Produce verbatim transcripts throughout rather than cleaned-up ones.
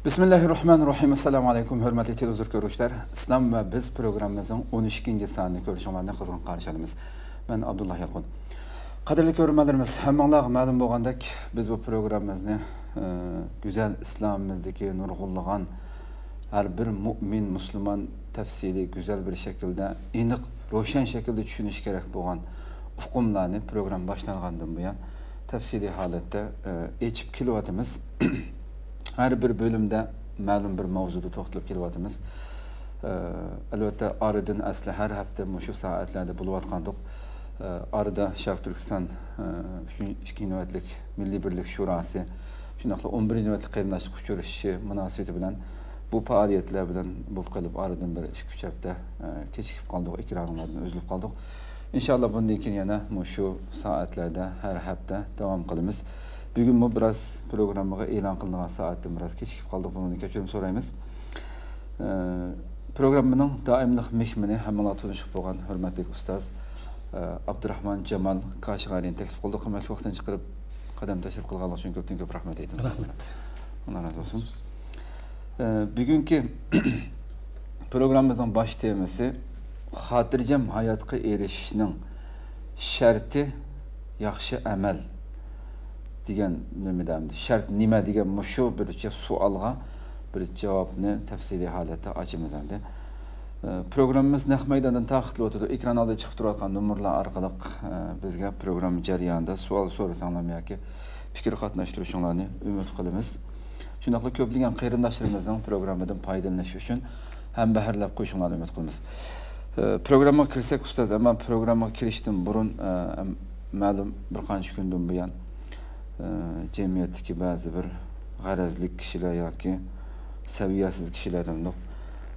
بىسمىللاھىررەھمانىررەھىم. ئەسسالامۇ ئەلەيكۇم، ھۆرمەتلىك تېلېۋىزور كۆرۈشلەر. ئىسلام ۋە بىز پروگراممىمىزنىڭ ئون ئىككىنچى سانىنى كۆرۈشۈڭلارنى قىزغىن قارشى ئالىمىز. مەن ئابدۇللا يالقۇن. قەدىرلىك كۆرۈرمەنلىرىمىز، ھەممىڭلارغا مەلۇم بولغاندەك، بىز بۇ پروگراممىمىزنى، ئە، گۈزەل ئىسلامىمىزدىكى نۇرغۇنلىغان ھەر بىر مۇئمىن، مۇسۇلمان تەپسىلىي، گۈزەل بىر شەكىلدە، ئېنىق، روشەن شەكىلدە چۈشىنىش كېرەك بولغان ئۇقۇملارنى پروگرامما باشلانغاندىن بۇيان تەپسىلىي ھالەتتە، ئە، ئېچىپ كېلىۋاتىمىز. ھەر بىر بۆلۈمدە مەلۇم بىر ماۋزۇدا توختىلىپ كېلىۋاتىمىز. ئە، ئەلۋەتتە، ئارىدىن ئەسلى ھەر ھەپتە مۇشۇ سائەتلەردە بولۇۋاتقانىدۇق. ئە، ئارىدا شەرقىي تۈركىستان، ئە، شۇ ئىككى نۆۋەتلىك مىللىي بىرلىك شۇراسى، شۇنداقلا ئون بىرىنچى نۆۋەتلىك قېرىنداشلىق ئۇچرىشىشى مۇناسىۋىتى بىلەن بۇ پائالىيەتلەر بىلەن بولۇپ قېلىپ، ئارىدىن بىر ئىككى ئۈچ ھەپتە، ئە، كېچىكىپ قالدۇق، ئېكرانىڭلاردىن ئۈزۈلۈپ قالدۇق. ئىنشاللا بۇندىن كېيىن يەنە مۇشۇ سائەتلەردە ھەر ھەپتە داۋام قىلىمىز. بۈگۈنمۇ بىراز پروگراممىغا ئېلان قىلىنغان سائەتتىن بىراز كېچىكىپ قالدۇق، بۇنىڭدىن كەچۈرۈم سورايمىز. ئە، پروگراممىنىڭ دائىملىق مېھمىنى، ھەممىڭلار تونۇشۇپ بولغان ھۆرمەتلىك ئۇستاز، ئە، ئابدۇراخمان جامال كاشىغارىنى تەكلىپ قىلدۇق. قىممەتلىك ۋاقتىنى چىقىرىپ قەدەم تەشرىپ قىلغانلىقى ئۈچۈن كۆپتىن كۆپ رەھمەت ئېيتىمىز. رەھمەت. ئاللا رازى بولسۇن. ئە، بۈگۈنكى پروگراممىمىزنىڭ باش تېمىسى خاتىرجەم ھاياتقا ئېرىشىشنىڭ شەرتى ياخشى ئەمەل دېگەن نېمىدە ئەمدى؟ شەرت نېمە دېگەن مۇشۇ بىرچە سوئالغا بىر جاۋابنى تەپسىلىي ھالەتتە ئاچىمىز ئەمدى. ئە، پروگراممىمىز نەق مەيداندىن تارقىتىلىۋاتىدۇ. ئېكران ئالدىدا چىقىپ تۇرۇۋاتقان نومۇرلار ئارقىلىق، ئە، بىزگە پروگرامما جەريانىدا سوئال سورىساڭلارمۇ ياكى پىكىر قاتناشتۇرۇشۇڭلارنى ئۈمىد قىلىمىز. شۇنداقلا كۆپلىگەن قېرىنداشلىرىمىزنىڭ پروگراممىدىن پايدىلىنىش ئۈچۈن ھەمبەھىرلەپ قويۇشۇڭلارنى ئۈمىد قىلىمىز. ئە، پروگراممىغا كىرسەك، ئۇستاز، ئەمما پروگراممىغا كىرىشتىن بۇرۇن، ئە، مەلۇم بىر قانچە كۈندىن بۇيان، ئە، جەمئىيەتتىكى بەزى بىر غەرەزلىك كىشىلەر ياكى سەۋىيەسىز كىشىلەر دېمىدۇق،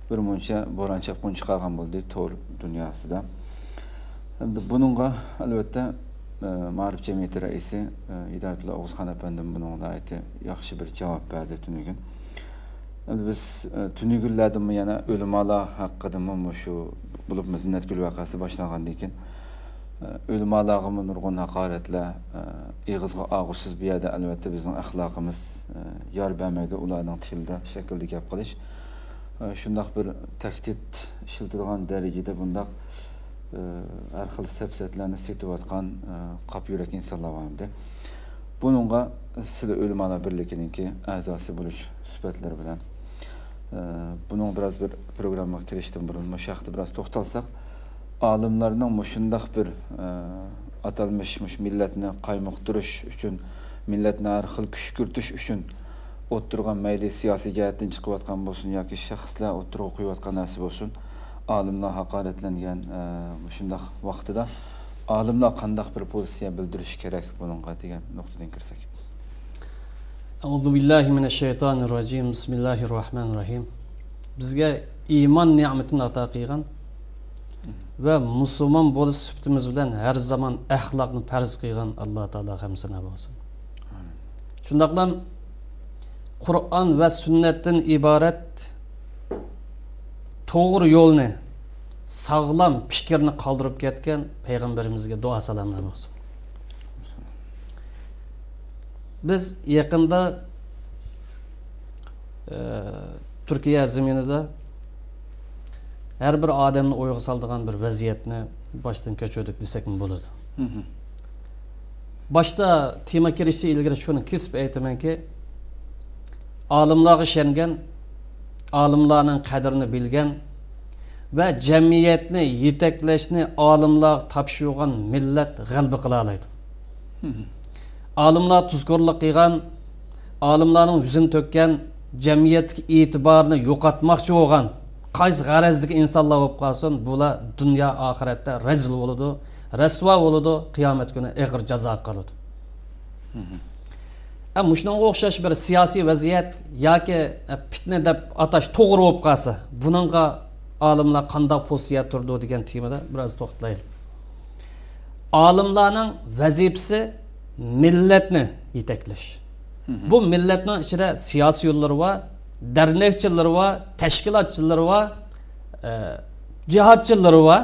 بىر مۇنچە بوران-چاپقۇن چىقارغان بولدى تور دۇنياسىدا. ئەمدى بۇنىڭغا، ئەلۋەتتە، ئە، مائارىپ جەمئىيىتى رەئىسى، ئە، ھىدايەتۇللا ئوغۇزخان ئەپەندىم بۇنىڭغا ناھايىتى ياخشى بىر جاۋاب بەردى تۈنۈگۈن. ئەمدى بىز، ئە، تۈنۈگۈنلەردىمۇ يەنە ئۆلىمالار ھەققىدىمۇ مۇشۇ، بولۇپمۇ زىننەتگۈل ۋەقەسى باشلانغاندىن كېيىن، ئە، ئۆلىمالارغىمۇ نۇرغۇن ھاقارەتلەر، ئە، ئېغىزغا ئالغۇسىز. بۇ يەردە، ئەلۋەتتە، بىزنىڭ ئەخلاقىمىز، ئە، يار بەرمەيدۇ ئۇلارنىڭ تىلىدا شەكىلدە گەپ قىلىش. ئە، شۇنداق بىر تەھدىت ئىشلىتىدىغان دەرىجىدە بۇنداق، ئە، ھەر خىل سەپسەتىلەرنى سېتىۋاتقان، ئە، قاپا يۈرەك ئىنسانلار بار ئەمدى. بۇنىڭغا سىلى ئۆلىمالار بىرلىكىنىڭكى ئەزاسى بولۇش سۈپەتلىرى بىلەن، ئە، بۇنىڭ بىراز بىر پروگراممىغا كىرىشتىن بۇرۇن مۇشۇ ھەقتە بىراز توختالساق، ئالىملارنىڭ مۇشۇنداق بىر، ئە، ئاتالمىش مۇشۇ مىللەتنى قايمۇقتۇرۇش ئۈچۈن، مىللەتنى ھەر خىل كۈشكۈرتۈش ئۈچۈن ئوتتۇرىغا مەيلى سىياسىي جەھەتتىن چىقىۋاتقان بولسۇن ياكى شەخسلەر ئوتتۇرىغا قويۇۋاتقان نەرسە بولسۇن، ئالىملار ھاقارەتلەنگەن، ئە، مۇشۇنداق ۋاقتىدا ئالىملار قانداق بىر پوزىتسىيە بىلدۈرۈشى كېرەك بۇنىڭغا دېگەن نۇقتىدىن كىرسەك. أعوذ بالله من الشيطان الرجيم. بسم الله الرحمن الرحيم. بىزگە ئىمان نېمىتىنى ئاتا قىلغان ۋە مۇسۇلمان بولۇش سۈپىتىمىز بىلەن ھەر زامان ئەخلاقنى پەرز قىلغان ئاللا تائالاغا ھەمدۇ سانا بولسۇن. شۇنداقلا قۇرئان ۋە سۈننەتتىن ئىبارەت توغرا يولنى، ساغلام پىكىرنى قالدۇرۇپ كەتكەن پەيغەمبىرىمىزگە دۇئا سالاملار بولسۇن. بىز يېقىندا، ئە، تۈركىيە زېمىنىدا ھەر بىر ئادەمنى ئويغا سالىدىغان بىر ۋەزىيەتنى باشتىن كەچۈردۇق دېسەكمۇ بولىدۇ. باشتا تېما كىرىشتىن ئىلگىرى شۇنى كېسىپ ئېيتىمەنكى، ئالىملارغا ئىشەنگەن، ئالىملارنىڭ قەدرىنى بىلگەن ۋە جەمئىيەتنى يېتەكلەشنى ئالىملارغا تاپشۇرغان مىللەت غەلىبە قىلالايدۇ. ئالىملار تۇزكورلۇق قىلغان، ئالىملارنىڭ يۈزىنى تۆككەن، جەمئىيەتتىكى ئېتىبارىنى يوقاتماقچى بولغان قايسى غەرەزدىكى ئىنسانلار بولۇپ قالسۇن، بۇلار دۇنيا ئاخىرەتتە رەزىل بولىدۇ، رەسۋا بولىدۇ، قىيامەت كۈنى ئېغىر جازاغا قالىدۇ. ئە، مۇشۇنىڭغا ئوخشاش بىر سىياسىي ۋەزىيەت ياكى، ئە، پىتنە دەپ ئاتاش توغرا بولۇپ قالسا، بۇنىڭغا ئالىملار قانداق پوزىتسىيە تۇرىدۇ دېگەن تېمىدا بىراز توختىلايلى. ئالىملارنىڭ ۋەزىپىسى مىللەتنى يېتەكلەش. بۇ مىللەتنىڭ ئىچىدە سىياسىيونلىرى بار، دەرنەكچىلىرى بار، تەشكىلاتچىلىرى بار، ئە، جىھادچىلىرى بار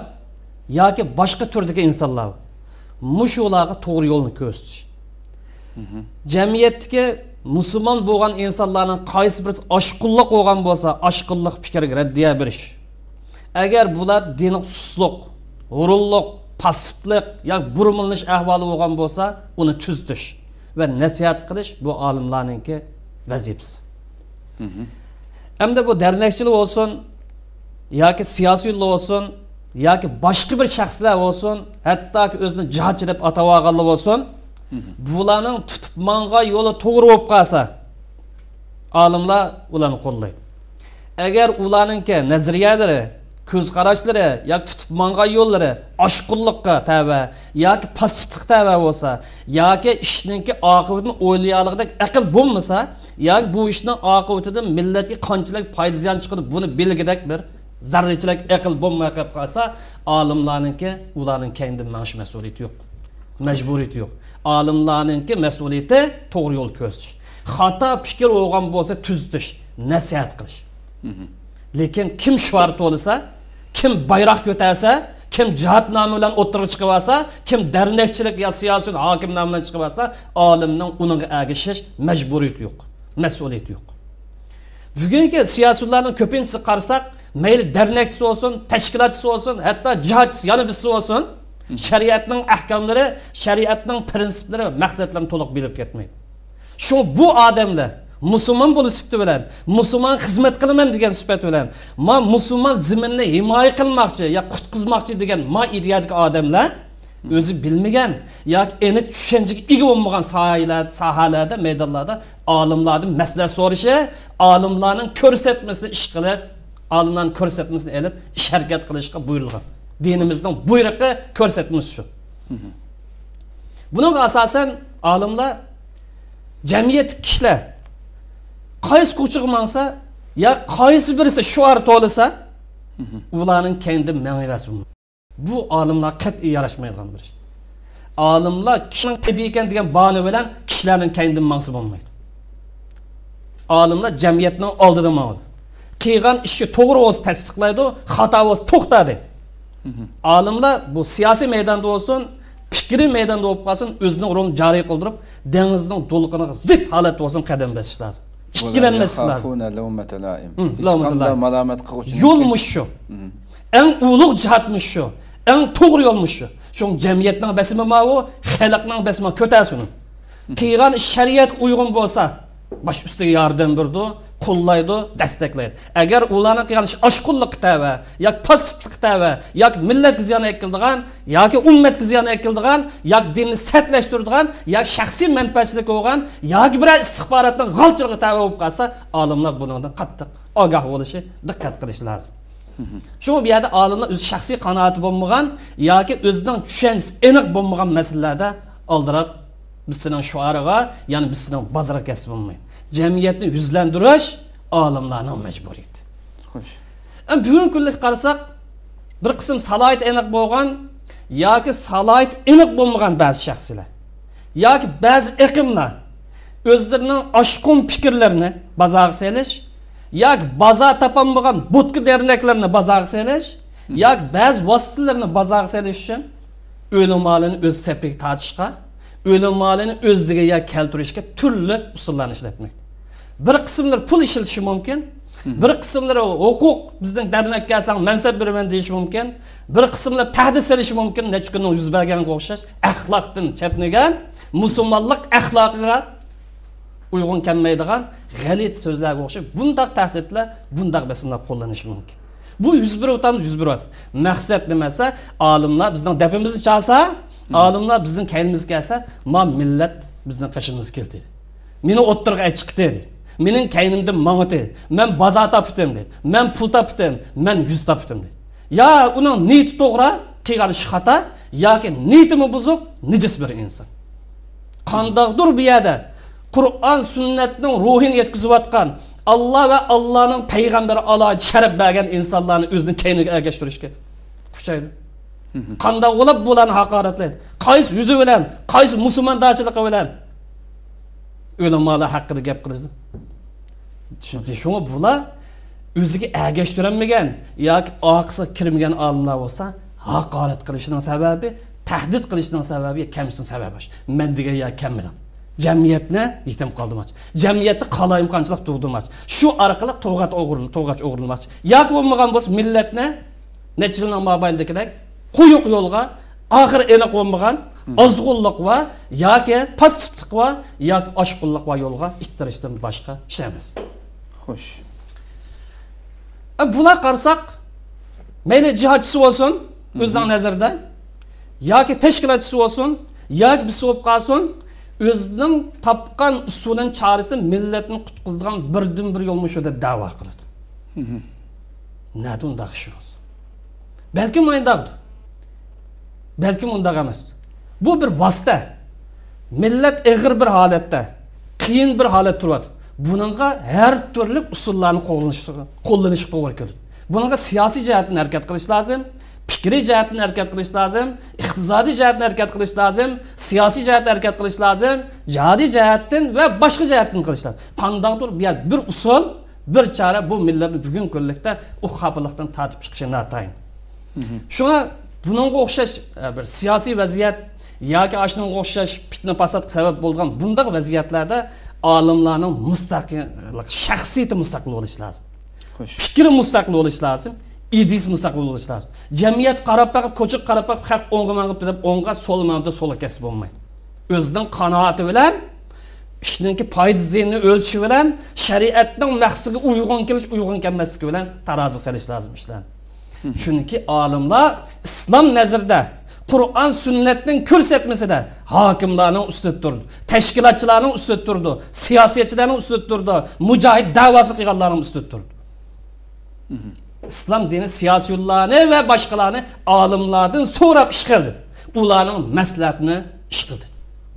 ياكى باشقا تۈردىكى ئىنسانلار بار. مۇشۇلارغا توغرا يولنى كۆرسىتىش. جەمئىيەتتىكى مۇسۇلمان بولغان ئىنسانلارنىڭ قايسى بىرسى ئاشقۇنلۇق بولغان بولسا، ئاشقۇنلۇق پىكىرگە رەددىيە بېرىش. ئەگەر بۇلار دىنىغا سۇسلۇق، ھۇرۇنلۇق، پاسسىپلىق ياكى بۇرمىلىنىش ئەھۋالى بولغان بولسا، ئۇنى تۈزىتىش ۋە نەسىھەت قىلىش بۇ ئالىملارنىڭكى ۋەزىپىسى. ئەمدى بۇ دەرنەكچىلەر بولسۇن، ياكى سىياسىيونلار بولسۇن، ياكى باشقا بىر شەخسلەر بولسۇن، ھەتتاكى ئۆزىنى جىھادچى دەپ ئاتاۋالغانلار بولسۇن، بۇلارنىڭ تۇتۇپ ماڭغان يولى توغرا بولۇپ قالسا، ئالىملار ئۇلارنى قوللايدۇ. ئەگەر ئۇلارنىڭكى نەزەرىيەلىرى، كۆز قاراشلىرى ياكى تۇتۇپ ماڭغان يوللىرى ئاشقۇنلۇققا تەۋە ياكى پاسسىپلىققا تەۋە بولسا، ياكى ئىشنىڭكى ئاقىۋىتىنى ئويلىيالىغۇدەك ئەقىل بولمىسا، ياكى بۇ ئىشنىڭ ئاقىۋىتىدىن مىللەتكە قانچىلىك پايدا زىيان چىقىدۇ، بۇنى بىلگۈدەك بىر زەررىچىلىك ئەقىل بولماي قېلىپ قالسا، ئالىملارنىڭكى ئۇلارنىڭ كەينىدىن مېڭىش مەسئۇلىيىتى يوق. مەجبۇرىيىتى يوق. ئالىملارنىڭكى مەسئۇلىيىتى توغرا يول كۆرسىتىش. خاتا پىكىر بولغان بولسا تۈزىتىش، نەسىھەت قىلىش. لېكىن كىم شوئار تولىسا، كىم بايراق كۆتەرسە، كىم جىھاد نامى بىلەن ئوتتۇرىغا چىقىۋالسا، كىم دەرنەكچىلىك يا سىياسىي ھاكىم نامى بىلەن چىقىۋالسا، ئالىمنىڭ ئۇنىڭغا ئەگىشىش مەجبۇرىيىتى يوق، مەسئۇلىيىتى يوق. بۈگۈنكى سىياسىيونلارنىڭ كۆپىنچىسىگە قارىساق، مەيلى دەرنەكچىسى بولسۇن، تەشكىلاتچىسى بولسۇن، ھەتتا جىھادچىسى يەنە بىرسى بولسۇن، شەرىئەتنىڭ ئەھكاملىرى، شەرىئەتنىڭ پرىنسىپلىرى، مەقسەتلىرىنى تولۇق بىلىپ كەتمەيدۇ. شۇڭا بۇ ئادەملەر مۇسۇلمان بولۇش سۈپىتى بىلەن، مۇسۇلمان خىزمەت قىلىمەن دېگەن سۈپەت بىلەن، ما مۇسۇلمان زېمىننى ھىمايە قىلماقچى يا قۇتقۇزماقچى دېگەن ما ئىدىيەدىكى ئادەملەر ئۆزى بىلمىگەن ياكى ئېنىق چۈشەنچىگە ئىگە بولمىغان ساھىلەر-، ساھەلەردە، مەيدانلاردا ئالىملاردىن مەسلىھەت سورىشى، ئالىملارنىڭ كۆرسەتمىسىنى ئىش قىلىپ، ئالىملارنىڭ كۆرسەتمىسىنى ئېلىپ ئىش ھەرىكەت قىلىشقا بۇيرۇلغان. دىنىمىزنىڭ بۇيرۇقى، كۆرسەتمىسى شۇ. بۇنىڭغا ئاساسەن ئالىملار جەمئىيەتتىكى كىشىلەر قايسى كوچىغا ماڭسا يا قايسى بىرسى شوئار تولىسا، ئۇلارنىڭ كەينىدىن مېڭىۋەرسۇن. بۇ ئالىملارغا قەتئىي ياراشمايدىغان بىر ئىش. ئالىملار كىشىنىڭ تەبىئىي ئىكەن دېگەن باھانە بىلەن كىشىلەرنىڭ كەينىدىن ماڭسا بولمايدۇ. ئالىملار جەمئىيەتنىڭ ئالدىدا ماڭىدۇ. قىلغان ئىشى توغرا بولسا تەستىقلايدۇ، خاتا بولسا توختايدۇ. ئالىملار بۇ سىياسىي مەيداندا بولسۇن، پىكرىي مەيداندا بولۇپ قالسۇن، ئۆزىنىڭ رولىنى جارى قىلدۇرۇپ، دېڭىزنىڭ دولقۇنىغا زىت ھالەتتە بولسۇن قەدەم بېسىش لازىم. ئىككىلەنمەسلىك لازىم. يەخافۇنە لەۋمەتە لائىم. ھىم، ھېچقانداق لەۋمەتە لائىم. مالامەت قىلغۇچىنىڭ يول كەينى مۇشۇ. ئەڭ ئۇلۇغ جىھاد مۇشۇ. ئەڭ توغرا يول مۇشۇ. شۇڭا جەمئىيەتنىڭ بېسىمى ماۋۇ، خەلقنىڭ بېسىمى كۆتەرسۇن. قىلغان ئىش شەرىئەتكە ئۇيغۇن بولسا، باش ئۈستىگە ياردەم بېرىدۇ، قوللايدۇ، دەستەكلەيدۇ. ئەگەر ئۇلارنىڭ قىلغان ئىشى ئاشقۇنلۇققا تەۋە ياكى پاسسىپلىققا تەۋە ياكى مىللەتكە زىيان ئەكېلىدىغان ياكى ئۈممەتكە زىيان ئەكېلىدىغان ياكى دىننى سەتلەشتۈرىدىغان ياكى شەخسىي مەنپەئەتچىلىك بولغان ياكى بىرەر ئىستىخباراتنىڭ غالچىلىقىغا تەۋە بولۇپ قالسا، ئالىملار بۇنىڭدىن قاتتىق ئاگاھ بولۇشى، دىققەت قىلىشى لازىم. شۇڭا بۇ يەردە ئالىملار ئۆزى شەخسىي قانائىتى بولمىغان ياكى ئۆزىنىڭ چۈشەنچىسى ئېنىق بولمىغان مەسىلىلەردە ئالدىراپ، بىز سېنىڭ شوئارىغا، يەنى بىز سېنىڭ بازىرىغا كەتسە بولمايدۇ. جەمئىيەتنى يۈزلەندۈرۈش ئالىملارنىڭ مەجبۇرىيىتى. خوش. ئەمما بۈگۈنكى كۈنلۈككە قارىساق، بىر قىسىم سالاھىيىتى ئېنىق بولغان ياكى سالاھىيىتى ئېنىق بولمىغان بەزى شەخسلەر ياكى بەزى ئېقىملار ئۆزلىرىنىڭ ئاشقۇن پىكىرلىرىنى بازارغا سېلىش ياكى بازار تاپالمىغان بوتكا دەرنەكلىرىنى بازارغا سېلىش ياكى بەزى ۋاسىتىلىرىنى بازارغا سېلىش ئۈچۈن ئۆلىمالارنى ئۆز سەپىگە تارتىشقا، ئۆلىمالارنى ئۆزىگە يا كەلتۈرۈشكە تۈرلۈك ئۇسۇللارنى ئىشلەتمەكتە. بىر قىسىملىرى پۇل ئىشلىتىشى مۇمكىن، بىر قىسىملىرى ھوقۇق، بىزنىڭ دەرنەككە كەلسەڭ مەنسەپ بېرىمەن دېيىشى مۇمكىن، بىر قىسىملىرى تەھدىت سېلىشى مۇمكىن، نەچچە كۈننىڭ يۈز بەرگەنگە ئوخشاش ئەخلاقتىن چەتنىگەن، مۇسۇلمانلىق ئەخلاقىغا ئۇيغۇن كەلمەيدىغان غەلىتە سۆزلەرگە ئوخشاش بۇنداق تەھدىتلەر، بۇنداق بېسىملار قوللىنىشى مۇمكىن. بۇ يۈز بېرىۋاتامدۇ، يۈز بېرىۋاتىدۇ. مەقسەت نېمە دېسە، ئالىملار بىزنىڭ دەپىمىزنى چالسا، ئالىملار بىزنىڭ كەينىمىزگە كەلسە، ما مىللەت بىزنىڭ قېشىمىزغا كېلدى. مېنى ئوتتۇرىغا ئەچىقتى دېدى. مېنىڭ كەينىمدىن ماڭدى. مەن بازار تاپتىم دېدى. مەن پۇل تاپتىم. مەن يۈز تاپتىم دېدى. يا ئۇنىڭ نىيىتى توغرا، قىلغان ئىشى خاتا، ياكى نىيىتىمۇ بۇزۇق، نىجىس بىر ئىنسان. قانداقتۇر بۇ يەردە قۇرئان سۈننەتنىڭ روھىنى يەتكۈزۈۋاتقان، ئاللا ۋە ئاللانىڭ پەيغەمبىرى ئالاھىدە شەرەپ بەرگەن ئىنسانلارنى ئۆزىنىڭ كەينىگە ئەگەشتۈرۈشكە كۈچەيدۇ. قانداق بولۇپ بۇلارنى ھاقارەتلەيدۇ؟ قايسى يۈزى بىلەن، قايسى مۇسۇلماندارچىلىقى بىلەن ئۆلىمالار ھەققىدە گەپ قىلىدۇ؟ چۈنكى شۇڭا بۇلار ئۆزىگە ئەگەشتۈرەلمىگەن ياكى ئارقىسىغا كىرمىگەن ئالىملار بولسا، ھاقارەت قىلىشنىڭ سەۋەبى، تەھدىت قىلىشنىڭ سەۋەبى، كەمسىتىشنىڭ سەۋەبى شۇ. مەن دېگەن يەرگە كەلمىدىڭ. جەمئىيەتنى يېتىم قالدۇرماقچى. جەمئىيەتتە قالايمىقانچىلىق تۇغدۇرماقچى. شۇ ئارقىلىق توغاچ ئوغرىلىنىش، توغاچ ئوغرىلىنماقچى. ياكى بولمىغان بولسا مىللەتنى نەچچە يىلنىڭ مابەينىدىكىدەك قويۇق يولغا، ئاخىرى ئېنىق بولمىغان ئازغۇنلۇق ۋە ياكى پاسسىپلىق ۋە ياكى ئاشقۇنلۇق ۋە يولغا ئىتتىرىشتىن باشقا ئىش ئەمەس. خوش. ئە، بۇلار قارىساق، مەيلى جىھادچىسى بولسۇن، ئۆزىنىڭ نەزىرىدە، ياكى تەشكىلاتچىسى بولسۇن، ياكى بىرسى بولۇپ قالسۇن، ئۆزىنىڭ تاپقان ئۇسۇلىنى، چارىسىنى مىللەتنى قۇتقۇزىدىغان بىردىنبىر يولمۇ شۇ دەپ دەۋا قىلىدۇ. نەدە ئۇنداق ئىش يوق؟ بەلكىم ئاينداقتۇ. بەلكىم ئۇنداق ئەمەس. بۇ بىر ۋاسىتە. مىللەت ئېغىر بىر ھالەتتە، قىيىن بىر ھالەتتە تۇرۇۋاتىدۇ. بۇنىڭغا ھەر تۈرلۈك ئۇسۇللارنى قوللىنىش، قوللىنىشقا توغرا كېلىدۇ. بۇنىڭغا سىياسىي جەھەتتىن ھەرىكەت قىلىش لازىم، پىكرىي جەھەتتىن ھەرىكەت قىلىش لازىم، ئىقتىسادىي جەھەتتىن ھەرىكەت قىلىش لازىم، سىياسىي جەھەتتىن ھەرىكەت قىلىش لازىم، جىھادىي جەھەتتىن ۋە باشقا جەھەتتىن قىلىش لازىم. قانداقتۇر بىر، بىر ئۇسۇل، بىر چارە بۇ مىللەتنى بۈگۈنكى كۈنلۈكتە ئۇ خاپىلىقتىن تارتىپ چىقىشى ناتايىن. شۇڭا بۇنىڭغا ئوخشاش، ئە، بىر سىياسىي ۋەزىيەت ياكى ئاشۇنىڭغا ئوخشاش پىتنە پاساتقا سەۋەب بولىدىغان بۇنداق ۋەزىيەتلەردە ئالىملارنىڭ مۇستەقىل، شەخسىيىتى مۇستەقىل بولۇشى لازىم. خوش. پىكرى مۇستەقىل بولۇشى لازىم. ئىدىيىسى مۇستەقىل بولۇشى لازىم. جەمئىيەت قاراپ باقىپ، كوچىغا قاراپ باقىپ، خەق ئوڭغا ماڭىپتۇ دەپ ئوڭغا، سولغا ماڭىپتۇ دەپ سولغا كەتسە بولمايدۇ. ئۆزىنىڭ قانائىتى بىلەن، ئىشنىڭكى پايدا زىيىنىنى ئۆلچىشى بىلەن، شەرىئەتنىڭ مەقسىتىگە ئۇيغۇن كېلىش، ئۇيغۇن كەلمەسلىكى بىلەن تارازىغا سېلىش لازىم ئىشلارنى. چۈنكى ئالىملار ئىسلام نەزىرىدە، قۇرئان سۈننەتنىڭ كۆرسەتمىسىدە ھاكىملارنىڭ ئۈستىدە تۇرىدۇ، تەشكىلاتچىلارنىڭ ئۈستىدە تۇرىدۇ، سىياسەتچىلەرنىڭ ئۈستىدە تۇرىدۇ، مۇجاھىد دەۋاسى قىلغانلارنىڭ ئۈستىدە تۇرىدۇ. ئىسلام دىنى سىياسىيونلارنى ۋە باشقىلارنى ئالىملاردىن سوراپ ئىش قىلدى. ئۇلارنىڭ مەسلىھەتىنى ئىش قىلدى.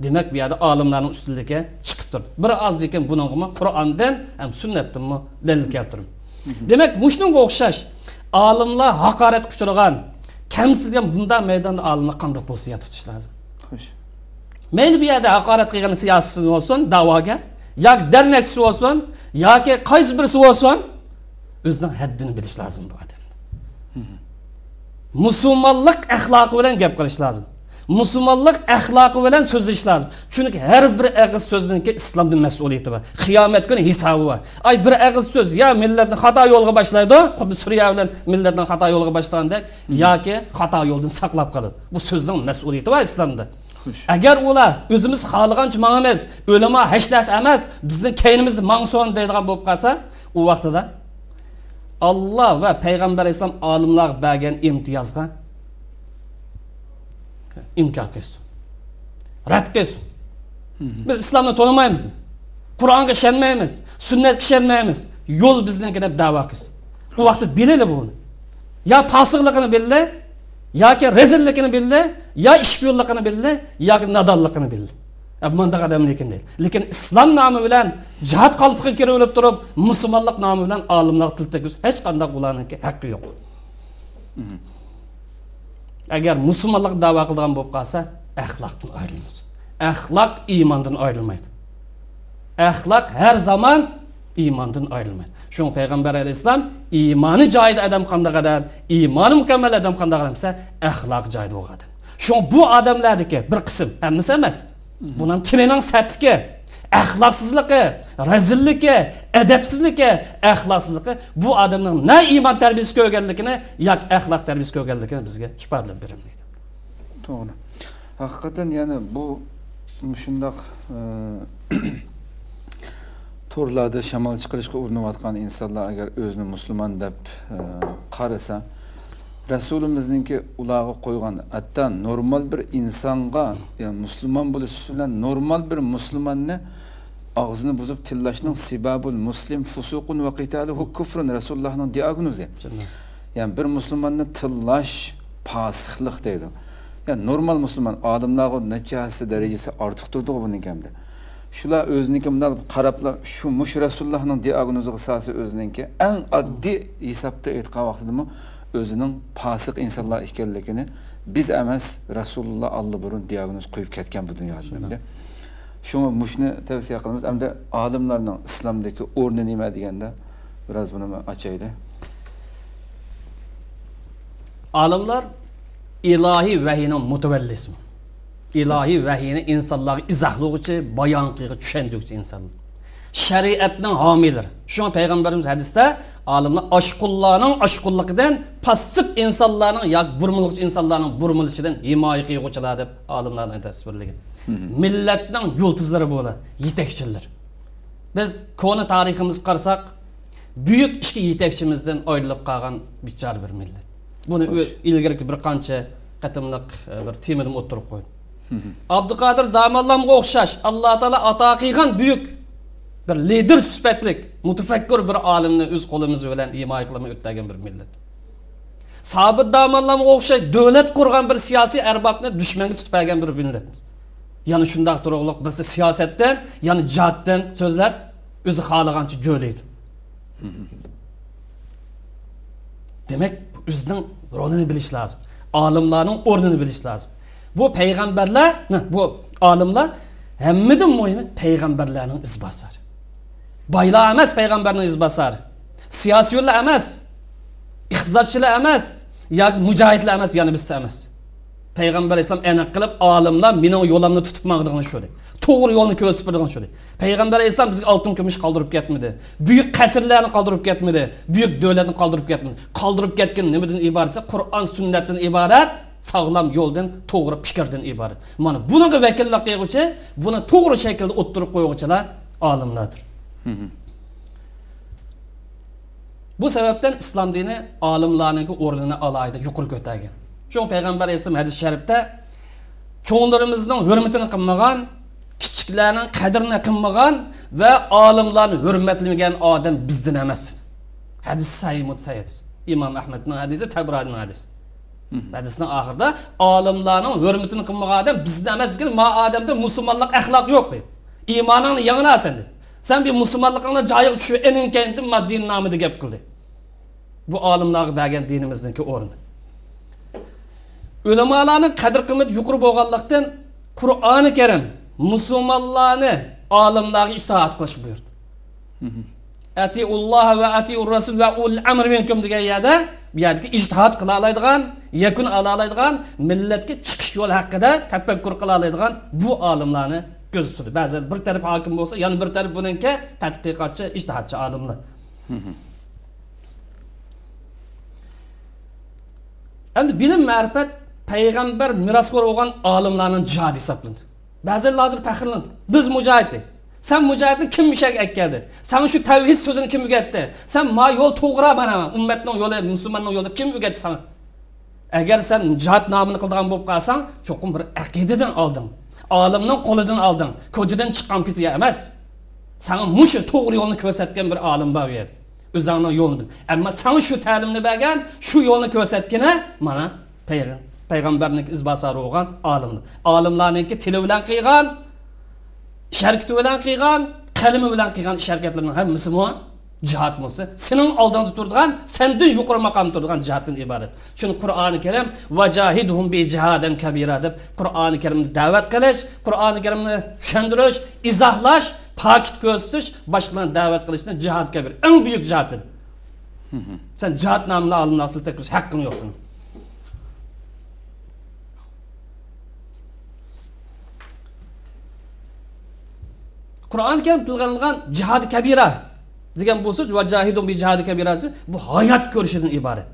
دېمەك، بۇ يەردە ئالىملارنىڭ ئۈستۈنلۈكى چىقىپ تۇرىدۇ. بىر ئاز لېكىن بۇنىڭغىمۇ قۇرئاندىن ھەم سۈننەتتىنمۇ دەلىل كەلتۈرۈپ. دېمەك، مۇشۇنىڭغا ئوخشاش ئالىملار ھاقارەتكە ئۇچرىغان، كەمسىتىلگەن بۇنداق مەيداندا ئالىملار قانداق پوزىتسىيە تۇتۇش لازىم؟ خوش. مەيلى بۇ يەردە ھاقارەت قىلغان سىياسىيچى بولسۇن، دەۋاگەر، ياكى دەرنەكچىسى بولسۇن، ياكى قايسى بىرسى بولسۇن، ئۆزىنىڭ ھەددىنى بىلىش لازىم بۇ ئادەمنىڭ. مۇسۇلمانلىق ئەخلاقى بىلەن گەپ قىلىش لازىم. مۇسۇلمانلىق ئەخلاقى بىلەن سۆزلىشىش لازىم. چۈنكى ھەر بىر ئېغىز سۆزنىڭكى ئىسلامدا مەسئۇلىيىتى بار. قىيامەت كۈنى ھېسابى بار. ئاي، بىر ئېغىز سۆز يا مىللەتنى خاتا يولغا باشلايدۇ، خۇددى سۈرىيە بىلەن مىللەتنى خاتا يولغا باشلىغاندەك، ياكى خاتا يولدىن ساقلاپ قالىدۇ. بۇ سۆزنىڭ مەسئۇلىيىتى بار ئىسلامدا. خوش. ئەگەر ئۇلار ئۆزىمىز خالىغانچە ماڭىمىز، ئۆلىما ھېچ نەرسە ئەمەس، بىزنىڭ كەينىمىزدە ماڭسۇن دەيدىغان بولۇپ قالسا، ئۇ ۋاقتىدا ئاللا ۋە پەيغەمبەر ئەلەيھىسسالام ئالىملارغا بەرگەن ئىمتىيازغا ئىنكار قىلسۇن، رەت قىلسۇن. بىز ئىسلامنى تونۇمايمىز، قۇرئانغا ئىشەنمەيمىز، سۈننەتكە ئىشەنمەيمىز، يول بىزنىڭكى دەپ دەۋا قىلسۇن. ئۇ ۋاقىتتا بىلىلى بۇنى. يا پاسىقلىقىنى بىلىلى، ياكى رەزىللىكىنى بىلىلى، يا ئىشپىيونلۇقىنى بىلىلى، ياكى نادانلىقىنى بىلىلى. ئە، مۇنداق ئادەم لېكىن دەيدۇ. لېكىن ئىسلام نامى بىلەن جىھاد قالپىقىغا كىرىۋېلىپ تۇرۇپ، مۇسۇلمانلىق نامى بىلەن ئالىملارغا تىل تەگكۈزۈش ھېچقانداق ئۇلارنىڭكى ھەققى يوق. ئەگەر مۇسۇلمانلىق دەۋا قىلىدىغان بولۇپ قالسا، ئەخلاقتىن ئايرىلىمىز. ئەخلاق ئىماندىن ئايرىلمايدۇ. ئەخلاق ھەر زامان ئىماندىن ئايرىلمايدۇ. شۇڭا پەيغەمبەر ئەلەيھىسسالام، ئىمانى جايىدا ئادەم قانداق ئادەم، ئىمانى مۇكەممەل ئادەم قانداق ئادەم دېسە، ئەخلاقى جايىدا بولغان ئادەم. شۇڭا بۇ ئادەملەردىكى بىر قىسىم، ھەممىسى ئەمەس، بۇنىڭ تىلىنىڭ سەتلىكى، ئەخلاقسىزلىقى، رەزىللىكى، ئەدەپسىزلىكى، ئەخلاقسىزلىقى بۇ ئادەمنىڭ نە ئىمان تەربىيىسى كۆرگەنلىكىنى، ياكى ئەخلاق تەربىيىسى كۆرگەنلىكىنى بىزگە ئىپادىلەپ بېرەلمەيدۇ. توغرا. ھەقىقەتەن، يەنى بۇ مۇشۇنداق، ئى، تورلاردا شامال چىقىرىشقا ئۇرۇنۇۋاتقان ئىنسانلار ئەگەر ئۆزىنى مۇسۇلمان دەپ، ئى، قارىسا، رەسۇلىمىزنىڭكى ئۇلارغا قويغان، ھەتتا نورمال بىر ئىنسانغا، يا مۇسۇلمان بولۇش سۈپىتى بىلەن نورمال بىر مۇسۇلماننى ئاغزىنى بۇزۇپ تىللاشنىڭ سىبابۇل مۇسلىم فۇسۇقۇن ۋە قىتالۇھۇ كۇفرۇن، رەسۇلۇللاھنىڭ دىئاگنوزى. يەنى بىر مۇسۇلماننى تىللاش پاسىقلىق دەيدۇ. يا نورمال مۇسۇلمان، ئالىملارغا نەچچە ھەسسە دەرىجىسى ئارتۇق تۇرىدىغۇ بۇنىڭكى ئەمدى. شۇلار ئۆزىنىڭكى مۇنداق قاراپلا، شۇ مۇشۇ رەسۇلۇللاھنىڭ دىئاگنوزىغا ئاساسەن ئۆزىنىڭكى ئەڭ ئاددىي ھېسابتا ئېيتقان ۋاقتىدىمۇ ئۆزىنىڭ پاسىق ئىنسانلار ئىكەنلىكىنى بىز ئەمەس، رەسۇلۇللا ئاللىبۇرۇن دىئاگنوز قويۇپ كەتكەن بۇ دۇنيادىن ئەمدى. شۇڭا مۇشۇنى تەۋسىيە قىلىمىز. ئەمدى ئالىملارنىڭ ئىسلامدىكى ئورنى نېمە دېگەندە، بىراز بۇنى ئاچايلى. ئالىملار ئىلاھىي ۋەھىينىڭ مۇتەۋەللىسىمۇ، ئىلاھىي ۋەھىينى ئىنسانلارغا ئىزاھلىغۇچى، بايان قىلغۇچى، چۈشەندۈرگۈچى ئىنسانلار. شەرىئەتنىڭ ھامىيلىرى. شۇڭا پەيغەمبىرىمىز ھەدىستە، ئالىملار ئاشقۇنلارنىڭ ئاشقۇنلۇقىدىن، پاسسىپ ئىنسانلارنىڭ ياكى بۇرمىلىغۇچى ئىنسانلارنىڭ بۇرمىلىشىدىن ھىمايە قىلغۇچىلار دەپ ئالىملارنىڭ تەسۋىرلىگەن. مىللەتنىڭ يۇلتۇزلىرى بۇلار، يېتەكچىلىرى. بىز كونا تارىخىمىزغا قارىساق، بۈيۈك ئىككى يېتەكچىمىزدىن ئايرىلىپ قالغان بىچارە بىر مىللەت. بۇنى ئۆ-، ئىلگىرىكى بىر قانچە قېتىملىق، ئە، بىر تېمىدىمۇ ئوتتۇرىغا قويدۇم. ئابدۇقادىر داموللامغا ئوخشاش، ئاللا تائالا ئاتا قىلغان بۈيۈك بىر لىدېر سۈپەتلىك، مۇتەپەككۇر بىر ئالىمنى ئۆز قولىمىز بىلەن ھىمايە قىلماي ئۆتەلگەن بىر مىللەت. سابىت داموللامغا ئوخشاش دۆلەت قۇرغان بىر سىياسىي ئەربابنى دۈشمەنگە تۇتۇپ بەرگەن بىر مىللەتمىز. يەنە شۇنداق تۇرۇقلۇق بىز سىياسەتتىن، يەنە جىھادتىن سۆزلەپ، ئۆزى خالىغانچە جۆلەيدۇ. دېمەك، ئۆزىنىڭ رولىنى بىلىش لازىم. ئالىملارنىڭ ئورنىنى بىلىش لازىم. بۇ پەيغەمبەرلەر، نە، بۇ ئالىملار ھەممىدىن مۇھىمى پەيغەمبەرلەرنىڭ ئىزباسارى. بايلار ئەمەس پەيغەمبەرنىڭ ئىزباسارى. سىياسىيونلار ئەمەس. ئىقتىسادچىلار ئەمەس. ياكى مۇجاھىدلار ئەمەس، يەنە بىرسى ئەمەس. پەيغەمبەر ئەلەيھىسسالام ئېنىق قىلىپ، ئالىملار مېنىڭ يولۇمنى تۇتۇپ ماڭىدىغىنى شۇ دېدى. توغرا يولنى كۆرسىتىپ بېرىدىغىنى شۇ دېدى. پەيغەمبەر ئەلەيھىسسالام بىزگە ئالتۇن كۈمۈش قالدۇرۇپ كەتمىدى. بۈيۈك قەسىرلەرنى قالدۇرۇپ كەتمىدى. بۈيۈك دۆلەتنى قالدۇرۇپ كەتمىدى. قالدۇرۇپ كەتكىنى نېمىدىن ئىبارەت دېسە، قۇرئان سۈننەتتىن ئىبارەت، ساغلام يولدىن، توغرا پىكىردىن ئىبارەت. مانا بۇنىڭغا ۋەكىللىك قىلغۇچى، بۇنى توغرا شەكىلدە ئوتتۇرىغا قويغۇچىلار ئالىملاردۇر. بۇ سەۋەبتىن ئىسلام دىنى ئالىملارنىڭكى ئورنىنى ئالاھىدە يۇقىرى كۆتەرگەن. شۇڭا پەيغەمبەر ئەلەيھىسسالام ھەدىس شەرىپتە، چوڭلىرىمىزنىڭ ھۆرمىتىنى قىلمىغان، كىچىكلەرنىڭ قەدرىنى قىلمىغان ۋە ئالىملارنى ھۆرمەتلىمىگەن ئادەم بىزدىن ئەمەس. ھەدىس سەھىھ، مۇتتەسىل ھەدىس. ئىمام ئەھمەدنىڭ ھەدىسى، تەبرانىنىڭ ھەدىسى. ھەدىسنىڭ ئاخىرىدا، ئالىملارنىڭ ھۆرمىتىنى قىلمىغان ئادەم بىزدىن ئەمەس دېگەن، ما ئادەمدە مۇسۇلمانلىق ئەخلاق يوق دېدى. ئىمانىڭنى يېڭىلا سەن دېدى. سەن بىر مۇسۇلمانلىقىڭنى جايىغا چۈشۈر، ئېنىڭ كەينىدىن ما دىن نامىدا گەپ قىلدى. بۇ ئالىملارغا بەرگەن دىنىمىزنىڭكى ئورنى. ئۆلىمالارنىڭ قەدىر قىممىتى يۇقىرى بولغانلىقتىن، قۇرئانى كەرىم مۇسۇلمانلارنى ئالىملارغا ئىجتىھات قىلىشقا بۇيرۇدى. ئەتىئۇللاھ ۋە ئەتىئۇر رەسۇل ۋە ئۇلۇل ئەمر مىنكۇم دېگەن يەردە، بۇ يەردىكى ئىجتىھات قىلالايدىغان، يەكۈن ئالالايدىغان، مىللەتكە چىقىش يولى ھەققىدە تەپەككۇر قىلالايدىغان بۇ ئالىملارنى كۆزدە تۇتىدۇ. بەزىدە بىر تەرەپ ھاكىم بولسا، يەنە بىر تەرەپ بۇنىڭكى تەتقىقاتچى، ئىجتىھاتچى ئالىملار. ئەمدى بىلىم، مەرىپەت پەيغەمبەر مىراسخورى بولغان ئالىملارنىڭ جىھادى ھېسابلىنىدۇ. بەزىلەر ھازىر پەخىرلىنىدۇ. بىز مۇجاھىدنى. سەن مۇجاھىدنى كىم مۇشەگە ئەكەلدى؟ ساڭا شۇ تەۋھىد سۆزىنى كىم ئۆگەتتى؟ سەن ما يول توغرا، مانا ئۈممەتنىڭ يولى، مۇسۇلماننىڭ يولى دەپ كىم ئۆگەتتى ساڭا؟ ئەگەر سەن جىھاد نامىنى قىلىدىغان بولۇپ قالساڭ، چوقۇم بىر ئەقىدىدىن ئالدىڭ. ئالىمنىڭ قولىدىن ئالدىڭ. كوچىدىن چىققان پېتى ئەمەس. ساڭا مۇشۇ توغرا يولنى كۆرسەتكەن بىر ئالىم بار ئۇ يەردە. ئۆزۈڭنىڭ يولىنى بىل. ئەمما ساڭا شۇ تەلىمنى بەرگەن، شۇ يولنى كۆرسەتكىنى، مانا، پەيغە-، پەيغەمبەرنىڭ ئىزباسارى بولغان ئالىملار. ئالىملارنىڭكى تىلى بىلەن قىلغان، ئىش ھەرىكىتى بىلەن قىلغان، قەلىمى بىلەن قىلغان ئىش ھەرىكەتلىرىنىڭ ھەممىسىمۇ جىھاد بولسا، سېنىڭ ئالدىڭدا تۇرىدىغان، سەندىن يۇقىرى ماقامدا تۇرىدىغان جىھادتىن ئىبارەت. چۈنكى قۇرئانى كەرىم، «ۋەجاھىدھۇم بىھى جىھادەن كەبىرا» دەپ، قۇرئانى كەرىمنى دەۋەت قىلىش، قۇرئانى كەرىمنى چۈشەندۈرۈش، ئىزاھلاش، پاكىت كۆرسىتىش، باشقىلارنى دەۋەت قىلىشنى جىھاد كەبىر، ئەڭ بۈيۈك جىھاد دېدى. سەن جىھاد ناملىق ئالىملار ئاستىدا تەككۈزۈش ھەققىڭ يوق سېنىڭ. قۇرئانى كەرىم تىلغا ئېلىنغان جىھادى كەبىرا دېگەن بولسا، «ۋەجاھىدھۇم بىھى جىھادەن كەبىرا» دېسە، بۇ ھايات كۆرۈشىدىن ئىبارەت.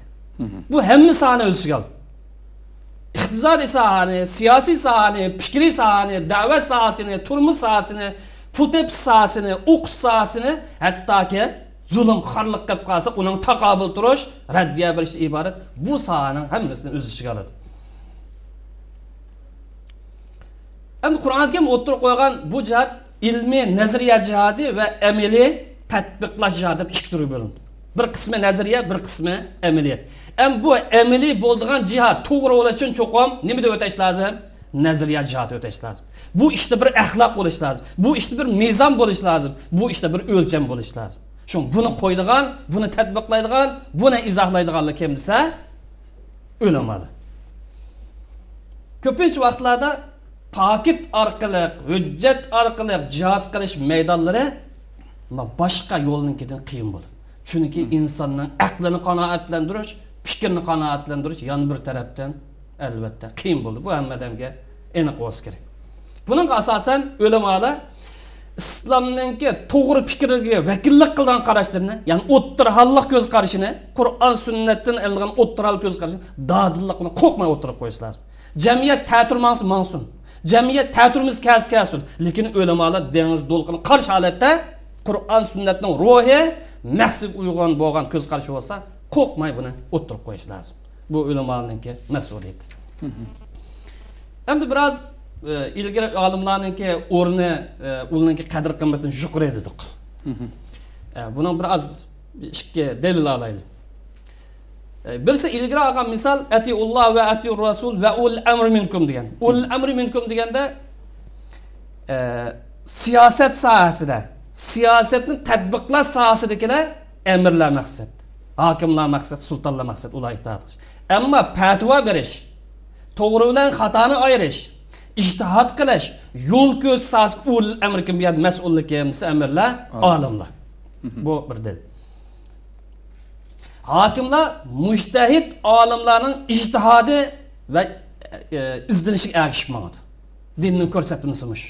بۇ ھەممە ساھەنى ئۆز ئىچىگە ئالىدۇ. ئىقتىسادىي ساھەنى، سىياسىي ساھەنى، پىكرىي ساھەنى، دەۋەت ساھەسىنى، تۇرمۇش ساھەسىنى، پۇل تېپىش ساھەسىنى، ئوقۇش ساھەسىنى، ھەتتاكى زۇلۇم، خارلىق قىلىپ قالسا، ئۇنىڭ تاقابىل تۇرۇش، رەددىيە بېرىشتىن ئىبارەت بۇ ساھەنىڭ ھەممىسىنى ئۆز ئىچىگە ئالىدۇ. ئەمدى قۇرئانى كەرىم ئوتتۇرىغا قويغان بۇ جىھاد ئىلمىي نەزەرىيە جىھادى ۋە ئەمەلىي تەتبىقلاش جىھادى دەپ ئىككى تۈرگە بۆلۈنىدۇ. بىر قىسمى نەزەرىيە، بىر قىسمى ئەمەلىيەت. ئەمما بۇ ئەمەلىي بولىدىغان جىھاد توغرا بولۇش ئۈچۈن چوقۇم نېمە دەپ ئۆتەش لازىم؟ نەزەرىيە جىھادى ئۆتەش لازىم. بۇ ئىشتا بىر ئەخلاق بولۇش لازىم. بۇ ئىشتا بىر مىزان بولۇش لازىم. بۇ ئىشتا بىر ئۆلچەم بولۇش لازىم. شۇڭا بۇنى قويىدىغان، بۇنى تەتبىقلايدىغان، بۇنى ئىزاھلايدىغانلار كىم دېسە، ئۆلىمالار. كۆپىنچە ۋاقىتلاردا پاكىت ئارقىلىق، ھۆججەت ئارقىلىق جىھاد قىلىش مەيدانلىرى ما باشقا يولنىڭكىدىن قىيىن بولىدۇ. چۈنكى ئىنساننىڭ ئەقلىنى قانائەتلەندۈرۈش، پىكرىنى قانائەتلەندۈرۈش يەنە بىر تەرەپتىن، ئەلۋەتتە، قىيىن بولىدۇ. بۇ ھەممە ئادەمگە ئېنىق بولسا كېرەك. بۇنىڭغا ئاساسەن ئۆلىمالار ئىسلامنىڭكى توغرا پىكىرگە ۋەكىللىك قىلىدىغان قاراشلىرىنى، يەنى ئوتتۇرا ھاللىق كۆز قارىشىنى، قۇرئان سۈننەتتىن ئېلىنغان ئوتتۇرا ھاللىق كۆز قارىشىنى دادىللىق بىلەن قورقماي ئوتتۇرىغا قويۇش لازىم. جەمئىيەت تەتۈر ماڭسا ماڭسۇن، جەمئىيەت تەتۈرىمىز كەلسە كەلسۇن، لېكىن ئۆلىمالار دېڭىز دولقۇنىغا قارشى ھالەتتە قۇرئان سۈننەتنىڭ روھى، مەقسىتىگە ئۇيغۇن بولغان كۆز قارىشى بولسا، قورقماي بۇنى ئوتتۇرىغا قويۇش لازىم. بۇ ئۆلىمالارنىڭكى مەسئۇلىيىتى. ئەمدى بىراز، ئە، ئىلگىرى ئالىملارنىڭكى ئورنى، ئە، ئۇلارنىڭكى قەدىر قىممىتىنى يۇقىرى دېدۇق. ئە، بۇنىڭ بىراز ئىككى دەلىل ئالايلى. ئە، بىرسى ئىلگىرى ئالغان مىسال، «ئەتىئۇللاھ ۋە ئەتىئۇر رەسۇل ۋە ئۇلۇل ئەمرى مىنكۇم» دېگەن. «ئۇلۇل ئەمرى مىنكۇم» دېگەندە، ئە، سىياسەت ساھەسىدە، سىياسەتنى تەتبىقلاش ساھەسىدىكىلەر ئەمىرلەر مەقسەت، ھاكىملار مەقسەت، سۇلتانلار مەقسەت، ئۇلار ئىتائەت قىلىش. ئەمما پەتىۋا بېرىش، توغرا بىلەن خاتانى ئايرىش، ئىجتىھاد قىلىش، يول كۆرسىتىش ساھەسىدە ئۇلۇل ئەمرى كىم؟ بۇ يەردە مەسئۇللۇق كىم؟ ئەمىرلار، ئالىملار. بۇ بىر دەلىل. ھاكىملار مۇجتەھىد ئالىملارنىڭ ئىجتىھادى ۋە، ئە، ئىزدىنىشىگە ئەگىشىپ ماڭىدۇ. دىننىڭ كۆرسەتمىسى مۇشۇ.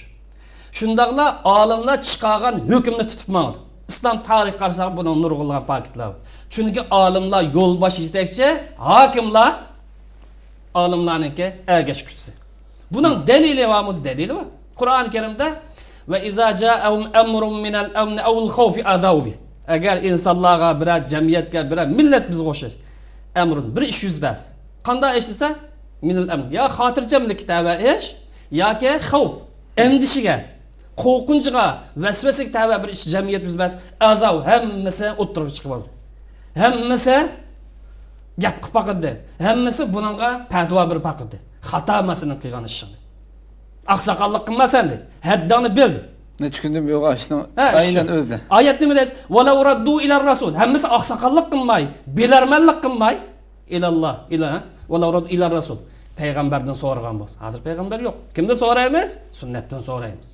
شۇنداقلا ئالىملار چىقارغان ھۆكۈمنى تۇتۇپ ماڭىدۇ. ئىسلام تارىخىغا قارىساق، بۇنىڭ نۇرغۇنلىغان پاكىتلار بار. چۈنكى ئالىملار يولباش، يېتەكچى، ھاكىملار ئالىملارنىڭكى ئەگەشكۈچىسى. بۇنىڭ دەلىلى بارمۇ؟ دەلىلى بار. قۇرئان كەرىمدە، «ۋە ئىزا جائەھۇم ئەمرۇن مىنەل ئەمنى ئەۋىل خەۋفى ئەزەۋ بىھ.» ئەگەر ئىنسانلارغا بىرەر جەمئىيەتكە، بىرەر مىللەت بىزگە ئوخشاش، ئەمرۇن، بىر ئىش يۈز بەرسە، قانداق ئىش دېسە، مىنەل ئەمن، يا خاتىرجەملىككە تەۋە ئىش، ياكى خەۋپ، ئەندىشىگە، قورقۇنچىغا، ۋەسۋەسىگە تەۋە بىر ئىش، جەمئىيەت يۈز بەرسە، ئەزەۋ، ھەممىسى ئوتتۇرىغا چىقىپ ئالدى. ھەممىسى گەپ قىلىپ باقىدۇ. ھەممىسى بۇنىڭغا پەتىۋا بېرىپ باقىدۇ. خاتا مەسىلىنى قىلغان ئىشىڭنى. ئاقساقاللىق قىلما سەن دېدى. ھەددىڭنى بىل دېدى. نەچچە كۈندىن بۇيان ئىشنىڭ ھە، ئاينەن شۇ. ئۆزى. ئايەت نېمە دەيسىز؟ «ۋەلەۋ رەددۇ ئىلەر رەسۇل.» ھەممىسى ئاقساقاللىق قىلماي، بىلەرمەنلىك قىلماي، ئىلەللا، ئىلە، ھە؟ «ۋەلەۋ رەددۇ ئىلەر رەسۇل.» پەيغەمبەردىن سورىغان بولسا. ھازىر پەيغەمبەر يوق. كىمدىن سورايمىز؟ سۈننەتتىن سورايمىز.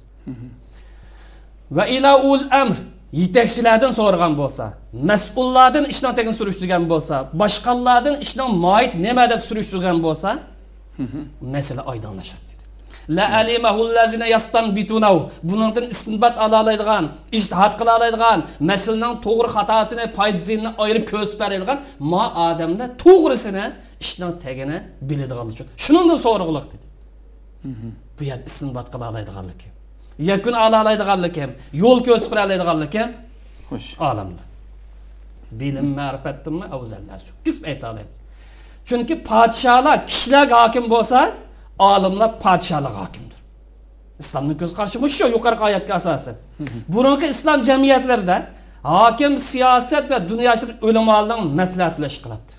«ۋە ئىلە ئۇلۇل ئەمر»، يېتەكچىلەردىن سورىغان بولسا، مەسئۇللاردىن ئىشنىڭ تېگىنى سۈرۈشتۈرگەن بولسا، باشقانلاردىن ئىشنىڭ ماھىيىتى نېمە دەپ سۈرۈشتۈرگەن بولسا، مەسىلە ئايدىڭلىشاتتى. «لەئەلىمەھۇللەزىنە يەستەنبىتۇنەھۇ»، بۇنىڭدىن ئىستىنبات ئالالايدىغان، ئىجتىھاد قىلالايدىغان، مەسىلىنىڭ توغرا خاتاسىنى، پايدا زىيىنىنى ئايرىپ كۆرسىتىپ بېرەلىگەن ما ئادەملەر توغرىسىنى، ئىشنىڭ تېگىنى بىلىدىغانلار ئۈچۈن. شۇنىڭدىن سورىغۇلۇق دېدى. بۇ يەردە ئىستىنبات قىلالايدىغانلىقى، يەكۈن ئالالايدىغانلىقى، يول كۆرسىتىپ بېرەلەيدىغانلىقى خوش. ئالىملار. بىلىم، مەرىپەتتىنمۇ ئەۋزەل نەرسە يوق. كېسىپ ئېيتالايمىز. چۈنكى پادىشاھلار كىشىلەرگە ھاكىم بولسا، ئالىملار پادىشاھلارغا ھاكىمدۇر. ئىسلامنىڭ كۆز قارىشى مۇشۇ، يۇقىرىقى ئايەتكە ئاساسەن. بۇرۇنقى ئىسلام جەمئىيەتلىرىدە ھاكىم سىياسەت ۋە دۇنيا ئىشلىرى ئۆلىمالارنىڭ مەسلىھەتى بىلەن ئىش قىلاتتى.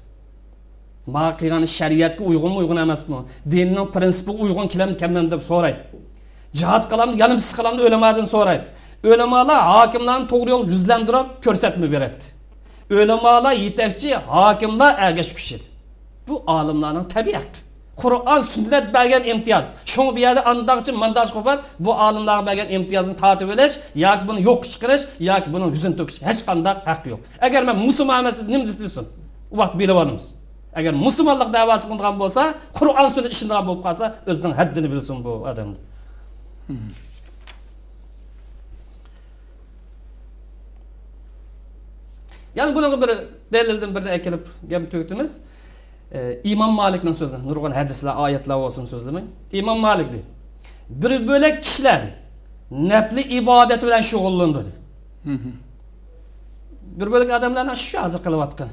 ما قىلغان ئىش شەرىئەتكە ئۇيغۇنمۇ، ئۇيغۇن ئەمەسمۇ؟ دىننىڭ پرىنسىپىغا ئۇيغۇن كېلەمدۇ، كەلمەمدۇ دەپ سورايدۇ. جىھاد قىلامدۇ، يالىمسىز قىلامدۇ، ئۆلىمادىن سورايدۇ. ئۆلىمالار ھاكىملارنى توغرا يولغا يۈزلەندۈرۈپ كۆرسەتمە بېرەتتى. ئۆلىمالار يېتەكچى، ھاكىملار ئەگەشكۈچى ئىدى. بۇ ئالىملارنىڭ تەبىئىي ھەققى. قۇرئان، سۈننەت بەرگەن ئىمتىياز. شۇڭا بۇ يەردە ئانداقچە، مانداقچە قوپار، بۇ ئالىملارغا بەرگەن ئىمتىيازنى تارتىۋېلىش ياكى بۇنى يوققا چىقىرىش ياكى بۇنىڭ يۈزىنى تۆكۈش ھېچقانداق ھەق يوق. ئەگەر مەن مۇسۇلمان ئەمەس دېسە، نېمە دېسە دېسۇن، ئۇ ۋاقىت بىلىۋالىمىز. ئەگەر مۇسۇلمانلىق دەۋاسى قىلىدىغان بولسا، قۇرئان سۈننەت ئىشىنىدىغان بولۇپ قالسا، ئۆزىنىڭ ھەددىنى بىلسۇن بۇ ئادەم. يەنە بۇنىڭغا بىر دەلىلدىن بىرنى ئەكېلىپ گەپنى تۈگىتىمىز. ئى، ئىمام مالىكنىڭ سۆزىنى، نۇرغۇن ھەدىسلەر، ئايەتلەر بولسۇن سۆزلىمەي. ئىمام مالىك دېدى، بىر بۆلەك كىشىلەر نەپلى ئىبادەت بىلەن شۇغۇللىنىدۇ دېدى. بىر بۆلەك ئادەملەرنىڭ شۇ ھازىر قىلىۋاتقىنى.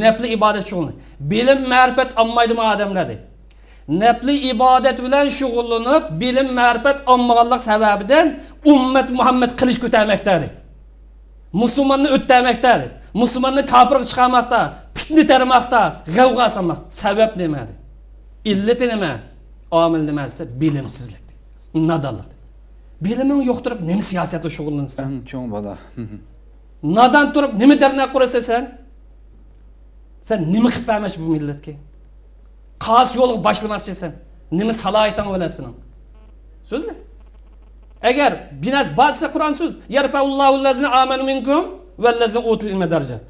نەپلى ئىبادەت شۇغۇللىنىدۇ. بىلىم، مەرىپەت ئالمايدۇ بۇ ئادەملەر دېدى. نەپلى ئىبادەت بىلەن شۇغۇللىنىپ، بىلىم، مەرىپەت ئالمىغانلىق سەۋەبىدىن ئۈممەت مۇھەممەد قىلىچ كۆتەرمەكتە دېدى. مۇسۇلماننى ئۆلتۈرمەكتە، مۇسۇلماننى كاپىرغا چىقارماقتا، پىتنە تېرىماقتا، غەۋغا سالماقتا. سەۋەب نېمە؟ ئىللىتى نېمە؟ ئامىل نېمە دېسە، بىلىمسىزلىك، نادانلىق. بىلىمىڭ يوق تۇرۇپ نېمە سىياسەتتە شۇغۇللىنىسەن؟ ئەڭ چوڭ بالا. نادان تۇرۇپ نېمە دەرنەك قۇرىسەن سەن؟ سەن نېمە قىلىپ بەرمەكچى بۇ مىللەتكە؟ قايسى يولغا باشلىماقچىسەن؟ نېمە سالاھىيىتىڭ بار سېنىڭ؟ سۆزلە. ئەگەر بىر نەرسە بار دېسە، قۇرئان سۆز، «يەرفەئۇللاھۇللەزىنە ئامەنۇ مىنكۇم ۋەللەزىنە ئۇتۇل ئىلمە دەرىجات.»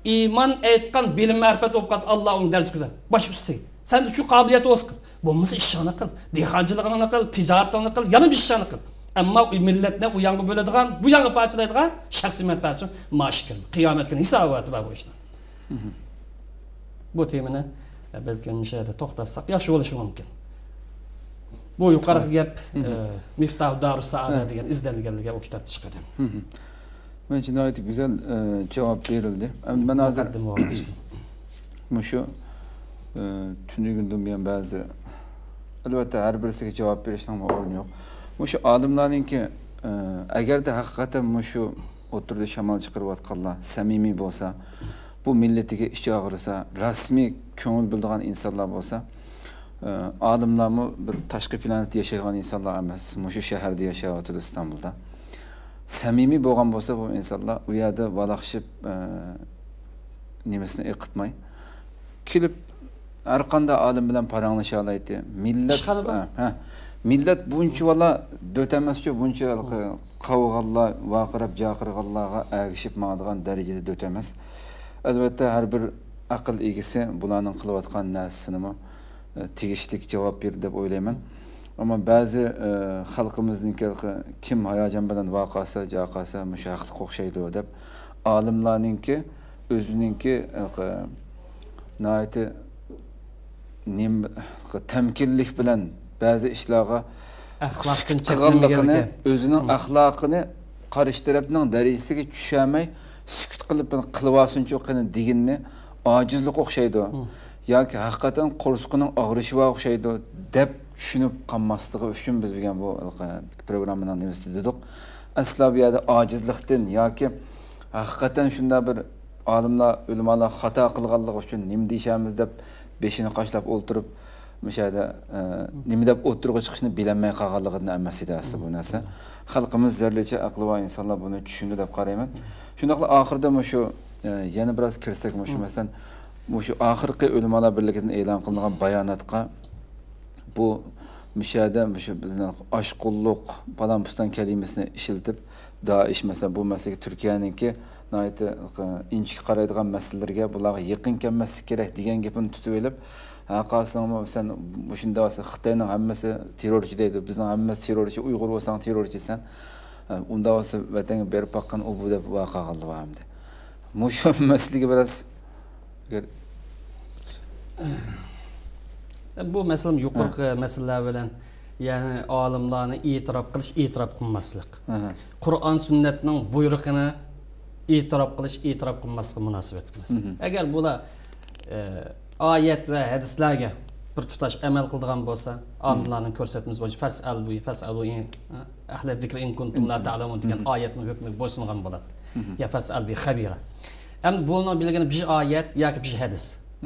ئىمان ئېيتقان، بىلىم، مەرىپەت بولۇپ قالسا، ئاللا ئۇنى دەرىجە كۆتۈرەر. باش ئۈستى. سەندە شۇ قابىلىيەت بولسا، بولمىسا ئىشىڭنى قىل، دېھقانچىلىقىڭنى قىل، تىجارىتىڭنى قىل، يەنە بىر ئىشىڭنى قىل. ئەمما مىللەتنى ئۇ يانغا بۆلىدىغان، بۇ يانغا پارچىلايدىغان شەخسىي مەنپەئەت ئۈچۈن مائاش كىرمە. قىيامەت كۈنى ھېساباتى بار بۇ ئىشنىڭ. بۇ تېمىنى، ئە، بەلكىم مۇشۇ يەردە توختاتساق ياخشى بولۇشى مۇمكىن. بۇ يۇقىرىقى گەپ، ئە، مىفتاھ دارۇس سائادە دېگەن ئىزدەنگەنلىكى ئۇ كىتابتا چىقىدۇ. مېنىڭچە ناھايىتى گۈزەل، ئە، جاۋاب بېرىلدى. ئەمدى مەن ھازىر مۇقەددىمە بولغان ئىكەن. مۇشۇ، ئە، تۈنۈگۈندىن بۇيان بەزى، ئەلۋەتتە، ھەر بىرسىگە جاۋاب بېرىشنىڭمۇ ئورنى يوق. مۇشۇ ئالىملارنىڭكى، ئە، ئەگەردە ھەقىقەتەن مۇشۇ ئوتتۇرىدا شامال چىقىرىۋاتقانلار سەمىمىي بولسا، بۇ مىللىتىگە ئىچى ئاغرىسا، رەسمىي كۆڭۈل بۆلىدىغان ئىنسانلار بولسا، ئە، ئالىملارمۇ بىر تاشقى پلانېتتا ياشايدىغان ئىنسانلار ئەمەس، مۇشۇ شەھەردە ياشاۋاتىدۇ، ئىستانبۇلدا. سەمىمىي بولغان بولسا بۇ ئىنسانلار ئۇ يەردە ۋالاقشىپ، ئە، نېمىسىنى ئېقىتماي، كېلىپ ھەر قانداق ئالىم بىلەن پاراڭلىشالايتتى. مىللەت، ئىشخانا بار. ھە، ھە. مىللەت بۇنچىۋالا دۆت ئەمەسچۇ، بۇنچە ھېلىقى قاۋىغانلار، ۋارقىراپ جارقىرىغانلارغا ئەگىشىپ ماڭىدىغان دەرىجىدە دۆت ئەمەس. ئەلۋەتتە، ھەر بىر ئەقىل ئىگىسى بۇلارنىڭ قىلىۋاتقان نەرسىسىنىمۇ، ئە، تېگىشلىك جاۋاب بېرىدۇ دەپ ئويلايمەن. ئەمما بەزى، ئە، خەلقىمىزنىڭكى كىم ھاياجان بىلەن ۋارقىرىسا، جارقىرىسا مۇشۇ ھەقلىق ئوخشايدۇ دەپ، ئالىملارنىڭكى ئۆزىنىڭكى، ئە، ناھايىتى نېمە، تەمكىنلىك بىلەن بەزى ئىشلارغا ئەخلاقتىن سۈكۈت قىلغانلىقىنى، چەتنىمىگەنلىكى. ئۆزىنىڭ ئەخلاقىنى قارشى تەرەپنىڭ دەرىجىسىگە چۈشەرمەي، سۈكۈت قىلىپ، قىلىۋالسۇنچۇ قېنى دېگىنىنى ئاجىزلىق ئوخشايدۇ. ياكى ھەقىقەتەن قورسىقىنىڭ ئاغرىشى بار ئوخشايدۇ، دەپ چۈشىنىپ قالماسلىقى ئۈچۈن بىز بۈگۈن بۇ پروگراممىنىڭ نېمىسىدە دېدۇق. ئەسلا بۇ يەردە ئاجىزلىقتىن ياكى ھەقىقەتەن شۇنداق بىر ئالىملار، ئۆلىمالار خاتا قىلغانلىقى ئۈچۈن نېمە دېيىشەرمىز دەپ بېشىنى قاشلاپ ئولتۇرۇپ، مۇشۇ يەردە، ئە، نېمە دەپ ئوتتۇرىغا چىقىشنى بىلەلمەي قالغانلىقىدىن ئەمەس ئىدى ئەسلى بۇ نەرسە. خەلقىمىز زەررىچە ئەقلى بار ئىنسانلار بۇنى چۈشىنىدۇ دەپ قارايمەن. شۇنداقلا ئاخىرىدا مۇشۇ، ئە، يەنە بىراز كىرسەك، مۇشۇ، مەسىلەن، مۇشۇ ئاخىرقى ئۆلىمالار بىرلىكىدىن ئېلان قىلىنغان باياناتقا بۇ مۇشۇ يەردە مۇشۇ بىزنىڭ ئاشقۇنلۇق، پالان-پۇستان كەلىمىسىنى ئىشلىتىپ، دائىش، مەسىلەن، بۇ مەسىلىگە تۈركىيەنىڭكى ناھايىتى ئىنچىكە قارايدىغان مەسىلىلىرىگە بۇلارغا يېقىن كەلمەسلىك كېرەك دېگەن گېپىنى تۇتۇۋېلىپ، ھە، قارىساڭمۇ سەن مۇشۇنداق بولسا خىتاينىڭ ھەممىسى تېررورچى دەيدۇ، بىزنىڭ ھەممىمىز تېررورچى، ئۇيغۇر بولساڭ تېررورچىسەن، ھە، ئۇنداق بولسا ۋەتەنگە بېرىپ باققىن ئۇ بۇ دەپ ۋارقىرىغانلار بار ئەمدى. مۇشۇ مەسىلىگە بىراز ئەگەر بۇ مەسىلىمۇ يۇقىرىقى مەسىلىلەر بىلەن، يەنى ئالىملارنى ئېتىراپ قىلىش، ئېتىراپ قىلماسلىق. قۇرئان سۈننەتنىڭ بۇيرۇقىنى ئېتىراپ قىلىش، ئېتىراپ قىلماسلىققا مۇناسىۋەتلىك مەسىلە. ئەگەر بۇلار، ئە، ئايەت ۋە ھەدىسلەرگە بىر تۇتاش ئەمەل قىلىدىغان بولسا، ئالىملارنىڭ كۆرسەتمىسى بويىچە فەسئەلۇ، فەسئەلۇ ئىن، ئەھلە زىكرى ئىن كۇنتۇم لا تەئلەمۇن دېگەن ئايەتنىڭ ھۆكمىگە بويسۇنغان بولاتتى. يا فەسئەل بى خەبىرا. ئەمدى بۇنىڭ بىلگىنى بىر ئايەت ياكى بىر ھەدىس.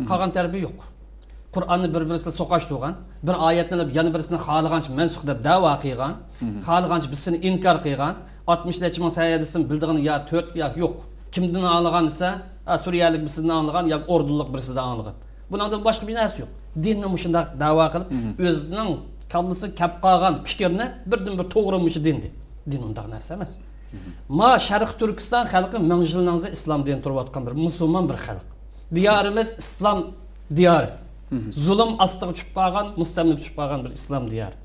قالغان تەرىپى يوق. قۇرئاننى بىر-بىرسىدە سوقاشتۇرغان، بىر ئايەتنى ئېلىپ يەنە بىرسىنى خالىغانچە مەنسۇخ دەپ دەۋا قىلغان، خالىغانچە بىرسىنى ئىنكار قىلغان، ئاتمىش نەچچە مىڭ سەھىھە ھەدىسنى بىلىدىغىنى يا تۆت يا يوق. كىمدىن ئاڭلىغان دېسە، ئا، سۈرىيەلىك بىرسىدىن ئاڭلىغان يا ئوردۇنلۇق بىرسىدىن ئاڭلىغان. بۇنىڭدىن باشقا بىر نەرسە يوق. دىننى مۇشۇنداق دەۋا قىلىپ، ئۆزىنىڭ كاللىسىغا كەپ قالغان پىكىرنى بىردىنبىر توغرا مۇشۇ دىن دەيدۇ. دىن ئۇنداق نەرسە ئەمەس. ما شەرقىي تۈركىستان خەلقى مىڭ يىلنىڭ ئىسلام دىنى تۇرۇۋاتقان بىر مۇسۇلمان بىر خەلق. دىيارىمىز ئىسلام دىيارى. زۇلۇم ئاستىغا چۈشۈپ قالغان، مۇستەملىكە چۈشۈپ قالغان بىر ئىسلام دىيارى.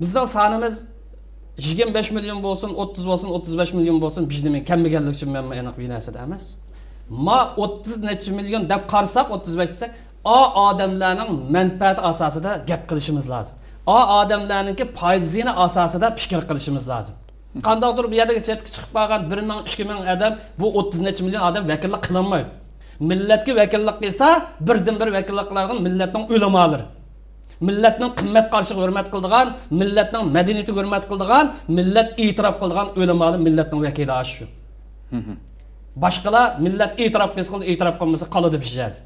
بىزنىڭ سانىمىز يىگىرمە بەش مىليون بولسۇن، ئوتتۇز بولسۇن، ئوتتۇز بەش مىليون بولسۇن، بىز نېمە كەممىگەنلىكى ئۈچۈن مەنمۇ ئېنىق بىر نەرسە ئەمەس. ما ئوتتۇز نەچچە مىليون دەپ قارىساق، ئوتتۇز بەش دېسەك، ئا ئادەملەرنىڭ مەنپەئەتى ئاساسىدا گەپ قىلىشىمىز لازىم. ئا ئادەملەرنىڭكى پايدا زىيىنى ئاساسىدا پىكىر قىلىشىمىز لازىم. قانداقتۇر بۇ يەردىكى چەتكە چىقىپ قالغان بىر مىڭ، ئىككى مىڭ ئادەم بۇ ئوتتۇز نەچچە مىليون ئادەم ۋەكىللىك قىلالمايدۇ. مىللەتكە ۋەكىللىك قىلسا، بىردىنبىر ۋەكىللىك قىلىدىغان مىللەتنىڭ ئۆلىمالىرى. مىللەتنىڭ قىممەت قارىشىغا ھۆرمەت قىلىدىغان، مىللەتنىڭ مەدەنىيىتىگە ھۆرمەت قىلىدىغان، مىللەت ئېتىراپ قىلىدىغان ئۆلىمالار مىللەتنىڭ ۋەكىلى ئاشۇ. باشقىلار مىللەت ئېتىراپ قىلسا قىلىدۇ، ئېتىراپ قىلمىسا قالىدۇ بىر يەردە.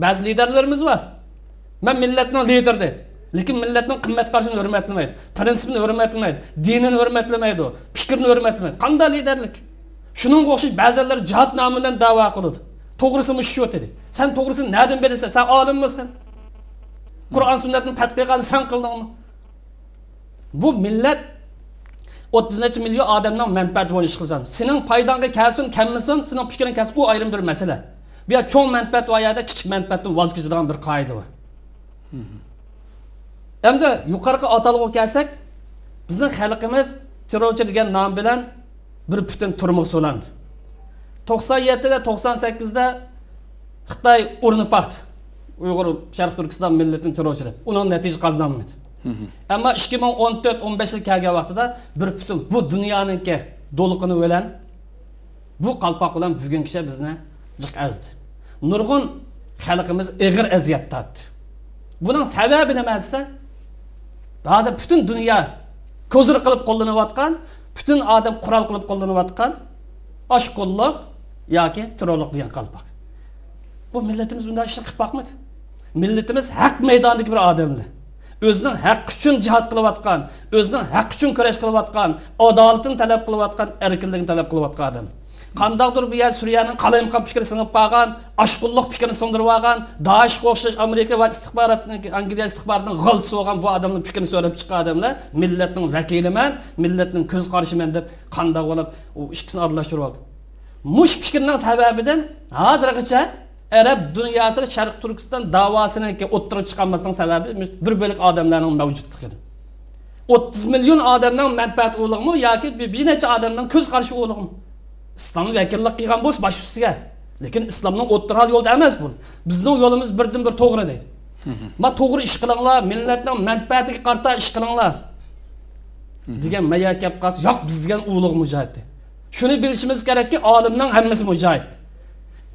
بەزى لىدەرلىرىمىز بار. مەن مىللەتنىڭ لىدىرى دەيدۇ. لېكىن مىللەتنىڭ قىممەت قارىشىنى ھۆرمەتلىمەيدۇ. پىرىنسىپىنى ھۆرمەتلىمەيدۇ. دىنىنى ھۆرمەتلىمەيدۇ. پىكرىنى ھۆرمەتلىمەيدۇ. قانداق لىدەرلىك؟ شۇنىڭغا ئوخشاش بەزىلەر جىھاد نامى بىلەن دەۋا قىلىدۇ. توغرىسى مۇشۇ شۇ دېدى. سەن توغرىسىنى نەدىن بىلىسەن؟ سەن ئالىممۇسەن؟ قۇرئان سۈننەتنىڭ تەتقىقاتىنى سەن قىلدىڭمۇ؟ بۇ مىللەت ئوتتۇز نەچچە مىليون ئادەمنىڭ مەنپەئەتى بويىچە ئىش قىلسا، سېنىڭ پايداڭغا كەلسۇن، كەلمىسۇن، سېنىڭ پىكرىڭ كەلسۇن، ئۇ ئايرىم بىر مەسىلە. بۇ يەردە چوڭ مەنپەئەت بار يەردە كىچىك مەنپەئەتتىن ۋاز كېچىدىغان بىر قائىدە بار. ئەمدى يۇقىرىقى ئاتالغۇغا كەلسەك، بىزنىڭ خەلقىمىز تېررورچى دېگەن نام بىلەن بىر پۈتۈن تۈرمىگە سولاندى. توقسان يەتتىدە، توقسان سەككىزدە خىتاي ئۇرۇنۇپ باقتى، ئۇيغۇر شەرقىي تۈركىستان مىللىتىنى تېررورچى دەپ. ئۇنىڭ نەتىجە قازىنالمىدى. ئەمما ئىككى مىڭ ئون تۆت، ئون بەش يىل كەلگەن ۋاقتىدا بىر پۈتۈن بۇ دۇنيانىڭكى دولقۇنى بىلەن بۇ قالپاق بىلەن بۈگۈنگىچە بىزنى جىق ئەزدى. نۇرغۇن خەلقىمىز ئېغىر ئەزىيەت تارتتى. بۇنىڭ سەۋەبى نېمە دېسە، ھازىر پۈتۈن دۇنيا كوزىر قىلىپ قوللىنىۋاتقان، پۈتۈن ئادەم قورال قىلىپ قوللىنىۋاتقان ئاشقۇنلۇق ياكى تېررورلۇق دېگەن قالپاق. بۇ مىللىتىمىز بۇنداق ئىشنى قىلىپ باقمىدى. مىللىتىمىز ھەق مەيدانىدىكى بىر ئادەملەر. ئۆزىنىڭ ھەق ئۈچۈن جىھاد قىلىۋاتقان، ئۆزىنىڭ ھەق ئۈچۈن كۈرەش قىلىۋاتقان، ئادالىتىنى تەلەپ قىلىۋاتقان، ئەركىنلىكىنى تەلەپ قىلىۋاتقان ئادەم. قانداقتۇر بۇ يەر سۈرىيەنىڭ قالايمىقان پىكرى سىڭىپ قالغان، ئاشقۇنلۇق پىكرىنى سىڭدۈرۈۋالغان، دائىشقا ئوخشاش ئامېرىكا ۋە ئىستىخباراتنىڭ، ئانگلىيە ئىستىخباراتىنىڭ غالتىسى بولغان بۇ ئادەمنىڭ پىكرىنى سۆرەپ چىققان ئادەملەر مىللەتنىڭ ۋەكىلىمەن، مىللەتنىڭ كۆز قارىشىمەن دەپ قانداق بولۇپ ئۇ ئىككىسىنى ئارىلاشتۇرۇۋالدى. مۇشۇ پىكىرنىڭ سەۋەبىدىن ھازىرغىچە ئەرەب دۇنياسىدا شەرقىي تۈركىستان داۋاسىنىڭكى ئوتتۇرىغا چىقالماسلىقنىڭ سەۋەبى بىر بۆلەك ئادەملەرنىڭ مەۋجۇتلۇقىدىن. ئوتتۇز مىليون ئادەمنىڭ مەنپەئەتى ئۇلۇغمۇ ياكى بىر، بىر نەچچە ئادەمنىڭ كۆز قارىشى ئۇلۇغمۇ؟ ئىسلام ۋەكىللىك قىلغان بولسا باش ئۈستىگە. لېكىن ئىسلامنىڭ ئوتتۇرا ھال يولىدا ئەمەس بۇ. بىزنىڭ يولىمىز بىردىنبىر توغرا دەيدۇ. ما توغرا ئىش قىلىڭلار، مىللەتنىڭ مەنپەئەتىگە قارىتا ئىش قىلىڭلار دېگەن مەيەر كەپ قالسا، ياق، بىز دېگەن ئۇلۇغ مۇجاھىد. شۇنى بىلىشىمىز كېرەككى، ئالىمنىڭ ھەممىسى مۇجاھىد.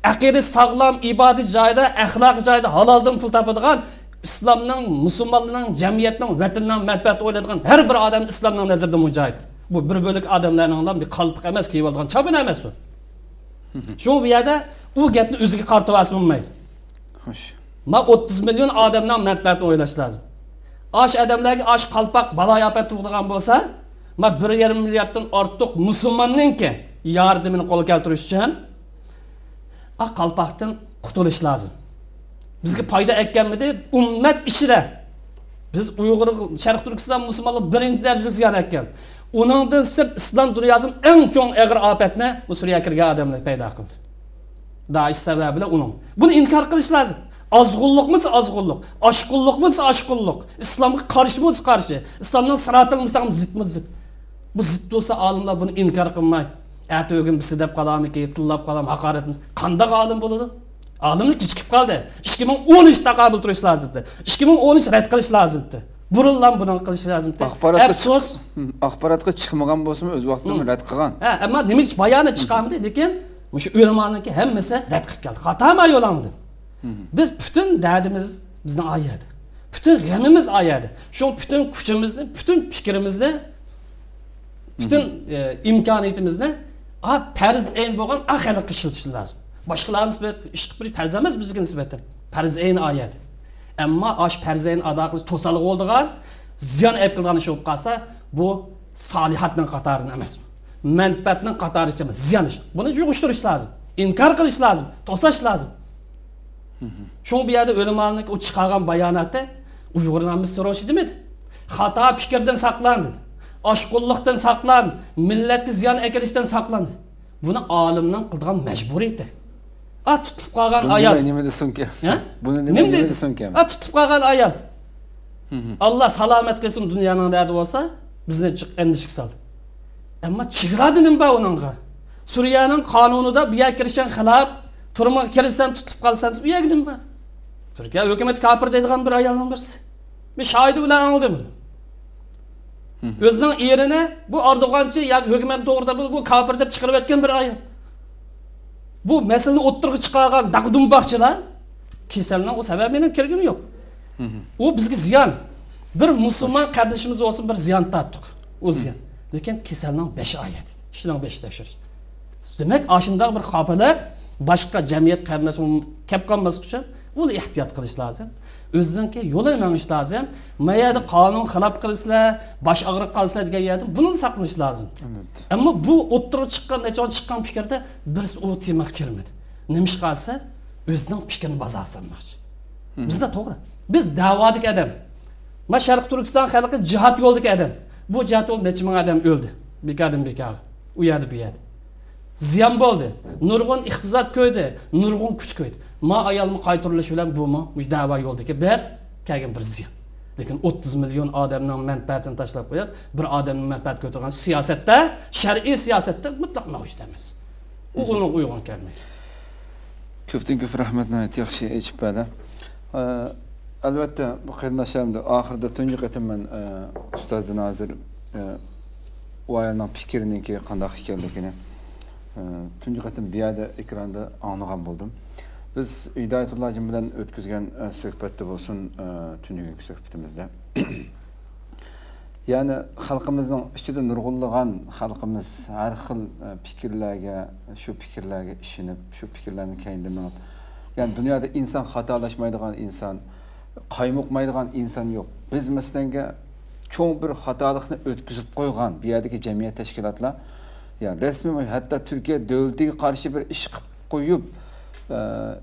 ئەقىدىسى ساغلام، ئىبادىتى جايىدا، ئەخلاقى جايىدا، ھالالدىن پۇل تاپىدىغان، ئىسلامنىڭ، مۇسۇلمانلارنىڭ، جەمئىيەتنىڭ، ۋەتىنىنىڭ مەنپەئەتىنى ئويلايدىغان ھەر بىر ئادەم ئىسلامنىڭ نەزىرىدە مۇجاھىد. بۇ بىر بۆلەك ئادەملەرنىڭلا بىر قالپىق ئەمەس، كىيىۋالىدىغان چاپىنى ئەمەس ئۇ. شۇڭا بۇ يەردە ئۇ گەپنى ئۆزىگە قارىتىۋالسا بولمايدۇ. خوش. ما ئوتتۇز مىليون ئادەمنىڭ مەنپەئەتىنى ئويلاش لازىم. ئاش ئادەملەرگە ئاش قالپاق بالايىئاپەت تۇغىدىغان بولسا، ما بىر يېرىم مىلياردتىن ئارتۇق مۇسۇلماننىڭكى ياردىمىنى قولغا كەلتۈرۈش ئۈچۈن ئا قالپاقتىن قۇتۇلۇش لازىم. بىزگە پايدا ئەكەلمىدى، ئۈممەت ئىچىدە بىز ئۇيغۇر، شەرقىي تۈركىستان مۇسۇلمانلىرى بىرىنچى دەرىجىلىك زىيان ئەكەلدى. ئۇنىڭدىن سىرت ئىسلام دۇنياسىنىڭ ئەڭ چوڭ ئېغىر ئاپەتنى بۇ سۈرىيەگە كىرگەن ئادەملەر پەيدا قىلدى. دائىش سەۋەبى بىلەن ئۇنىڭ. بۇنى ئىنكار قىلىش لازىم. ئازغۇنلۇقمۇ دېسە ئازغۇنلۇق، ئاشقۇنلۇقمۇ دېسە ئاشقۇنلۇق، ئىسلامغا قارشىمۇ دېسە قارشى، ئىسلامنىڭ سىراتىل مۇستەقىم زىتمۇ زىت. بۇ زىت بولسا ئالىملار بۇنى ئىنكار قىلماي، ئەتە ئۆگۈن بىسى دەپ قالامىكى، تىللاپ قالام، ھاقارەتلىمىسە، قانداق ئالىم بولىدۇ؟ ئالىملىق كېچىكىپ قالدى. ئىككى مىڭ ئون ئۈچ تاقابىل تۇرۇش لازىمدى. ئىككى مىڭ ئون ئۈچ رەت قىلىش لازىمدى. بۇرۇنلا بۇنى قىلىش لازىمدى. ئاخباراتقا ئەپسۇس. چىق-، ھم، ئاخباراتقا چىقمىغان بولسىمۇ ئۆز ۋاقتىدا ھم. رەت قىلغان. ھە، ئەمما نېمە ئۈچۈن بايانات چىقارمىدى؟ لېكىن مۇشۇ ئۆلىمانىڭكى ھەممىسى رەت قىلىپ كەلدى. خاتامۇ يولۇڭدىن. ھم. بىز پۈتۈن دەردىمىز بىزنىڭ ئا يەردە. پۈتۈن غېمىمىز ئا يەردە. شۇڭا پۈتۈن كۈچىمىزنى، پۈتۈن پىكرىمىزنى، پۈتۈن، مم. ئى، ئىمكانىيىتىمىزنى ئا پەرز ئەين بولغان ئا خەلققە ئىشلىتىش لازىم. باشقىلارنى سىز بىر ئىش قىلىپ بېرىش پەرز ئەمەس بىزگە نىسبەتەن. پەرز ئەين ئا يەردە. ئەمما ئاش پەرز ئەين ئادا قىلىش توسالغۇ بولىدىغان، زىيان ئەپ قىلىدىغان ئىش بولۇپ قالسا، بۇ سالىھاتنىڭ قاتارىدىن ئەمەس. مەنپەئەتنىڭ قاتارىدىكى ئەمەس، زىيان ئىش. بۇنى يىغىشتۇرۇش لازىم. ئىنكار قىلىش لازىم. توساش لازىم. شۇڭا بۇ يەردە ئۆلىمانىڭ ئۇ چىقارغان باياناتى ئۇيغۇرنى ھەممىسى تېررورچى دېمىدى. خاتا پىكىردىن ساقلان دېدى. ئاشقۇنلۇقتىن ساقلان، مىللەتكە زىيان ئەكېلىشتىن ساقلان. بۇنى ئالىمنىڭ قىلىدىغان مەجبۇرىيىتى. ئا، تۇتۇلۇپ قالغان بۇنى ئايال. نېمە، نېمە دېسۇنكى؟ ھە؟ بۇنى نېمە، نېمە نېمە دېدى؟ دېسۇنكى؟ ئا، تۇتۇلۇپ قالغان ئايال. ئاللا سالامەت قىلسۇن، دۇنيانىڭ نەدە بولسا، بىزنى جىق ئەندىشىگە سالدى. ئەمما چېگرادا نېمە بار ئۇنىڭغا؟ سۈرىيەنىڭ قانۇنىدا بۇ يەرگە كىرىشىڭ خىلاپ، تۈرمىگە كىرىسەن، تۇتۇپ قالسان، ئۇ يەرگە نېمە بار؟ تۈركىيە ھۆكۈمىتى كاپىر دەيدىغان بىر ئايالنىڭ بىرسى. مەن شاھىدى بىلەن ئاڭلىدىم. ئۆزىنىڭ ئېرىنى بۇ ئاردوغانچى ياكى ھۆكۈمەت توغرىدا بۇ، بۇ كاپىر دەپ چىقىرىۋەتكەن بىر ئايال. بۇ مەسىلىنى ئوتتۇرىغا چىقارغان داقا دۇمباقچىلار كېسەلنىڭ ئۇ سەۋەبىنى كىرگىنى يوق. ئۇ بىزگە زىيان. بىر مۇسۇلمان قېرىندىشىمىز بولسۇن، بىر زىيان تارتتۇق. ئۇ زىيان. لېكىن كېسەلنىڭ بېشى ئايەت، ئىشنىڭ بېشى تەكشۈرۈش. دېمەك، ئاشۇنداق بىر خاپىلار باشقا جەمئىيەت قېرىنداشلىرىمۇ كەپ قالماسلىق ئۈچۈن ئۇنى ئېھتىيات قىلىش لازىم. ئۆزىنىڭكى يولىنى مېڭىش لازىم. ما يەردە قانۇن خىلاپ قىلىسىلەر، باش ئاغرىپ قالىسىلەر دېگەن يەردىن بۇنىڭدىن ساقلىنىش لازىم. ئەلۋەتتە. ئەمما بۇ ئوتتۇرىغا چىققان، نەچچە چىققان پىكىردە بىرسى ئۇ تېمىغا كىرمىدى. نېمىشقا دېسە، ئۆزىنىڭ پىكرىنى بازارغا سالماقچى. بىزدە توغرا. بىز دەۋادىكى ئادەم. ما شەرقىي تۈركىستان خەلقى جىھاد يولىدىكى ئادەم. بۇ جىھاد يولىدا نەچچە مىڭ ئادەم ئۆلدى. بىكاردىن بىكارغا. ئۇ يەردە، بۇ يەردە. زىيان بولدى. نۇرغۇن ئىقتىساد كۆيدى. نۇرغۇن كۈچ كۆيدى. ما ئايالمۇ قايتۇرۇلۇش بىلەن بۇمۇ مۇشۇ دەۋا يولىدىكى بىر كەلگەن بىر زىيان. لېكىن ئوتتۇز مىليون ئادەمنىڭ مەنپەئەتىنى تاشلاپ قويۇپ، بىر ئادەمنىڭ مەنپەئەتىگە كۆتۈرگەن سىياسەتتە، شەرئىي سىياسەتتە مۇتلەق مەۋجۇت ئەمەس. ئۇ ئۇنىڭغا ئۇيغۇن كەلمەيدۇ. كۆپتىن كۆپ رەھمەت، ناھايىتى ياخشى ئېچىپ بەردى. ئە، ئەلۋەتتە، بۇ قېرىنداشلار ئەمدى ئاخىرىدا تۇنجى قېتىم مەن، ئە، ئۇستازدىن ھازىر، ئە، ئۇ ئايالنىڭ پىكرىنىڭكى قانداق ئىكەنلىكىنى، ئە، تۇنجى قېتىم بۇ يەردە ئېكراندا ئاڭلىغان بولدۇم. بىز ھىدايەتۇللا ھاجىم بىلەن ئۆتكۈزگەن، ئە، سۆھبەتتە بولسۇن، ئە، تۈنۈگۈنكى سۆھبىتىمىزدە. يەنى خەلقىمىزنىڭ ئىچىدە نۇرغۇنلىغان خەلقىمىز ھەر خىل، ئە، پىكىرلەرگە، شۇ پىكىرلەرگە ئىشىنىپ، شۇ پىكىرلەرنىڭ كەينىدە مېڭىپ، يەنى دۇنيادا ئىنسان خاتالاشمايدىغان ئىنسان، قايمۇقمايدىغان ئىنسان يوق. بىز مەسىلەنگە چوڭ بىر خاتالىقنى ئۆتكۈزۈپ قويغان بۇ يەردىكى جەمئىيەت تەشكىلاتلار، يەنى رەسمىي، ھەتتا تۈركىيە دۆلىتىگە قارشى بىر ئىش قىلىپ قويۇپ، ئە،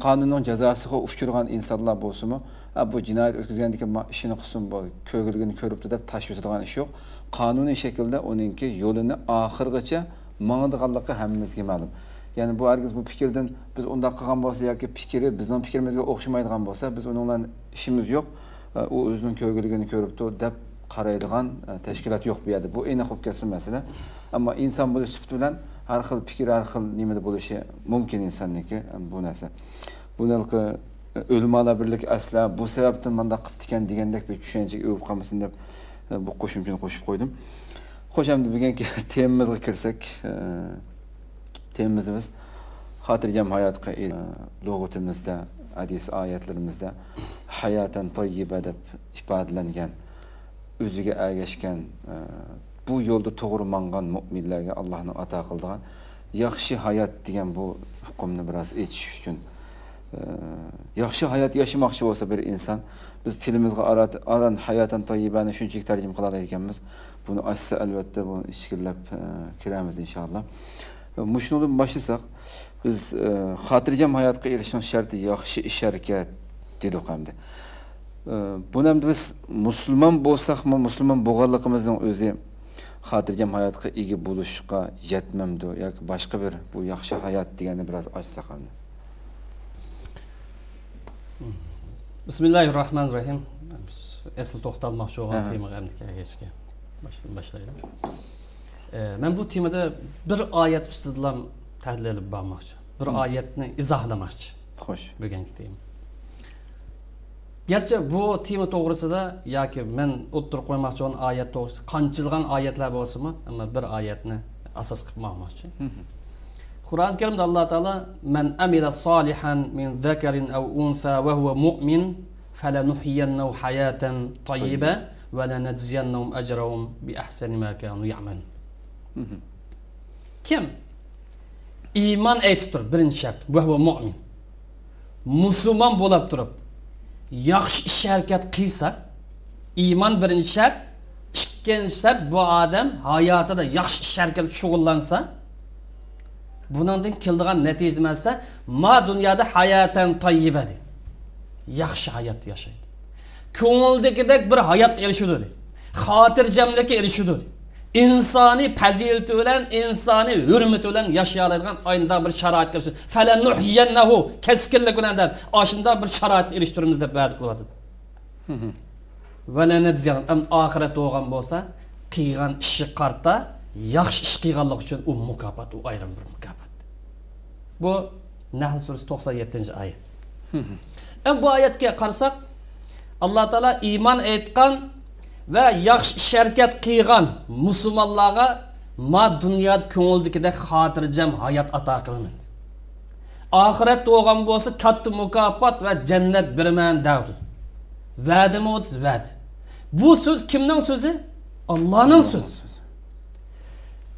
قانۇننىڭ جازاسىغا ئۇچرىغان ئىنسانلار بولسىمۇ، ئە، بۇ جىنايەت ئۆتكۈزگەندىكىن ما ئىشىنى قىلسۇن، بۇ كۆرگۈلىگىنى كۆرۈپتۇ دەپ تاشلىۋېتىدىغان ئىش يوق. قانۇنىي شەكىلدە ئۇنىڭكى يولىنى ئاخىرغىچە ماڭىدىغانلىقى ھەممىمىزگە مەلۇم. يەنى بۇ ھەرگىز بۇ پىكىردىن بىز ئۇنداق قىلغان بولسا ياكى پىكرى بىزنىڭ پىكرىمىزگە ئوخشىمايدىغان بولسا، بىز ئۇنىڭ بىلەن ئىشىمىز يوق. ئە، ئۇ ئۆزىنىڭ كۆرگۈلىگىنى كۆرۈپتۇ دەپ قارايدىغان، ئە، تەشكىلات يوق بۇ يەردە. بۇ ئېنىق بولۇپ كەتسۇن مەسىلە. ئەمما ئىنسان بولۇش سۈپىتى بىلەن ھەر خىل پىكىر، ھەر خىل نېمىدە بولۇشى مۇمكىن ئىنساننىڭكى، ئە، بۇ نەرسە. بۇنى ھېلىقى، ئە، ئۆلىمالار بىرلىكى ئەسلى بۇ سەۋەبتىن مانداق قىپتىكەن دېگەندەك بىر چۈشەنچىگە ئۆلۈپ قالمىسۇن دەپ، ئە، بۇ قوشۇمچىنى قوشۇپ قويدۇم. خوش، ئەمدى بۈگۈنكى تېمىمىزغا كىرسەك، ئە، تېمىمىزدا بىز خاتىرجەم ھاياتقا ئېرىش-، لۇغىتىمىزدە، ھەدىس ئايەتلىرىمىزدە ھاياتەن تاييىبە دەپ ئىپادىلەنگەن، ئۆزىگە ئەگەشكەن، بۇ يولدا توغرا ماڭغان مۆمىنلەرگە ئاللانىڭ ئاتا قىلىدىغان ياخشى ھايات دېگەن بۇ ئۇقۇمنى بىراز ئېچىش ئۈچۈن، ياخشى ھايات ياشىماقچى بولسا بىر ئىنسان، بىز تىلىمىزغا ئارا-، ئاران ھاياتەن تاييىبەنى شۇنچىلىك تەرجىمە قىلالايدىكەنمىز، بۇنى ئاچسا، ئەلۋەتتە، بۇنى ئىچكىرىلەپ، ئە، كىرەرمىز، ئىنشائاللا. مۇشۇنىڭدىن باشلىساق، بىز، ئە، خاتىرجەم ھاياتقا ئېرىشىشنىڭ شەرتى ياخشى ئىش-ھەرىكەت دېدۇق ئەمدى. ئە، بۇنى ئەمدى بىز مۇسۇلمان بولساقمۇ، مۇسۇلمان بولغانلىقىمىزنىڭ ئۆزى خاتىرجەم ھاياتقا ئىگە بولۇشقا يەتمەمدۇ ياكى باشقا بىر بۇ ياخشى ھايات دېگەننى بىراز ئاچساق ئەمدى. بىسمىللاھىررەھمانىررەھىم. بىز ئەسلى توختالماقچى بولغان ئەھە. تېمىغا ئەمدى كەلگەچكە باشتىن باشلايلى. ئە، مەن بۇ تېمىدا بىر ئايەت ئۈستىدىلا تەھلىل ئېلىپ بارماقچى. بىر مم. ئايەتنى ئىزاھلىماقچى. خوش. بۈگۈنكى تېما. گەرچە بۇ تېما توغرىسىدا ياكى مەن ئوتتۇرىغا قويماقچى بولغان ئايەت توغرىسىدا قانچىلىغان ئايەتلەر بولسىمۇ، ئەمما بىر ئايەتنى ئاساس قىلىپ ماڭماقچى. مم. قۇرئان كەرىمدە ئاللا تائالا، مەن ئەمىلە سالىھەن مىن زەكەرىن ئەۋ ئۇنسا ۋە ھۇۋە مۇئمىن فەلەنۇھيىيەننەھۇ ھاياتەن تاييىبە ۋە لەنەجزىيەننەھۇم ئەجرەھۇم بىئەھسەنى ما كانۇ يەئمەلۇن. مم. كىم ئىمان ئېيتىپ تۇرۇپ، بىرىنچى شەرت، ۋە ھۇۋە مۇئمىن، مۇسۇلمان بولاپ تۇرۇپ، ياخشى ئىش ھەرىكەت قىلسا، ئىمان بىرىنچى شەرت، ئىككىنچى شەرت، بۇ ئادەم ھاياتىدا ياخشى ئىش ھەرىكەت شۇغۇللانسا، بۇنىڭدىن كېلىدىغان نەتىجە نېمە دېسە، ما دۇنيادا ھاياتەن تاييىبە دەيدۇ. ياخشى ھايات ياشايدۇ. كۆڭۈلدىكىدەك بىر ھاياتقا ئېرىشىدۇ دەيدۇ. خاتىرجەملىككە ئېرىشىدۇ دەيدۇ. ئىنسانىي پەزىلىتى بىلەن، ئىنسانىي ھۆرمىتى بىلەن ياشىيالايدىغان ئاينداق بىر شارائىتقا ئېرىشىدۇ. فەلەنۇھيىيەننەھۇ، كەسكىنلىك بىلەن دەپ، ئاشۇنداق بىر شارائىتقا ئېرىشتۈرىمىز دەپ ۋەدە قىلىۋاتىدۇ. ۋەلەنەجزىيەننەھۇم، ئەمدى ئاخىرەت بولغان بولسا، قىلغان ئىشىغا قارىتا ياخشى ئىش قىلغانلىقى ئۈچۈن ئۇ مۇكاپات، ئۇ ئايرىم بىر مۇكاپات. بۇ نەھل سۈرىسى توقسان يەتتىنچى ئايەت. ئەمدى بۇ ئايەتكە قارىساق، ئاللا تائالا ئىمان ئېيتقان ۋە ياخشى ئىش ھەرىكەت قىلغان مۇسۇلمانلارغا ما دۇنيادا كۆڭۈلدىكىدەك خاتىرجەم ھايات ئاتا قىلىمەن. ئاخىرەتتە بولغان بولسا كاتتا مۇكاپات ۋە جەننەت بېرىمەن دەۋاتىدۇ. ۋەدىمۇ دېسە ۋەدە. بۇ سۆز كىمنىڭ سۆزى؟ ئاللانىڭ سۆزى.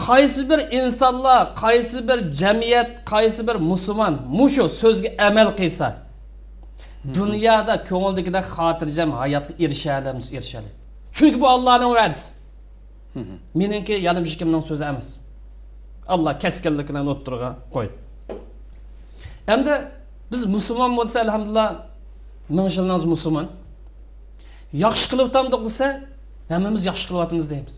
قايسى بىر ئىنسانلار، قايسى بىر جەمئىيەت، قايسى بىر مۇسۇلمان مۇشۇ سۆزگە ئەمەل قىلسا، دۇنيادا كۆڭلىدىكىدەك خاتىرجەم ھاياتقا ئېرىشەلەمسە ئېرىشەلەيدۇ. چۈنكى بۇ ئاللانىڭ ۋەدىسى. مېنىڭكى يانا ھېچكىمنىڭ سۆزى ئەمەس. ئاللا كەسكىنلىك بىلەن ئوتتۇرىغا قويدى. ئەمدى بىز مۇسۇلمان بولسا، ئەلھەمدۇلىللا، مىڭ يىلىڭىز مۇسۇلمان. ياخشى قىلىۋاتامدۇق دېسە، ھەممىمىز ياخشى قىلىۋاتىمىز دەيمىز.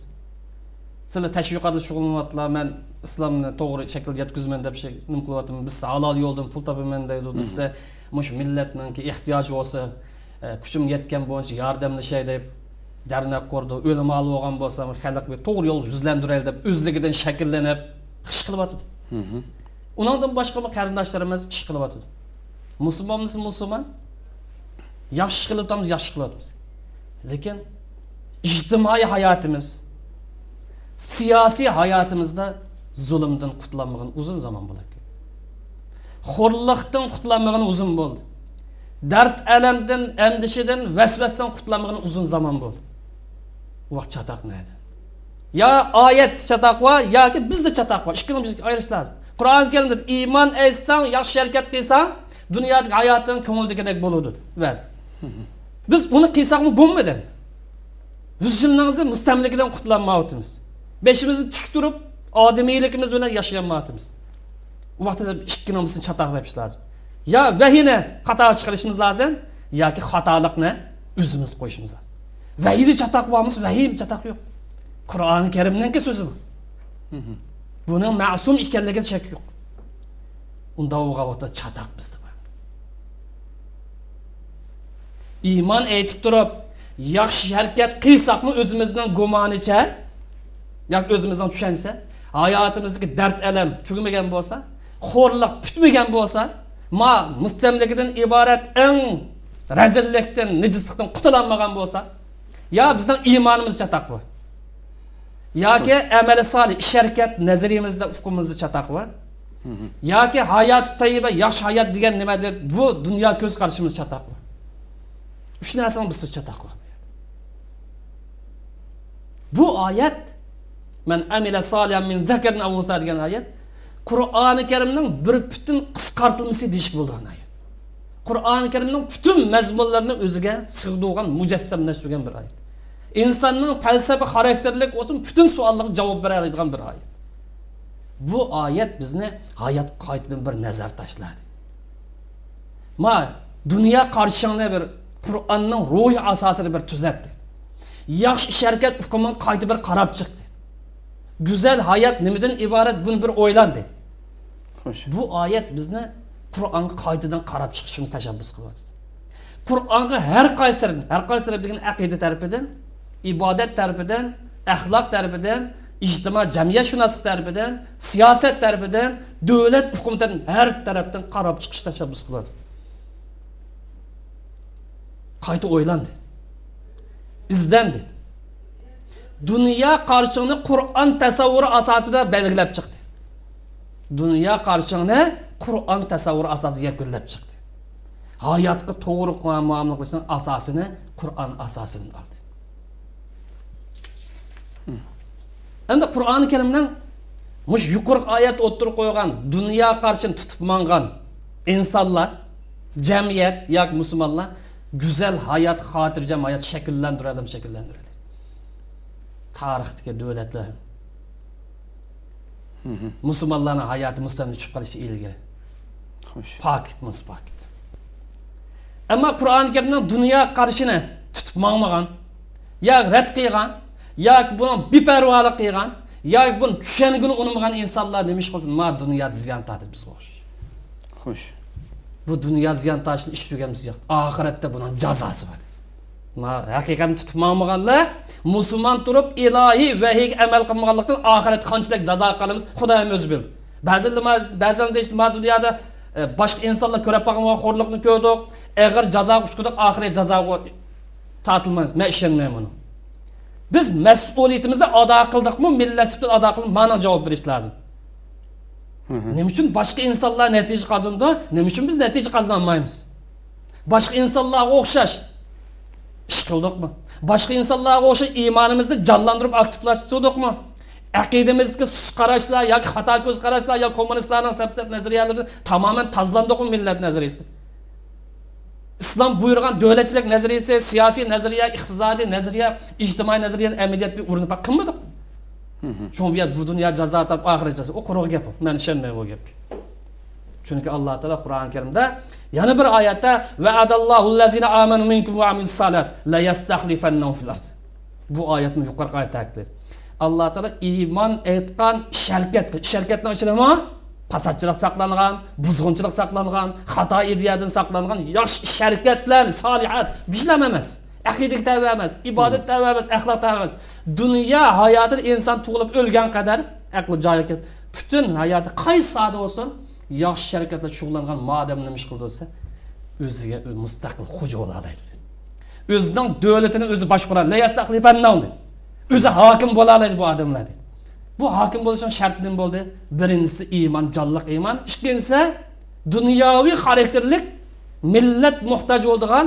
سىلەر تەشۋىقاتتا شۇغۇللىنىۋاتىلا، مەن ئىسلامنى توغرا شەكىلدە يەتكۈزىمەن دەپ شەي، نېمە قىلىۋاتىمەن، بىز ھالال يولدىن پۇل تاپىمەن دەيدۇ، بىزسە مۇشۇ مىللەتنىڭكى ئېھتىياجى بولسا، ئە، كۈچۈم يەتكەن بويىچە ياردەملىشەي دەپ دەرنەك قۇردى. ئۆلىمالار بولغان بولسا، خەلقنى توغرا يولغا يۈزلەندۈرەيلى دەپ ئۆزلۈكىدىن شەكىللىنىپ ئىش قىلىۋاتىدۇ. ئۇنىڭدىن باشقىمۇ قېرىنداشلىرىمىز ئىش قىلىۋاتىدۇ. مۇسۇلمانمىز مۇسۇلمان، ياخشى ئىش قىلىۋاتامىز، ياخشى قىلىۋاتىمىز. لېكىن ئىجتىمائىي ھاياتىمىز، سىياسىي ھاياتىمىزدا زۇلۇمدىن قۇتۇلالمىغىنى ئۇزۇن زامان بولىدىكەن. خورلۇقتىن قۇتۇلالمىغىنى ئۇزۇن بولدى. دەرد ئەلەمدىن، ئەندىشىدىن، ۋەسۋەسىدىن قۇتۇلالمىغىنى ئۇزۇن زامان بولدى. ئۇ ۋاقىت چاتاق نەدە؟ يا ئايەتتە چاتاق بار، ياكى بىزدە چاتاق بار. ئىككىنى بىز ئايرىش لازىم. قۇرئان كەرىمدە ئىمان ئېيتساڭ، ياخشى ھەرىكەت قىلساڭ، دۇنيادىكى ھاياتىڭ كۆڭۈلدىكىدەك بولىدۇ، دەيدۇ. بىز ئۇنى قىلساقمۇ بولمىدى. يۈز يىلنىڭ ئىزى مۇستەملىكىدىن قۇتۇلالمايۋاتىمىز. بېشىمىزنى تىك تۇرۇپ، ئادىمىيلىكىمىز بىلەن ياشىيالمايۋاتىمىز. ئۇ ۋاقىتتا ئىككىنىڭ بىرسىنى چاتاقلاش لازىم. يا ۋەھىنى قاتارغا چىقىرىشىمىز لازىم، ياكى خاتالىقنى ئۆزىمىز قويۇشىمىز لازىم. ۋەھىدە چاتاق بارمىسا، ۋەھىي چاتاق يوق. قۇرئانى كەرىمنىڭكى سۆزى بۇ. بۇنىڭ مەسۇم ئىكەنلىكىدە شەك يوق. ئۇنداق بولغان ۋاقىتتا چاتاق بىزدە بار. ئىمان ئېيتىپ تۇرۇپ، ياخشى ھەرىكەت قىلساقمۇ ئۆزىمىزنىڭ گۇمانىچە، ياكى ئۆزىمىزنىڭ چۈشەنچە، ھاياتىمىزدىكى دەرد ئەلەم تۈگىمىگەن بولسا، خورلۇق پۈتمىگەن بولسا، ما مۇستەملىكىدىن ئىبارەت ئەڭ رەزىللىكتىن، نىجىسلىقتىن قۇتۇلالمىغان بولسا، يا بىزنىڭ ئىمانىمىز چاتاق بۇ. ياكى ئەمەلى سالىھ، ئىش ھەرىكەت نەزەرىيىمىزدە، ئۇقۇمىمىزدا چاتاق بار. ياكى ھاياتى تەييىبە، ياخشى ھايات دېگەن نېمە دەپ، بۇ دۇنيا كۆز قارىشىمىز چاتاق بار. ئۈچ نەرسىنىڭ بىرسى چاتاق بار. بۇ ئايەت، مەن ئەمىلە سالىھەن مىن زەكەرىن ئەۋ ئۇنسا دېگەن ئايەت، قۇرئانى كەرىمنىڭ بىر پۈتۈن قىسقارتىلمىسى دېيىشكە بولىدىغان ئايەت. قۇرئانى كەرىمنىڭ پۈتۈن مەزمۇنلىرىنى ئۆزىگە سىغدۇرغان، مۇجەسسەملەشتۈرگەن بىر ئايەت. ئىنساننىڭ پەلسەپە خاراكتېرلىك بولسۇن، پۈتۈن سوئاللارغا جاۋاب بېرەلەيدىغان بىر ئايەت. بۇ ئايەت بىزنى ھاياتقا قايتىدىن بىر نەزەر تاشلادى. ما دۇنيا قارىشىڭنى بىر قۇرئاننىڭ روھىي ئاساسىدا بىر تۈزەتتى. ياخشى ئىش ھەرىكەت ئۇقۇمىغا قايتا بىر قاراپ چىقتى. گۈزەل ھايات نېمىدىن ئىبارەت، بۇنى بىر ئويلاندى. خوش. بۇ ئايەت بىزنى قۇرئانغا قايتىدىن قاراپ چىقىشىمىز تەشەببۇس قىلىۋاتىدۇ. قۇرئانغا ھەر قايسى تەرەپتىن، ھەر قايسى تەرەپ دېگەن ئەقىدە تەرىپىدىن، ئىبادەت تەرىپىدىن، ئەخلاق تەرىپىدىن، ئىجتىمائىي جەمئىيەتشۇناسلىق تەرىپىدىن، سىياسەت تەرىپىدىن، دۆلەت ئۇقۇمى تەرىپىدىن، ھەر تەرەپتىن قاراپ چىقىش تەشەببۇس قىلىۋاتىدۇ. قايتا ئويلاندى. ئىزدەندى. دۇنيا قارىشىڭنى قۇرئان تەسەۋۋۇرى ئاساسىدا بەلگىلەپ چىقتى. دۇنيا قارىشىڭنى قۇرئان تەسەۋۋۇرى ئاساسىدا يەكۈنلەپ چىقتى. ھاياتقا توغرا مۇئامىلە قىلىشنىڭ ئاساسىنى قۇرئان ئاساسىدىن ئالدى. ئەمدى قۇرئانى كەرىمنىڭ مۇشۇ يۇقىرىقى ئايەت ئوتتۇرىغا قويغان دۇنيا قارىشىنى تۇتۇپ ماڭغان ئىنسانلار، جەمئىيەت ياكى مۇسۇلمانلار گۈزەل ھايات، خاتىرجەم ھايات شەكىللەندۈرەلەم، شەكىللەندۈرەلەم. تارىختىكى دۆلەتلەر مۇسۇلمانلارنىڭ ھاياتى مۇستەملىكە چۈشۈپ قېلىشى ئىلگىرى. خوش. پاكىت، مۇنسى پاكىت. ئەمما قۇرئانى كەرىمنىڭ دۇنيا قارىشىنى تۇتۇپ ماڭمىغان، ياكى رەت قىلغان، ياكى بۇنىڭ بىپەرۋالىق قىلغان، ياكى بۇنى چۈشەنگىلى ئۇنىمىغان ئىنسانلار نېمە ئىش قىلسۇن؟ ما دۇنيادا زىيان تارتىدۇ بىزگە ئوخشاش. خوش. بۇ دۇنيا زىيان تارتىشنى ئىش تۈگەمسىز ياق. ئاخىرەتتە بۇنىڭ جازاسى بار. ما ھەقىقەتنى تۇتۇپ ماڭمىغانلار، مۇسۇلمان تۇرۇپ ئىلاھىي ۋەھىيگە ئەمەل قىلمىغانلىقتىن ئاخىرەتتە قانچىلىك جازا قالىمىز، خۇدايىم ئۆزى بىلىدۇ. بەزىلەر ما، بەزىلەر دەيدۇ، ما دۇنيادا، ئە، باشقا ئىنسانلار كۆرۈپ باقمىغان خورلۇقنى كۆردۇق، ئېغىر جازاغا ئۇچرىدۇق، ئاخىرى جازاغا تارتىلمايمىز. مەن ئىشەنمەيمەن بۇنىڭ. بىز مەسئۇلىيىتىمىزنى ئادا قىلدۇقمۇ، مىللەت سۈپىتىدە ئادا قىلدۇق، مانا جاۋاب بېرىش لازىم. نېمە ئۈچۈن باشقا ئىنسانلار نەتىجە قازىنىدۇ، نېمە ئۈچۈن بىز نەتىجە قازىنالمايمىز؟ باشقا ئىنسانلارغا ئوخشاش ئىش قىلدۇقمۇ؟ باشقا ئىنسانلارغا ئوخشاش ئىمانىمىزنى جانلاندۇرۇپ ئاكتىپلاشتۇردۇقمۇ؟ ئەقىدىمىزدىكى سۇس قاراشلار ياكى خاتا كۆز قاراشلار يا كوممۇنىستلارنىڭ سەپسەت نەزەرىيەلىرىدىن تامامەن تازىلاندۇقمۇ مىللەت نەزەرىيىسىدە؟ ئىسلام بۇيرۇغان دۆلەتچىلىك نەزەرىيىسى، سىياسىي نەزەرىيە، ئىقتىسادىي نەزەرىيە، ئىجتىمائىي نەزەرىيەنى ئەمەلىيەتتە ئۇرۇنۇپ قىلمىدۇق. شۇڭا بۇ يەر بۇ دۇنيا جازا تارتىپ ئاخىرى جازا. ئۇ قۇرۇق گەپ ئۇ. مەن ئىشەنمەيمەن بۇ گەپكە. چۈنكى ئاللا تائالا قۇرئان كەرىمدە يەنە بىر ئايەتتە، ۋەئەدەللاھۇللەزىنە ئامەنۇ مىنكۇم ۋە ئامىلۇسسالىھات لەيەستەخلىفەننەھۇم فىل ئەرز. بۇ ئايەتمۇ يۇقىرىقى ئايەت تەكىتلىدى. ئاللا تائالا ئىمان ئېيتقان، ئىش ھەرىكەت قىل-، ئىش ھەرىكەتنىڭ ئىچىدىمۇ پاساتچىلىق ساقلانغان، بۇزغۇنچىلىق ساقلانغان، خاتا ئىدىيەدىن ساقلانغان ياخشى ئىش ھەرىكەتلەرنى، سالىھات، بىر ئىشلەرمۇ ئەمەس. ئەقىدىگە تەۋە ئەمەس، ئىبادەت تەۋە ئەمەس، ئەخلاق تەۋە ئەمەس. دۇنيا ھاياتىدا ئىنسان تۇغۇلۇپ ئۆلگەن قەدەر ئەقلى جايىغا كېلىپ، پۈتۈن ھاياتى قايسى ساھەدە بولسۇن، ياخشى ھەرىكەتلەر شۇغۇللانغان ما ئادەم نېمە ئىش قىلىدۇ دېسە، ئۆزىگە مۇستەقىل خوجا بولالايدۇ. ئۆزىنىڭ دۆلىتىنى ئۆزى باشقۇرا، لەيەستەخلىپەننەھۇم. ئۆزى ھاكىم بولالايدۇ بۇ ئادەملەر دەيدۇ. بۇ ھاكىم بولۇشنىڭ شەرتى نېمە بولدى؟ بىرىنچىسى ئىمان، جانلىق ئىمان. ئىككىنچىسى دۇنياۋى خاراكتېرلىك، مىللەت موھتاج بولىدىغان،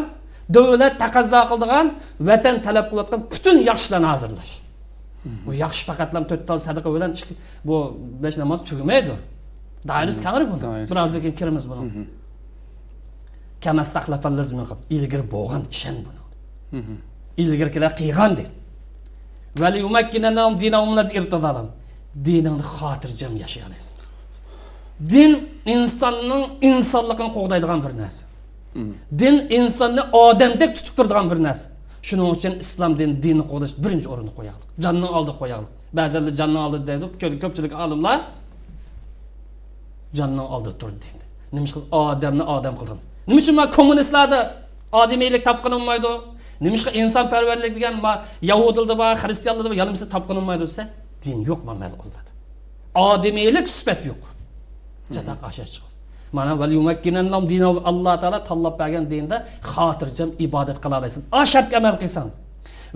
دۆلەت تەقەززا قىلىدىغان، ۋەتەن تەلەپ قىلىۋاتقان پۈتۈن ياخشى ئىشلارنى ھازىرلاش. بۇ ياخشى پەقەتلا تۆت تال سەدىقە بىلەن ئىككى، بۇ بەش ناماز تۈگىمەيدۇ. دائىرىسى كەڭرى بۇنىڭ. دائىرىسى. بىرازدىن كېيىن كىرىمىز بۇنىڭ. كەمەستەخلەپەللەزمىن قىلىپ، ئىلگىرى بولغان ئىشەن بۇنىڭ. ئىلگىرىكىلەر قىلغان دېدى. ۋەلىيۇمەككىنەننەھۇم دىنەھۇم لەزى ئىرتەزەلەھۇم. دىنىڭدا خاتىرجەم ياشىيالايسەن. دىن ئىنساننىڭ ئىنسانلىقىنى قوغدايدىغان بىر نەرسە. دىن ئىنساننى ئادەمدەك تۇتۇپ تۇرىدىغان بىر نەرسە. شۇنىڭ ئۈچۈن ئىسلام دىنى دىننى قوغداش بىرىنچى ئورۇندا قوياقلىق. جاننىڭ ئالدىدا قوياقلىق. بەزىلەر جاننىڭ ئالدىدا دەيدۇ، كۆپ-، كۆپچىلىك ئالىملار جاننىڭ ئالدىدا تۇرىدۇ دېدى. نېمىشقا؟ ئادەمنى ئادەم قىلغان. نېمە ئۈچۈن مانا كوممۇنىستلاردا ئادىمىيلىك تاپقىلى بولمايدۇ؟ نېمىشقا ئىنسانپەرۋەرلىك دېگەن ما يەھۇدىيلاردا بار، خرىستىيانلاردا بار، يەنە بىرسى تاپقىلى بولمايدۇ دېسە، دىن يوق ما مەلئۇنلاردا. ئادىمىيلىك سۈپەت يوق. چاتاق ئاشۇ چىقىدۇ. مانا، ۋەلىيۇمەككىنەننەھۇم دىنەھۇم، ئاللا تائالا تاللاپ بەرگەن دىندا خاتىرجەم ئىبادەت قىلالايسەن. ئاشۇ شەرتكە ئەمەل قىلساڭ.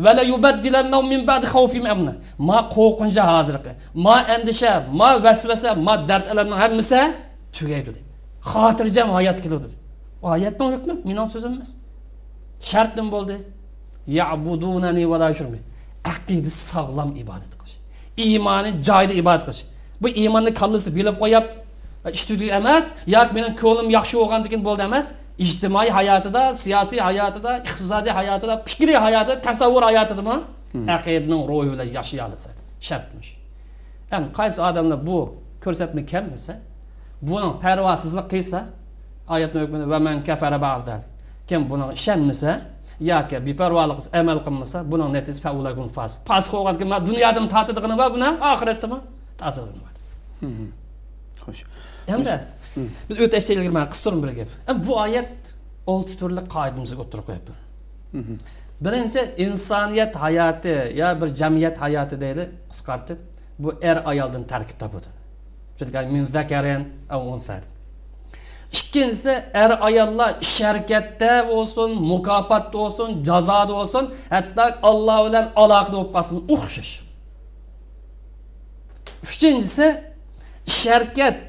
ۋەلەيۇبەددىلەننەھۇم مىن بەئدى خەۋفىھىم ئەمنە. ما قورقۇنچى ھازىرقى، ما ئەندىشە، ما ۋەسۋەسە، ما دەرد ئەلەمنىڭ ھەممىسى تۈگەيدۇ دېدى. خاتىرجەم ھايات كېلىدۇ دېدى. ئايەتنىڭ ھۆكمى، مېنىڭ سۆزۈم ئەمەس. شەرت نېمە بولدى؟ يەئبۇدۇنەنى ۋە لا يۇشرىكۇن بى. ئەقىدىسى ساغلام ئىبادەت قىلىش. ئىمانى جايىدا ئىبادەت قىلىش. بۇ ئىماننى كاللىسىدا بىلىپ قويۇپ، ئىش تۈگىدى ئەمەس، ياكى مېنىڭ كۆڭلۈم ياخشى بولغاندىكىن بولدى ئەمەس، ئىجتىمائىي ھاياتىدا، سىياسىي ھاياتىدا، ئىقتىسادىي ھاياتىدا، پىكرىي ھاياتىدا، تەسەۋۋۇر ھاياتىدىمۇ ئەقىدىنىڭ روھى بىلەن ياشىيالىسا، شەرتمىش. يەنى قايسى ئادەملەر بۇ كۆرسەتمە كەلمىسە، بۇنىڭ پەرۋاسىزلىق قىلسا، ئايەتنىڭ ھۆكمىدە، ۋە مەن كەفەرە بەئدە زالىك. كىم بۇنىڭغا ئىشەنمىسە ياكى بىپەرۋالىق قىلسا، ئەمەل قىلمىسا، بۇنىڭ نەتىجىسى فەئۇلەيكە ھۇمۇل فاسىقۇن. پاسىق بولغاندىكىن، مانا دۇنيادىمۇ تارتىدىغىنى بار بۇنىڭ، ئاخىرەتتىمۇ تارتىدىغىنى بار. خوش. ھەمدە بىز ئۆتەشتە ئىلگىرى مانا قىستۇرۇم بىر گەپ. ئەم، بۇ ئايەت ئالتە تۈرلۈك قائىدىمىزنى ئوتتۇرىغا قويۇپ بېرىدۇ. بىرىنچى، ئىنسانىيەت ھاياتى يا بىر جەمئىيەت ھاياتى دەيلى قىسقارتىپ، بۇ ئەر ئايالدىن تەركىب تاپىدۇ. چۈنكى مىن زەكەرىن ئەۋ ئۇنسا. ئىككىنچىسى، ئەر ئاياللار ئىش ھەرىكەتتە بولسۇن، مۇكاپاتتا بولسۇن، جازادا بولسۇن، ھەتتا ئاللا بىلەن ئالاقىدە بولۇپ قالسۇن، ئوخشاش. ئۈچىنچىسى، ئىش ھەرىكەت،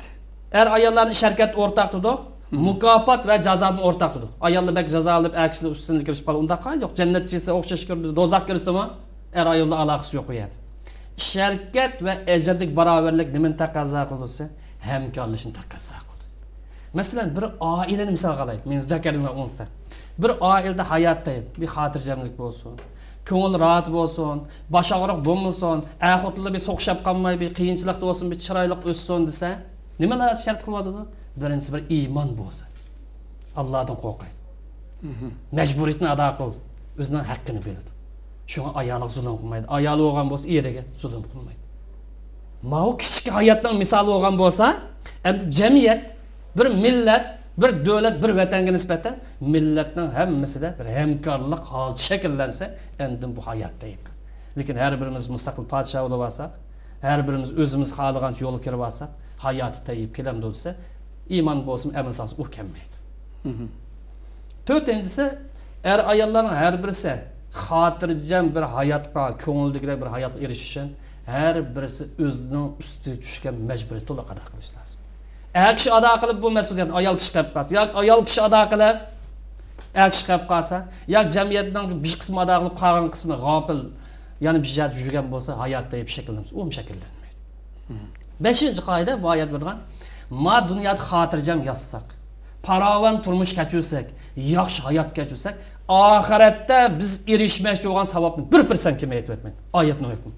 ئەر ئاياللارنى ئىش ھەرىكەتتە ئورتاق تۇتىدۇ، مۇكاپات ۋە جازادىن ئورتاق تۇتىدۇ. ئاياللار بەك جازالىنىپ، ئەر كىشىلەر ئۈستىدىن كىرىشىپ قالىدۇ، ئۇنداق ھال يوق. جەننەتتە ياشىسا ئوخشاش كىرىدۇ، دوزاخ كىرسىمۇ ئەر ئايالدا ئالاقىسى يوق ئۇ يەردە. ئىش ھەرىكەت ۋە ئەجىردىكى باراۋەرلىك نېمىنى تەقەززا قىلىدۇ دېسە، ھەمكارلىشىشنى تەقەززا قىلىدۇ. مەسىلەن، بىر ئائىلىنى مىسالغا ئالايلى. مىن زەكەرىن ئەۋ ئۇنسا. بىر ئائىلىدە ھايات تېيىپ، بىر خاتىرجەملىك بولسۇن، كۆڭۈل راھەت بولسۇن، باش ئاغرىق بولمىسۇن، ئەر-خوتۇنلار بىر سوقۇشۇپ قالماي، بىر قىيىنچىلىقتا بولسۇن، بىر چىرايلىق ئۆتسۇن دېسە، نېمىلەر شەرت قىلىۋاتىدۇ؟ بىرىنچىسى، بىر ئىمان بولسا، ئاللادىن قورقاي. مەجبۇرىيىتىنى ئادا قىل، ئۆزىنىڭ ھەققىنى بىلىدۇ. شۇڭا ئايالىغا زۇلۇم قىلمايدۇ. ئايالى بولغان بولسا، ئېرىگە زۇلۇم قىلمايدۇ. ماۋۇ كىچىك ھاياتنىڭ مىسالى بولغان بولسا، ئەمدى جەمئىيەت، بىر مىللەت، بىر دۆلەت، بىر ۋەتەنگە نىسبەتەن مىللەتنىڭ ھەممىسىدە بىر ھەمكارلىق ھالىتى شەكىللەنسە، ئەندىن بۇ ھايات تەييىپ. لېكىن ھەر بىرىمىز مۇستەقىل پادىشاھ بولۇپ ئالساق، ھەر بىرىمىز ئۆزىمىز خالىغانچە يولغا كىرىپ ئالساق، ھاياتى تەييىپ كېلەمدۇ دېسە، ئىمان بولسىمۇ، ئەمەل سالسا، ئۇ كەلمەيدۇ. تۆتىنچىسى، ئەر-ئاياللارنىڭ ھەر بىرسى خاتىرجەم بىر ھاياتقا، كۆڭۈلدىكىدەك بىر ھاياتقا ئېرىشىش ئۈچۈن ھەر بىرسى ئۆزىنىڭ ئۈستىگە چۈشكەن مەجبۇرىيەتنى تولۇق ئادا قىلىشى لازىم. ئەر كىشى ئادا قىلىپ، بۇ مەسئۇلىيەتنى ئايال كىشى قىلىپ قالسا ياكى ئايال كىشى ئادا قىلىپ، ئەر كىشى قىلىپ قالسا ياكى جەمئىيەتنىڭ بىر قىسمى ئادا قىلىپ، قالغان قىسمى غاپىل، يەنە بىر جەھەتتە يۈرگەن بولسا، ھايات تەييىپ شەكىللەنمىسە، ئۇمۇ شەكىللەنمەيدۇ. بەشىنچى قائىدە، بۇ ئايەت بۇيرۇغان، ما دۇنيادا خاتىرجەم ياشىساق، پاراۋان تۇرمۇش كەچۈرسەك، ياخشى ھايات كەچۈرسەك، ئاخىرەتتە بىز ئېرىشمەكچى بولغان ساۋابنى بىر پىرسەنت كېمەيتىۋەتمەيدۇ. ئايەتنىڭ ھۆكمى.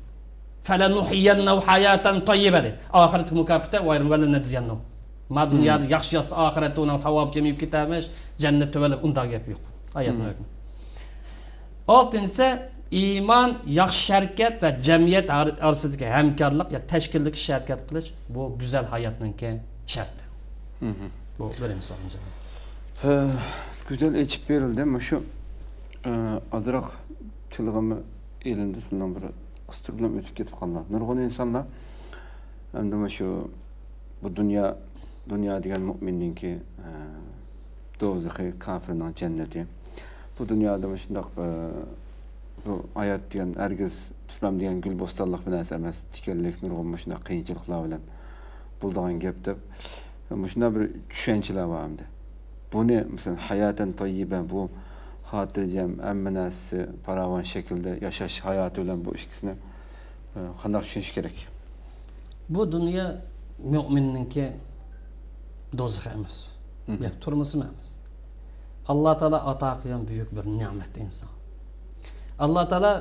فَلَنُحْيِيَنَّهُ حَيَاةً طَيِّبَةً. ئاخىرەتتىكى مۇكاپاتى ۋە لَنَجْزِيَنَّهُمْ. ما دۇنيادا ياخشى ياشىسا، ئاخىرەتتە ئۇنىڭ ساۋابى كېمىيىپ كېتەرمىش، جەننەت تۆۋەنلەپ، ئۇنداق گەپ يوق. ئايەتنىڭ ھۆكمى. ئالتىنچىسى، ئىمان، ياخشى ھەرىكەت ۋە جەمئىيەت ئار-، ئارىسىدىكى ھەمكارلىق، يا تەشكىللىك ئىش ھەرىكەت قىلىش، بۇ گۈزەل ھاياتنىڭكى شەرتى. بۇ بىرىنچى سوئالنى جاۋاب. ھە، گۈزەل ئېچىپ بېرىلدى. مۇشۇ، ئە، ئازراق تىلغىمۇ ئېلىندى، سىزنىڭ بىر قىستۇرۇپ بىلەن ئۆتۈپ كېتىپ قالدى. نۇرغۇن ئىنسانلار ئەمدى مۇشۇ بۇ دۇنيا، دۇنيا دېگەن مۇئمىننىڭكى، ئە، دوزىخى، كاپىرنىڭ جەننىتى. بۇ دۇنيادا مۇشۇنداق، ئە، بۇ ھايات دېگەن ھەرگىز ئىسلام دېگەن گۈل بوستانلىق بىر نەرسە ئەمەس، تىكەنلىك نۇرغۇن مۇشۇنداق قىيىنچىلىقلار بىلەن بولىدىغان گەپ دەپ، مۇشۇنداق بىر چۈشەنچىلەر بار ئەمدى. بۇنى، مەسىلەن، ھاياتەن تەييىبە، بۇ خاتىرجەم، ھەممە نەرسىسى پاراۋان شەكىلدە ياشاش ھاياتى بىلەن بۇ ئىككىسىنى، ئە، قانداق چۈشىنىش كېرەك؟ بۇ دۇنيا مۆمىننىڭكى دوزىخى ئەمەس. ياكى تۈرمىسىمۇ ئەمەس. ئاللا تائالا ئاتا قىلغان بۈيۈك بىر نېمەت ئىنسان. ئاللا تائالا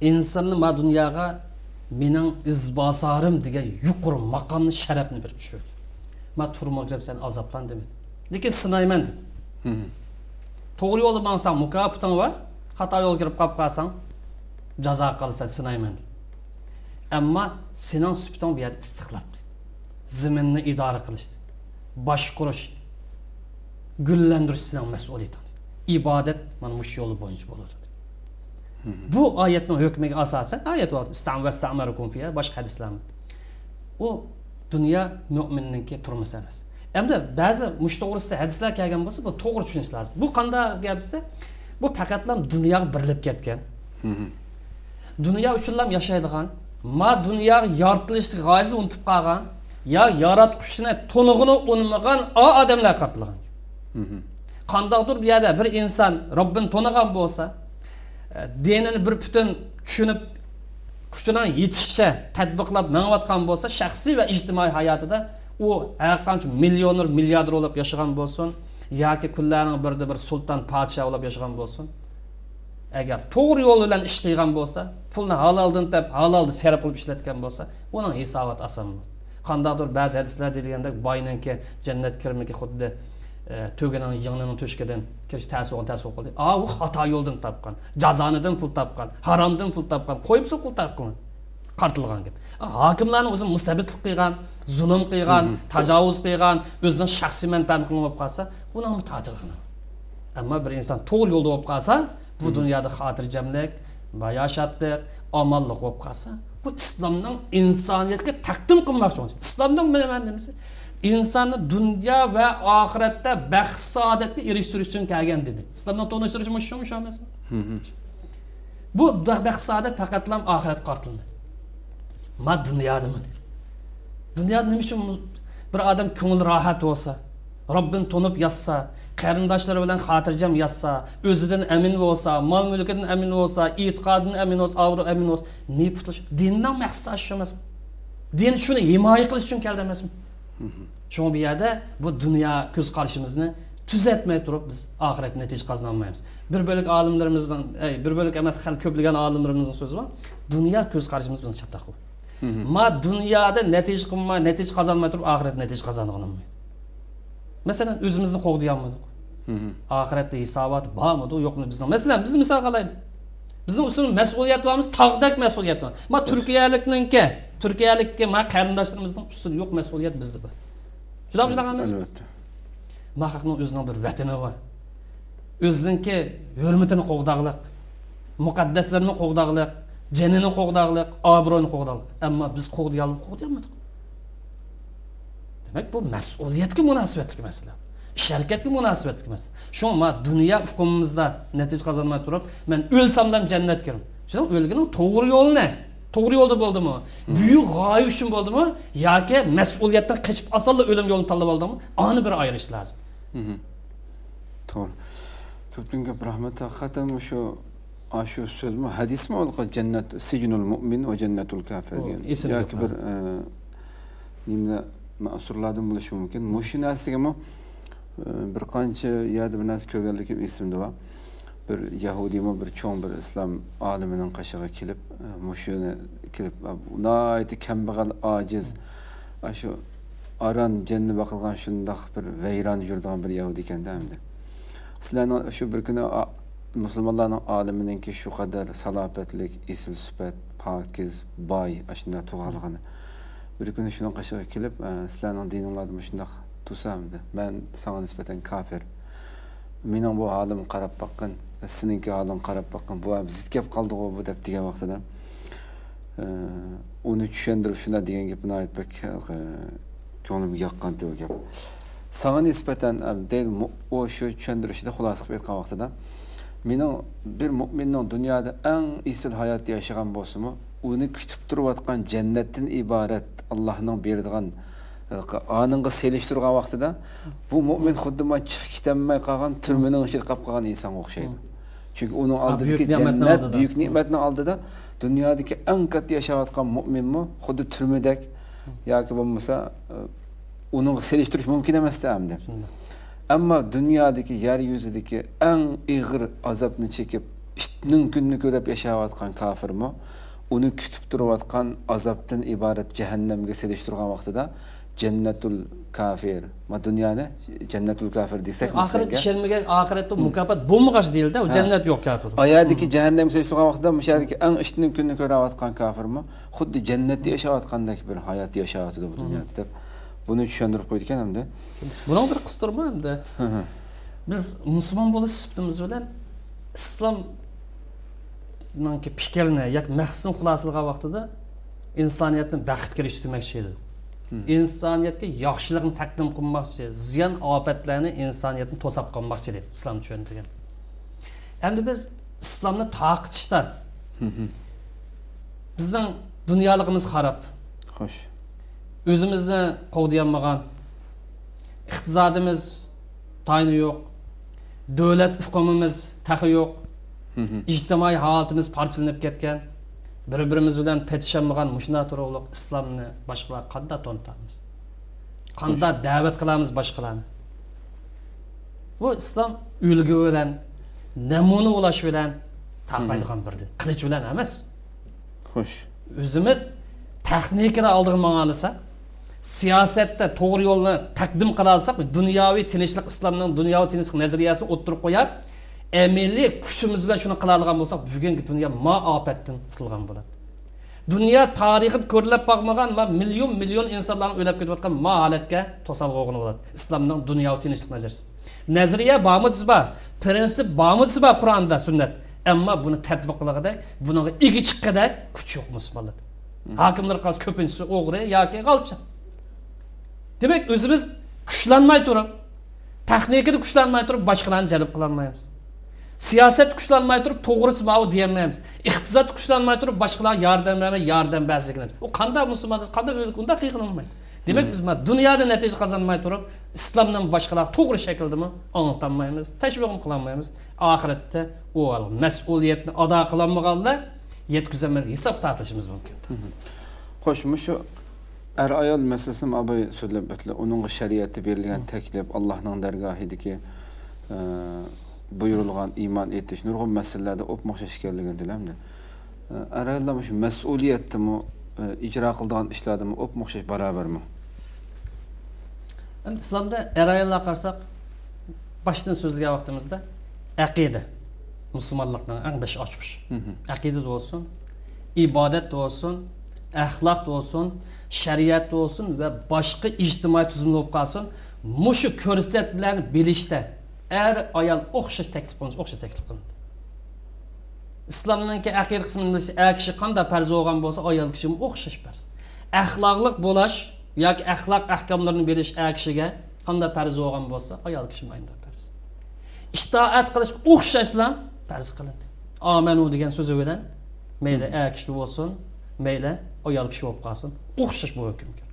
ئىنساننى ما دۇنياغا مېنىڭ ئىزباسارىم دېگەن يۇقىرى ماقامنى، شەرەپنى بېرىپ چۈشۈردى. ما تۈرمىگە كىرىپ سەن ئازابلان دېمىدى. لېكىن سىنايمەن دېدى. توغرا يولدا ماڭساڭ مۇكاپاتىڭ بار، خاتا يولغا كىرىپ قاپ قالساڭ جازاغا قالىسەن، سىنايمەن دېدى. ئەمما سېنىڭ سۈپىتىڭ بۇ يەردە ئىستىقلال. زېمىننى ئىدارە قىلىش، باشقۇرۇش، گۈللەندۈرۈش سېنىڭ مەسئۇلىيىتىڭ. ئىبادەت مانا مۇشۇ يول بويىچە بولىدۇ. بۇ ئايەتنىڭ ھۆكمىگە ئاساسەن، ئايەت بار، ئىستەم ۋەستەمەركۇم فىيھا، باشقا ھەدىسلەرمۇ. ئۇ دۇنيا مۆمىننىڭكى تۈرمىسى ئەمەس. ئەمدى بەزى مۇشۇ توغرىسىدا ھەدىسلەر كەلگەن بولسا، بۇنى توغرا چۈشىنىش لازىم. بۇ قانداق گەپ دېسە، بۇ پەقەتلا دۇنياغا بېرىلىپ كەتكەن. دۇنيا ئۈچۈنلا ياشايدىغان، ما دۇنياغا يارىتىلىشتىكى غايىسىنى ئۇنتۇپ قالغان، يا ياراتقۇچىنى تونۇغىنى ئۇنىمىغان ئا ئادەملەرگە قارىتىلغان. قانداقتۇر بۇ يەردە بىر ئىنسان رەببىنى تونۇغان بولسا، دىنىنى بىر پۈتۈن چۈشىنىپ، كۈچىنىڭ يېتىشىچە تەتبىقلاپ مېڭىۋاتقان بولسا، شەخسىي ۋە ئىجتىمائىي ھاياتىدا ئۇ ھەرقانچە مىليونېر، مىلياردېر بولۇپ ياشىغان بولسۇن، ياكى كۈنلەرنىڭ بىرىدە بىر سۇلتان، پادىشاھ بولۇپ ياشىغان بولسۇن، ئەگەر توغرا يول بىلەن ئىش قىلغان بولسا، پۇلنى ھالالدىن تېپىپ، ھالالدا سەرپ قىلىپ ئىشلەتكەن بولسا، ئۇنىڭ ھېساباتى ئاسان بولىدۇ. قانداقتۇر بەزى ھەدىسلەردە دېگەندەك، باينىڭكى جەننەتكە كىرمىكى خۇددى، ئە، تۆگىنىڭ يىڭنىنىڭ تۆشۈكىدىن كىرىش تەس بولغان، تەس بولۇپ قالدى. ئا، ئۇ خاتا يولدىن تاپقان، جازانىدىن پۇل تاپقان، ھارامدىن پۇل تاپقان، قويمىسا پۇل تاپقان. قارىتىلغان گەپ. ھاكىملارنى ئۆزى مۇستەبىتلىك قىلغان، زۇلۇم قىلغان، تاجاۋۇز قىلغان، ئۆزىنىڭ شەخسىي مەنپەئەتىنى قىلغان بولۇپ قالسا، ئۇنىڭمۇ تارتىلغىنى. ئەمما بىر ئىنسان توغرا يولدا بولۇپ قالسا، بۇ دۇنيادا خاتىرجەملىك، باياشاتلىق، ئامانلىق بولۇپ قالسا، بۇ ئىسلامنىڭ ئىنسانىيەتكە تەقدىم قىلماقچى بولغان. ئىسلامنىڭ مۇنى مەنىسى، ئىنساننى دۇنيا ۋە ئاخىرەتتە بەخت-سائادەتكە ئېرىشتۈرۈش ئۈچۈن كەلگەن دىنى. ئىسلامنىڭ تونۇشتۇرۇشى مۇشۇ، شۇ ئەمەسمۇ؟ بۇ بەخت-سائادەت پەقەتلا ئاخىرەتكە قارىتىلمىدى. ما دۇنيادىمۇ؟ دۇنيادا نېمە ئۈچۈن بىر ئادەم كۆڭلى راھەت بولسا، رەببىنى تونۇپ ياتسا، قېرىنداشلىرى بىلەن خاتىرجەم ياتسا، ئۆزىدىن ئەمىن بولسا، مال-مۈلكىدىن ئەمىن بولسا، ئېتىقادىدىن ئەمىن بولسا، ئابرۇ ئەمىن بولسا، نېپىتلىشىپ، دىننىڭ مەقسىتى شۇ ئەمەسمۇ؟ دىن شۇنى ھىمايە قىلىش ئۈچۈن كەلدى ئەمەسمۇ؟ شۇڭا بۇ يەردە بۇ دۇنيا كۆز قارىشىمىزنى تۈزەتمەي تۇرۇپ، بىز ئاخىرەتتە نەتىجە قازىنالمايمىز. بىر بۆلەك ئالىملىرىمىزنىڭ، ئەي، بىر بۆلەك ئەمەس، خېلى كۆپلىگەن ئالىملىرىمىزنىڭ سۆزى بار. دۇنيا كۆز قارىشىمىز بىزنىڭ چاتاق بۇ. ما دۇنيادا نەتىجە قىلماي، نەتىجە قازانماي تۇرۇپ، ئاخىرەتتە نەتىجە قازانغىلى بولمايدۇ. مەسىلەن، ئۆزىمىزنى قوغدىيالمىدۇق. ئاخىرەتتە ھېسابات بارمىدۇ، يوقمۇ بىزنىڭ؟ مەسىلەن، بىزنى مىسالغا ئالايلى. بىزنىڭ ئۈستىمىزدە مەسئۇلىيەت بارمىز، تاغدەك مەسئۇلىيەت بار. ما تۈركىيەلىكنىڭكى، تۈركىيەلىكتىكى ما قېرىنداشلىرىمىزنىڭ ئۈستىدە يوق مەسئۇلىيەت بىزدە بار. شۇنداقمۇ، شۇنداق ئەمەسمۇ؟ ئەلۋەتتە. ما خەقنىڭ ئۆزىنىڭ بىر ۋەتىنى بار. ئۆزىنىڭكى ھۆرمىتىنى قوغداغلىق، مۇقەددەسلىرىنى قوغداغلىق، جېنىنى قوغداغلىق، ئابرۇيىنى قوغداغلىق. ئەمما بىز قوغدىيالمىدۇق، قوغدىيالمىدۇق. دېمەك، بۇ مەسئۇلىيەتكە مۇناسىۋەتلىك مەسىلە. ئىش-ھەرىكەتكە مۇناسىۋەتلىك مەسىلە. شۇڭا ما دۇنيا ئۇقۇمىمىزدا نەتىجە قازانماي تۇرۇپ، مەن ئۆلسەملا جەننەتكە كىرىمەن. شۇنىڭ ئۆلگىنىڭ توغرا يولى نە؟ توغرا يولدا بولدىمۇ؟ بۈيۈك غايە ئۈچۈن بولدىمۇ؟ ياكى مەسئۇلىيەتتىن قېچىپ ئاسانلا ئۆلۈم يولىنى تاللىۋالدىڭمۇ؟ ئانى بىر ئايرىش لازىم. توغرا. كۆپتىن كۆپ رەھمەت. ھەقىقەتەن مۇشۇ، ئاشۇ سۆزمۇ، ھەدىسمۇ ئۇلىقى جەننەت، سىجنۇل مۇئمىن ۋە جەننەتۇل كافىر دېگەن. ياكى بىر، ئە، نېمىلەر، مەسۇرلاردىن بولۇشى مۇمكىن. مۇشۇ نەرسىگىمۇ، ئە، بىر قانچە يەردە بىر نەرسە كۆرگەنلىكىم ئېسىمدە بار. بىر يەھۇدىيمۇ بىر چوڭ بىر ئىسلام ئالىمىنىڭ قېشىغا كېلىپ، ئە، مۇشۇنى كېلىپ، ئە، ناھايىتى كەمبەغەل، ئاجىز، ئاشۇ ئاران جېنىنى باقىدىغان شۇنداق بىر ۋەيران يۈرىدىغان بىر يەھۇدىي ئىكەندە ئەمدى. سىلەرنىڭ شۇ بىر كۈنى ئا-، مۇسۇلمانلارنىڭ ئالىمىنىڭكى شۇ قەدەر سالاپەتلىك، ئېسىل سۈپەت، پاكىز، باي، ئاشۇنداق تۇرغانلىقىنى. بىر كۈنى شۇنىڭ قېشىغا كېلىپ، ئە، سىلەرنىڭ دىنىڭلاردا مۇشۇنداق تۇرسا، ئەمدى مەن ساڭا نىسبەتەن كافىر. مېنىڭ بۇ ھالىمغا قاراپ باققىن، سېنىڭكى ھالىڭغا قاراپ باققىن، بۇ ھەم زىت كەپ قالدىغۇ بۇ دەپ دېگەن ۋاقتىدا، ئە، ئۇنى چۈشەندۈرۈپ شۇنداق دېگەن گېپى ناھايىتى بەك، ئە، كۆڭلۈمگە ياققانتى ئۇ گەپ. ساڭا نىسبەتەن، ئە، دەيدۇ، مۇ-، ئۇ شۇ چۈشەندۈرۈشىدە خۇلاسە قىلىپ ئېيتقان ۋاقتىدا، مېنىڭ بىر مۆمىننىڭ دۇنيادا ئەڭ ئېسىل ھاياتتا ياشىغان بولسىمۇ، ئۇنى كۈتۈپ تۇرۇۋاتقان جەننەتتىن ئىبارەت ئاللاھنىڭ بېرىدىغان، ئە، ئانىڭغا سېلىشتۇرغان ۋاقتىدا، بۇ مۆمىن خۇددى مانا چىقىپ كېتەلمەي قالغان تۈرمىنىڭ ئىچىدە قېلىپ قالغان ئىنسانغا ئوخشايدۇ. چۈنكى ئۇنىڭ ھا، ئالدىدىكى بۈيۈك نېمەتنىڭ جەننەت، ئالدىدا. بۈيۈك نېمەتنىڭ ئالدىدا دۇنيادىكى ئەڭ كاتتا ياشاۋاتقان مۆمىنمۇ خۇددى تۈرمىدەك ياكى بولمىسا، ئە، ئۇنىڭغا سېلىشتۇرۇش مۇمكىن ئەمەستە ئەمدى. شۇنداق. ئەمما دۇنيادىكى، يەر يۈزىدىكى ئەڭ ئېغىر ئازابنى چېكىپ، ئىتنىڭ كۈنىنى كۆرۈپ ياشاۋاتقان كافىرمۇ ئۇنى كۈتۈپ تۇرۇۋاتقان ئازابتىن ئىبارەت جەھەننەمگە سېلىشتۇرغان ۋاقتىدا جەننەتۇل كافىر. ما دۇنيانى جەننەتۇل كافىر دېسەك، ئاخىرەتكە مەسىلەن، ئىشەنمىگەن، ئاخىرەتتە مۇكاپات بولمىغاچ دېيىلدى، ئۇ ھە. جەننەت يوق كافىر. ئايەردىكى جەھەننەمگە سېلىشتۇرغان ۋاقتىدا مۇشۇ يەردىكى ئەڭ ئىتنىڭ كۈنىنى كۆرۈۋاتقان كافىرمۇ خۇددى جەننەتتە ياشاۋاتقاندەك بىر ھايات ياشاۋاتىدۇ بۇ دۇنيادا دەپ، بۇنى چۈشەندۈرۈپ قويىدىكەن ئەمدى. بۇنىڭ بىر قىستۇرما ئەمدى. ھە، ھە. بىز مۇسۇلمان بولۇش سۈپىتىمىز بىلەن ئىسلامنىڭكى پىكرىنى ياكى مەقسىتىنى خۇلاسىلىغان ۋاقتىدا ئىنسانىيەتنى بەختكە ئېرىشتۈرمەكچى ئىدى. ئىنسانىيەتكە ياخشىلىقنى تەقدىم قىلماقچى، زىيان ئاپەتلەرنى ئىنسانىيەتنى توساپ قالماقچى ئىدى ئىسلام چۈشەندۈرگەن. ئەمدى بىز ئىسلامنى تارقىتىشتا بىزنىڭ دۇنيالىقىمىز خاراب. خوش. ئۆزىمىزنى قوغدىيالمىغان، ئىقتىسادىمىز تايىنى يوق، دۆلەت ئۇقۇمىمىز تېخى يوق، ئىجتىمائىي ھالىتىمىز پارچىلىنىپ كەتكەن، بىر-بىرىمىز بىلەن پېتىشالمىغان مۇشۇنداق تۇرۇقلۇق ئىسلامنى باشقىلارغا قانداق تونۇتامىز؟ قانداق دەۋەت قىلامىز باشقىلارنى؟ بۇ ئىسلام ئۈلگە بىلەن، نەمۇنە بولاش بىلەن تارقايدىغان بىر دىن. قىلىچ بىلەن ئەمەس. خوش. ئۆزىمىز تېخنىكىدا ئالدىغا ماڭالىساق، سىياسەتتە توغرا يولنى تەقدىم قىلالىساق، دۇنياۋى تىنچلىق، ئىسلامنىڭ دۇنياۋى تىنچلىق نەزەرىيەسىنى ئوتتۇرىغا قويۇپ، ئەمەلىي كۈچىمىز بىلەن شۇنى قىلالىغان بولساق، بۈگۈنكى دۇنيا ما ئاپەتتىن قۇتۇلغان بولاتتى. دۇنيا تارىخىدا كۆرۈلۈپ باقمىغان ۋە مىليون مىليون ئىنسانلارنىڭ ئۆلۈپ كېتىۋاتقان ما ھالەتكە توسالغۇ بولغىلى بولاتتى. ئىسلامنىڭ دۇنياۋى تىنچلىق نەزەرىيىسى. نەزەرىيە بارمۇ دېسە بار، پىرىنسىپ بارمۇ دېسە بار قۇرئاندا، سۈننەت. ئەمما بۇنى تەتبىق قىلغۇدەك، بۇنىڭغا ئىگە چىققۇدەك كۈچ يوق مۇسۇلمانلاردا. ھاكىملار قالسا كۆپىنچىسى ئوغرى ياكى غالچا. دېمەك، ئۆزىمىز كۈچلەنمەي تۇرۇپ، تېخنىكىدا كۈچلەنمەي تۇرۇپ، باشقىلارنى جەلپ قىلالمايمىز. سىياسەتتە كۈچلەنمەي تۇرۇپ، توغرىسى ماۋۇ دېيەلمەيمىز. ئىقتىسادتا كۈچلەنمەي تۇرۇپ، باشقىلارغا ياردەم بەرمەي، ياردەم بەرسەك. ئۇ قانداق مۇسۇلمان، قانداق ئۆلۈك، ئۇنداق قىلغىلى بولمايدۇ. دېمەك، بىز مانا دۇنيادا نەتىجە قازانماي تۇرۇپ، ئىسلامنى باشقىلارغا توغرا شەكىلدىمۇ ئاڭلىتالمايمىز، تەشۋىقمۇ قىلالمايمىز. ئاخىرەتتە ئۇ مەسئۇلىيەتنى ئادا قىلالمىغانلار يەتكۈزەلمەي ھېساب تارتىلىشىمىز مۇمكىن. خوش، مۇشۇ ئەر-ئايال مەسىلىسىنى ئاباي سۆزلەپ ئۆتتى. ئۇنىڭغا شەرىئەتتە بېرىلگەن تەكلىپ، ئاللاھنىڭ دەرگاھىدىكى، ئە، بۇيرۇلغان ئىمان ئېيتىش، نۇرغۇن مەسىلىلەردە ئوپمۇ ئوخشاش ئىكەنلىكىنى دېلەمدى. ئە، ئەر-ئاياللار مۇشۇ مەسئۇلىيەتتىمۇ، ئە، ئىجرا قىلىدىغان ئىشلاردىمۇ ئوپمۇ ئوخشاش، باراۋەرمۇ؟ ئەمدى ئىسلامدا ئەر-ئاياللارغا قارىساق، باشتىن سۆزلىگەن ۋاقتىمىزدا ئەقىدە، مۇسۇلمانلىقنىڭ ئەڭ بېشى ئاچقۇچ. ئەقىدە بولسۇن، ئىبادەت بولسۇن، ئەخلاق بولسۇن، شەرىئەت بولسۇن ۋە باشقا ئىجتىمائىي تۈزۈم بولۇپ قالسۇن، مۇشۇ كۆرسەتمىلەرنى بىلىشتە ئەر-ئايال ئوخشاش تەكلىپ قىلىنىدۇ، ئوخشاش تەكلىپ قىلىنىدۇ. ئىسلامنىڭكى ئەقىدە قىسمىنى بىلىش، ئەر كىشى قانداق پەرز بولغان بولسا، ئايال كىشىمۇ ئوخشاش پەرز. ئەخلاقلىق بولاش ياكى ئەخلاق ئەھكاملىرىنى بىلىش ئەر كىشىگە قانداق پەرز بولغان بولسا، ئايال كىشىمۇ ئاينداق پەرز. ئىتائەت قىلىش ئوخشاشلا پەرز قىلىندى. ئامەنۇ دېگەن سۆزى بىلەن مەيلى ئەر كىشى بولسۇن، مەيلى ئايال كىشى بولۇپ قالسۇن، ئوخشاش بۇ ھۆكۈمگە.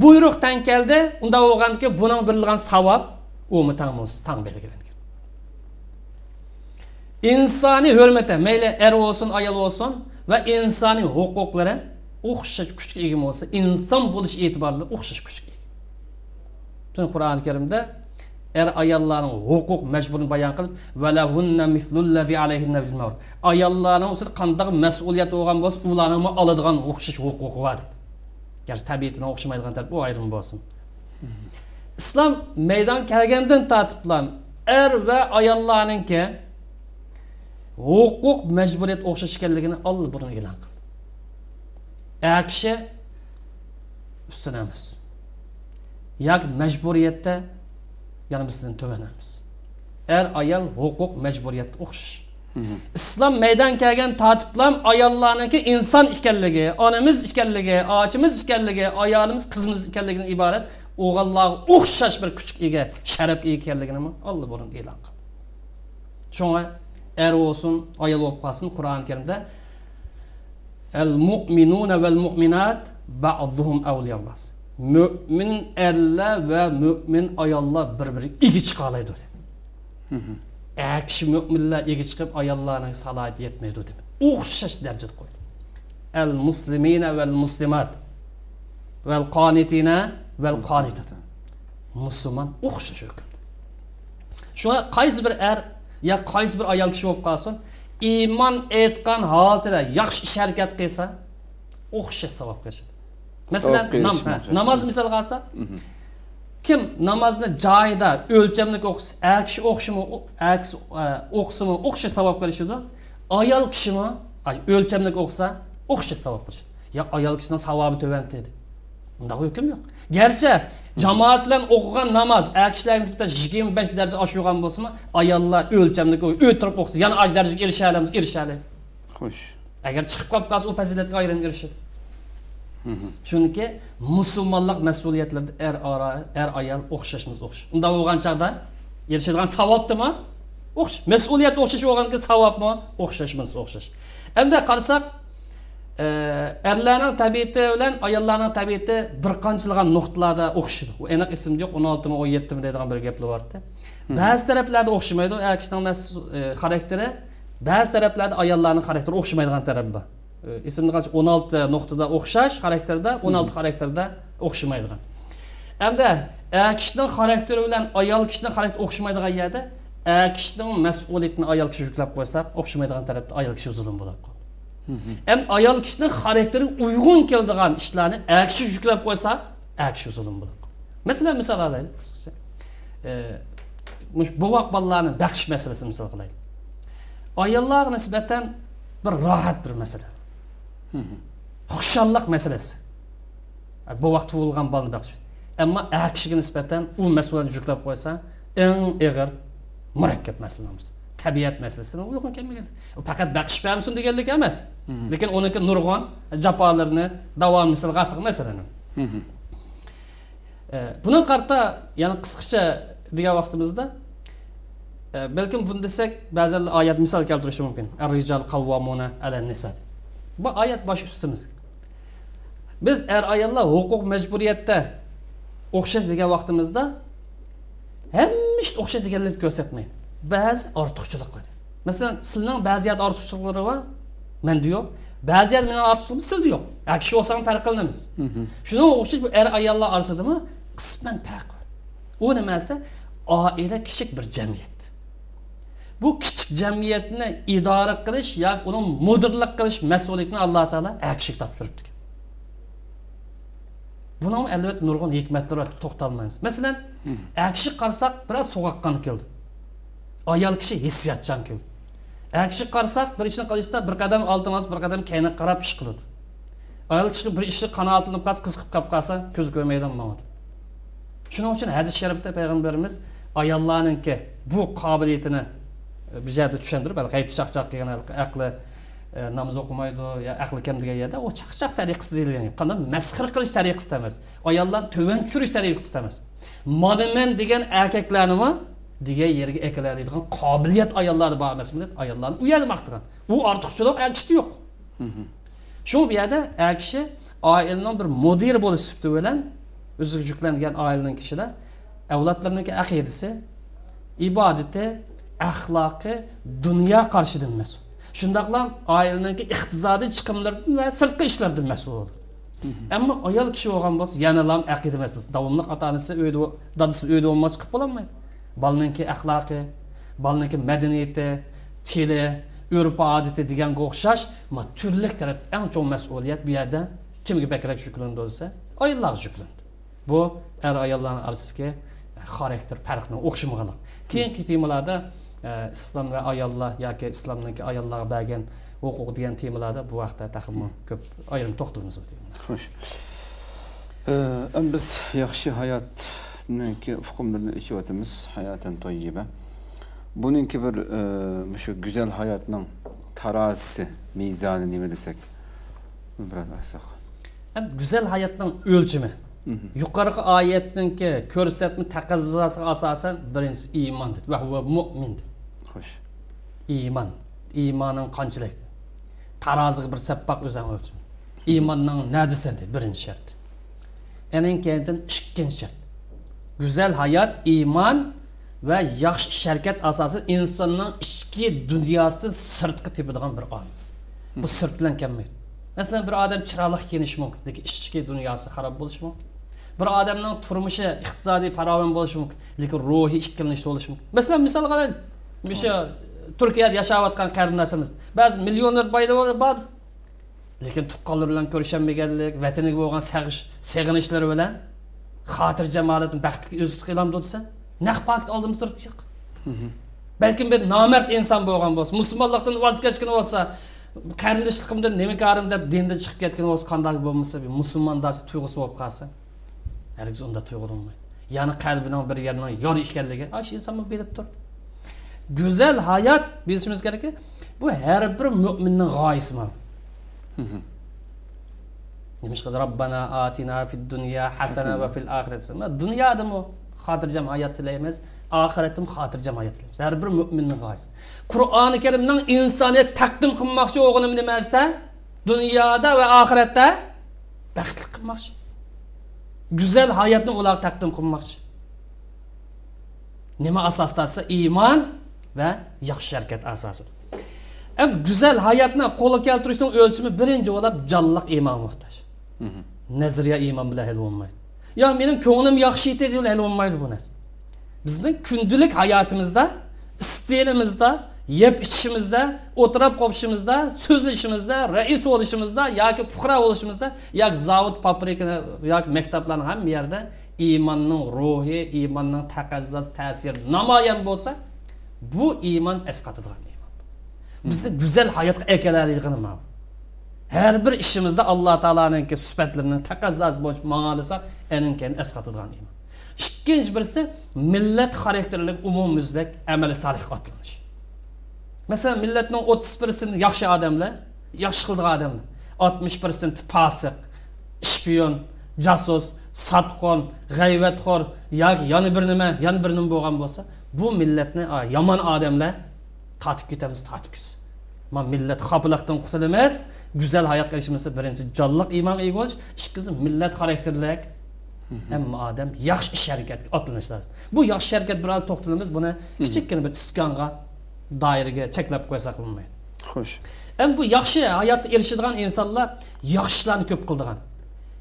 بۇيرۇق تەڭ كەلدى، ئۇنداق بولغاندىكىن بۇنىڭ بېرىلغان ساۋاب ئۇمۇ تەڭ بولسا، تەڭ بەلگىلەنگەن. ئىنسانىي ھۆرمىتى، مەيلى ئەر بولسۇن، ئايال بولسۇن، ۋە ئىنسانىي ھوقۇقلىرى ئوخشاش كۈچكە ئىگە بولسا، ئىنسان بولۇش ئېتىبارى بىلەن ئوخشاش كۈچكە ئىگە. چۈنكى قۇرئان كەرىمدە ئەر-ئاياللارنىڭ ھوقۇق مەجبۇرىنى بايان قىلىپ، «ۋەلەھۇننە مىسلۇللەزى ئەلەيھىننە بىل مەئرۇف.» ئاياللارنىڭ ئۈستىدە قانداق مەسئۇلىيەت بولغان بولسا، ئۇلارنىڭمۇ ئالىدىغان ئوخشاش ھوقۇقى بار، دېدى. گەرچە تەبىئىتىنىڭ ئوخشىمايدىغان تەرىپى ئۇ ئايرىم بولسۇن. ئىسلام مەيدانغا كەلگەندىن تارتىپلا ئەر ۋە ئاياللارنىڭكى ھوقۇق مەجبۇرىيەت ئوخشاش ئىكەنلىكىنى ئاللىبۇرۇن ئېلان قىلدى. ئەر كىشى ئۈستۈن ئەمەس. ياكى مەجبۇرىيەتتە يەنە بىزدىن تۆۋەن ئەمەس. ئەر ئايال ھوقۇق مەجبۇرىيەتتە ئوخشاش. ئىسلام مەيدان كەلگەن تارتىپلام ئاياللارنىڭكى ئىنسان ئىكەنلىكى، ئانىمىز ئىكەنلىكى، ئاچىمىز ئىكەنلىكى، ئايالىمىز، قىزىمىز ئىكەنلىكىدىن ئىبارەت ئوغۇللارغا ئوخشاش بىر كۈچكە ئىگە، شەرەپكە ئىگە ئىكەنلىكىنىمۇ ئاللىبۇرۇن ئېلان قىلدى. شۇڭا ئەر بولسۇن، ئايال بولۇپ قالسۇن، قۇرئان كەرىمدە ئەل مۇئمىنۇنە ۋەل مۇئمىنات بەئزۇھۇم ئەۋلىيا بەئز. مۆمىن ئەرلەر ۋە مۆمىن ئاياللار بىر-بىرىگە ئىگە چىقالايدۇ، دېدى. ئەر كىشى مۆمىنلەر ئىگە چىقىپ، ئاياللارنىڭ سالاھىيىتى يەتمەيدۇ، دېدى. ئوخشاش دەرىجىدە قويدى. ئەل مۇسلىمىنە ۋەل مۇسلىمات ۋەل قانىتىنە ۋەل قانىتات. مۇسۇلمان ئوخشاش ھۆكۈمدە. شۇڭا قايسى بىر ئەر يا قايسى بىر ئايال كىشى بولۇپ قالسۇن، ئىمان ئېيتقان ھالىتىدە ياخشى ئىش ھەرىكەت قىلسا، ئوخشاش ساۋابقا ئېرىشىدۇ. مەسىلەن، ساۋابقا نام-، ئېرىشىشمۇ ھە، ئوخشاش. ناماز مىسالغا ئالساق، كىم نامازنى جايىدا ئۆلچەملىك ئوقۇسا، ئەر كىشى ئوقۇشىمۇ، ئەر كىشى، ئە، ئوقۇسىمۇ ئوخشاش ساۋابقا ئېرىشىدۇ. ئايال كىشىمۇ، ئاي، ئۆلچەملىك ئوقۇسا ئوخشاش ساۋابقا ئېرىشىدۇ. يا ئايال كىشىنىڭ ساۋابى تۆۋەن دېدى. ئۇنداق ھۆكۈم يوق. گەرچە جامائەت بىلەن ئوقۇغان ناماز ئەر كىشىلەرگە نىسبەتەن يىگىرمە بەش دەرىجە ئاشۇرغان بولسىمۇ، ئاياللار ئۆلچەملىك ئۆتۈرۈپ ئوقۇسا، يەنە ئاشۇ دەرىجىگە ئېرىشەلەيمىز، ئېرىشەلەيدۇ. خوش. ئەگەر چىقىپ قاپ قالسا، ئۇ پەزىلەتكە ئايرىم ئېرىشىدۇ. چۈنكى مۇسۇلمانلىق مەسئۇلىيەتلىرىدە ئەر ئارا، ئەر ئايال ئوخشاشمىز ئوخشاش. ئۇنداق بولغان چاغدا ئېرىشىدىغان ساۋابتىمۇ ئوخشاش. مەسئۇلىيەت ئوخشاش بولغاندىكىن ساۋابمۇ ئوخشاشمىز ئوخشاش. ئەمدى قارىساق، ئە، ئەرلەرنىڭ تەبىئىتى بىلەن ئاياللارنىڭ تەبىئىتى بىر قانچىلىغان نۇقتىلاردا ئوخشىدۇ. ئۇ ئېنىق ئېسىمدە يوق، ئون ئالتىمۇ، ئون يەتتىمۇ دەيدىغان بىر گەپلەر بارتى. بەزى تەرەپلەردە ئوخشىمايدۇ، ئەر كىشىنىڭ مەس-، ئە، خاراكتېرى. بەزى تەرەپلەردە ئاياللارنىڭ خاراكتېرى ئوخشىمايدىغان تەرەپى بار. ئە، ئېسىمدە قالسا، ئون ئالتە نۇقتىدا ئوخشاش خاراكتېردا، ئون ئالتە خاراكتېردا ئوخشىمايدىغان. ئەمدى ئەر كىشىنىڭ خاراكتېرى بىلەن ئايال كىشىنىڭ خاراكتېرى ئوخشىمايدىغان يەردە ئەر كىشىنىڭ مەسئۇلىيىتىنى ئايال كىشى يۈكلەپ قويسا، ئوخشىمايدىغان تەرەپتە ئايال كىشى زۇلۇم بولۇپ قالىدۇ. ئەمدى ئايال كىشىنىڭ خاراكتېرىگە ئۇيغۇن كېلىدىغان ئىشلارنى ئەر كىشى يۈكلەپ قويسا، ئەر كىشى زۇلۇم بولۇپ قالىدۇ. مەسىلەن، مىسال ئالايلى قىسقىچە. ئە، مۇشۇ بوۋاق بالىلارنى بېقىش مەسىلىسىنى مىسال قىلايلى. ئاياللارغا نىسبەتەن بىر راھەت بىر مەسىلە. خۇشاللىق مەسىلىسى. بوۋاق تۇغۇلغان بالىنى بېقىش. ئەمما ئەر كىشىگە نىسبەتەن ئۇ مەسئۇلىيەتنى يۈكلەپ قويسا، ئەڭ ئېغىر، مۇرەككەپ مەسىلە. تەبىئەت مەسىلىسىنىڭ ئۇيغۇن كەلمىگەن. ئۇ پەقەت بېقىش بەرمىسۇن دېگەنلىك ئەمەس. لېكىن ئۇنىڭكى نۇرغۇن جاپالىرىنى داۋاملىشىدىغان مەسىلىنىڭ. ئە، بۇنىڭغا قارىتا يەنە قىسقىچە دېگەن ۋاقتىمىزدا، ئە، بەلكىم بۇنى دېسەك، بەزىلەر ئايەت مىسال كەلتۈرۈشى مۇمكىن. ئەر رىجال قەۋۋامۇنا ئەلەن نىسا. بۇ ئايەت باش ئۈستىمىز. بىز ئەر ئاياللار ھوقۇق مەجبۇرىيەتتە ئوخشاش دېگەن ۋاقتىمىزدا، ھەممە ئىشتا ئوخشاش دېگەنلىكنى كۆرسەتمەيدۇ. بەزى ئارتۇقچىلىق بار. مەسىلەن، سىلىنىڭ بەزى يەردە ئارتۇقچىلىقلىرى بار، مەندە يوق. بەزى يەردە مېنىڭ ئارتۇقچىلىقىم سىلدە يوق. ئەر كىشى بولساڭ پەرق قىلىنىمىز. شۇنىڭغا ئوخشاش بۇ ئەر ئاياللار ئارىسىدىمۇ قىسمەن پەرق بار. ئۇ نېمە دېسە، ئائىلە كىچىك بىر جەمئىيەت. بۇ كىچىك جەمئىيەتنى ئىدارە قىلىش ياكى ئۇنىڭ مۇدىرلىق قىلىش مەسئۇلىيىتىنى ئاللا تائالا ئەر كىشىگە تاپشۇرۇپتىكەن. بۇنىڭ ئەلۋەتتە نۇرغۇن ھېكمەتلىرى بار، توختالمايمىز. مەسىلەن، ئەر كىشىگە قارىساق، بىراز سوغۇققان كېلىدۇ. ئايال كىشى ھېسسىياتچان كېلىدۇ. ئەر كىشىگە قارىساق، بىر ئىشنى قىلىشتا بىر قەدەم ئالدىغا ماڭسا، بىر قەدەم كەينىگە قاراپ ئىش قىلىدۇ. ئايال كىشىگە بىر ئىشتا قانائەتلىنىپ قالسا، قىزىقىپ قاپ قالسا، كۆزى كۆرمەيدىغان ماڭىدۇ. شۇنىڭ ئۈچۈن ھەدىس شەرىپتە پەيغەمبىرىمىز ئاياللارنىڭكى بۇ قابىلىيىتىنى بىر يەردە چۈشەندۈرۈپ، ھېلىقى ھەيدە چاقچاق كىيگەن، ھېلىقى ئەقلى، ئە، ناماز ئوقۇمايدۇ يا ئەقلى كەم دېگەن يەردە ئۇ چاقچاق تەرىقىسى دېيىلگەن گەپ. قانداق مەسخىرە قىلىش تەرىقىسى ئەمەس. ئاياللارنى تۆۋەن چۈشۈرۈش تەرىقىسى ئەمەس. مانا مەن دېگەن ئەركەكلەرنىمۇ دېگەن يەرگە ئەكېلەلەيدىغان قابىلىيەت ئاياللاردا بار ئەمەسمۇ دەپ ئاياللارنى ئۇ يەردە ماختىغان. ئۇ ئارتۇقچىلىق ئەر كىشىدە يوق. شۇڭا بۇ يەردە ئەر كىشى ئائىلىنىڭ بىر مۇدىرى بولۇش سۈپىتى بىلەن ئۆزىگە يۈكلەنگەن ئائىلىنىڭ كىشىلەر ئەۋلادلىرىنىڭكى ئەقىدىسى، ئىبادىتى، ئەخلاقى، دۇنيا قارىشىدىن مەسئۇل. شۇنداقلا ئائىلىنىڭكى ئىقتىسادىي چىقىملىرىدىن ۋە سىرتقى ئىشلاردىن مەسئۇل بولىدۇ. ئەمما ئايال كىشى بولغان بولسا، يەنىلا ئەقىدە مەسىلىسى. داۋاملىق ئاتا-ئانىسى ئۆيدە، دادىسى ئۆيدە بولماي چىقىپ بولالمايدۇ. بالىنىڭكى ئەخلاقى، بالىنىڭكى مەدەنىيىتى، تىلى، ئۆرپ-ئادىتى دېگەنگە ئوخشاش، ما، تۈرلۈك تەرەپتە ئەڭ چوڭ مەسئۇلىيەت بۇ يەردە كىمگە بەكرەك يۈكلىنىدۇ دېسە، ئاياللارغا يۈكلىنىدۇ. بۇ ئەر-ئاياللارنىڭ ئارىسىدىكى خاراكتېر پەرقىنىڭ ئوخشىمىغانلىقى. كېيىنكى تېمىلاردا، ئە، ئىسلام ۋە ئاياللار ياكى ئىسلامنىڭكى ئاياللارغا بەرگەن ھوقۇقى دېگەن تېمىلاردا بۇ ھەقتە تېخىمۇ كۆپ ئايرىم توختىلىمىز بۇ تېمىدا. خوش. ئەمما بىز ياخشى ھاياتنىڭكى ئۇقۇملىرىنى ئېچىۋاتىمىز، ھاياتەن تەييىبە. بۇنىڭكى بىر، ئە، مۇشۇ گۈزەل ھاياتنىڭ تارازىسى، مىزانى نېمە دېسەك، بۇنى بىراز ئاچساق. ئەمدى گۈزەل ھاياتنىڭ ئۆلچىمى. مھم. يۇقىرىقى ئايەتنىڭكى كۆرسەتمە تەقەززاسىغا ئاساسەن، بىرىنچىسى ئىمان دېدى. ۋە ھۇۋە مۇئمىن دېدى. خوش. ئىمان. ئىمانىڭ قانچىلىك؟ تارازىغا بىر سەپ باق، ئۆزۈڭ ئۆلچىمە. ئىماننىڭ نەدىسى دېدى، بىرىنچى شەرت. ئەنىڭ كەينىدىن ئىككىنچى شەرت. گۈزەل ھايات، ئىمان ۋە ياخشى ئىش ھەرىكەت ئاساسىدا ئىنساننىڭ ئىچكى دۇنياسىدىن سىرتقا تېپىدىغان بىر ئامىل. بۇ سىرت بىلەن كەلمەيدۇ. مەسىلەن، بىر ئادەم چىرايلىق كىيىنىشى مۇمكىن، لېكىن ئىچكى دۇنياسى خاراب بولۇشى مۇمكىن. بىر ئادەمنىڭ تۇرمۇشى ئىقتىسادىي پاراۋان بولۇشى مۇمكىن، لېكىن روھىي ئىككىلىنىشتە بولۇشى مۇمكىن. مەسىلەن، مىسال قىلايلى. مۇشۇ تۈركىيەدە ياشاۋاتقان قېرىنداشلىرىمىز، بەزى مىليونېر بايلار بار، لېكىن تۇغقانلىرى بىلەن كۆرۈشەلمىگەنلىك، ۋەتىنىگە بولغان سېغىش، سېغىنىشلىرى بىلەن خاتىرجەم ھالەتتە بەختلىك ئۆزى چىقىۋالامدۇ دېسە، نەق پاكىت ئالدىمىزدا تۇرۇپتۇ يوق. بەلكىم بىر نامەرد ئىنسان بولغان بولسا، مۇسۇلمانلىقتىن ۋاز كەچكىنى بولسا، قېرىنداشلىقىمدىن نېمە كارىم دەپ دىندىن چىقىپ كەتكىنى بولسا، قانداق بولمىسا، بىر مۇسۇلمانداچە تۇيغۇسى بولۇپ قالسا، ھەرگىز ئۇنداق تۇيغۇ بولمايدۇ. يەنى قەلبىنىڭ بىر يېرىنىڭ يارا ئىكەنلىكى، ئاشۇ ئىنسانمۇ بىلىپ تۇرىدۇ. گۈزەل ھايات بىلىشىمىز كېرەككى، بۇ ھەر بىر مۆمىننىڭ غايىسى مانا. نېمىشقا رەببەنا ئاتىنا فىد دۇنيا ھەسەنە ۋە فىل ئاخىرەتى ھەسەنە. دۇنيادىمۇ خاتىرجەم ھايات تىلەيمىز، ئاخىرەتتىمۇ خاتىرجەم ھايات تىلەيمىز. ھەر بىر مۆمىننىڭ غايىسى. قۇرئانى كەرىمنىڭ ئىنسانىيەت تەقدىم قىلماقچى بولغىنىم نېمە دېسە، دۇنيادا ۋە ئاخىرەتتە بەختلىك قىلماقچى. گۈزەل ھاياتنى ئۇلارغا تەقدىم قىلماقچى. نېمە ئاساستا دېسە، ئىمان ۋە ياخشى ھەرىكەت ئاساسىدا. ئەمدى گۈزەل ھاياتنى قولغا كەلتۈرۈشنىڭ ئۆلچىمى بىرىنچى بولۇپ جانلىق ئىمانغا موھتاج. نەزەرىيە ئىمان بىلەن ھەل بولمايدۇ. يا مېنىڭ كۆڭلۈم ياخشى ئىدى دېگەن ھەل بولمايدۇ بۇ نەرسە. بىزنىڭ كۈندىلىك ھاياتىمىزدا، ئىستىلىمىزدا، يەپ ئىچىشىمىزدە، ئولتۇراپ قوپۇشىمىزدا، سۆزلىشىشىمىزدە، رەئىس بولۇشىمىزدا ياكى پۇقرا بولۇشىمىزدا ياكى زاۋۇت، فابرىكىنى ياكى مەكتەپلەرنىڭ ھەممە يەردە ئىماننىڭ روھى، ئىماننىڭ تەقەززاسى، تەسىرى نامايان بولسا، بۇ ئىمان ئەسقاتىدىغان ئىمان. بىزنى گۈزەل ھاياتقا ئەكېلەلەيدىغىنى مانا بۇ. ھەر بىر ئىشىمىزدا ئاللا تائالانىڭكى سۈپەتلىرىنىڭ تەقەززاسى بويىچە ماڭالىساق، ئەنىڭ كەينى ئەسقاتىدىغان ئىمان. ئىككىنچى بىرسى، مىللەت خاراكتېرلىك ئومۇميۈزلۈك ئەمەلىي سالىھقا ئاتلىنىش. مەسىلەن، مىللەتنىڭ ئوتتۇز پىرسېنتى ياخشى ئادەملەر، ياخشى قىلىدىغان ئادەملەر. ئاتمىش پىرسېنتى پاسىق، شپىيون، جاسۇس، ساتقۇن، غەيۋەتخور ياكى يەنە بىر نېمە، يەنە بىر نېمە بولغان بولسا، بۇ مىللەتنى، ئا، يامان ئادەملەر تارتىپ كېتەمىز، تارتىپ كېتىمىز. مانا مىللەت خاپىلىقتىن قۇتۇلىمىز، گۈزەل ھاياتقا ئېرىشىمىز، بىرىنچى جانلىق ئىمانغا ئىگە بولۇش، ئىككىنچى مىللەت خاراكتېرلىك ھەممە ئادەم ياخشى ئىش ھەرىكەتكە ئاتلىنىش لازىم. بۇ ياخشى ھەرىكەت بىر ئاز توختىلىمىز، بۇنى كىچىككىنە بىر ئىسكانغا، دائىرىگە چەكلەپ قويساق بولمايدۇ. خوش. ئەمدى بۇ ياخشى ھاياتقا ئېرىشىدىغان ئىنسانلار ياخشى ئىشلارنى كۆپ قىلىدىغان.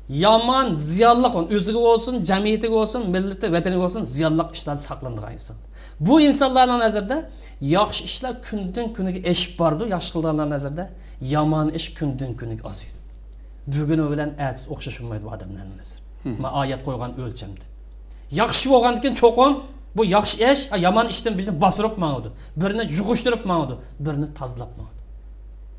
يامان، زىيانلىق، ئۆزىگە بولسۇن، جەمئىيىتىگە بولسۇن، مىللىتى، ۋەتىنىگە بولسۇن، زىيانلىق ئىشلاردىن ساقلىنىدىغان ئىنسان. بۇ ئىنسانلارنىڭ نەزىرىدە ياخشى ئىشلار كۈندىن كۈنگە ئېشىپ بارىدۇ، ياخشى قىلىدىغانلارنىڭ نەزىرىدە يامان ئىش كۈندىن كۈنگە ئازىيىدۇ. بۈگۈنى بىلەن ئەتىسى ئوخشاش بولمايدۇ بۇ ئادەملەرنىڭ نەزىرى. مانا ئايەت قويغان ئۆلچەمدە. ياخشى بولغاندىكىن چوقۇم بۇ ياخشى ئىش، ھە، يامان ئىشتىن بىرنى باستۇرۇپ ماڭىدۇ، بىرنى يۇغۇشتۇرۇپ ماڭىدۇ، بىرنى تازىلاپ ماڭىدۇ.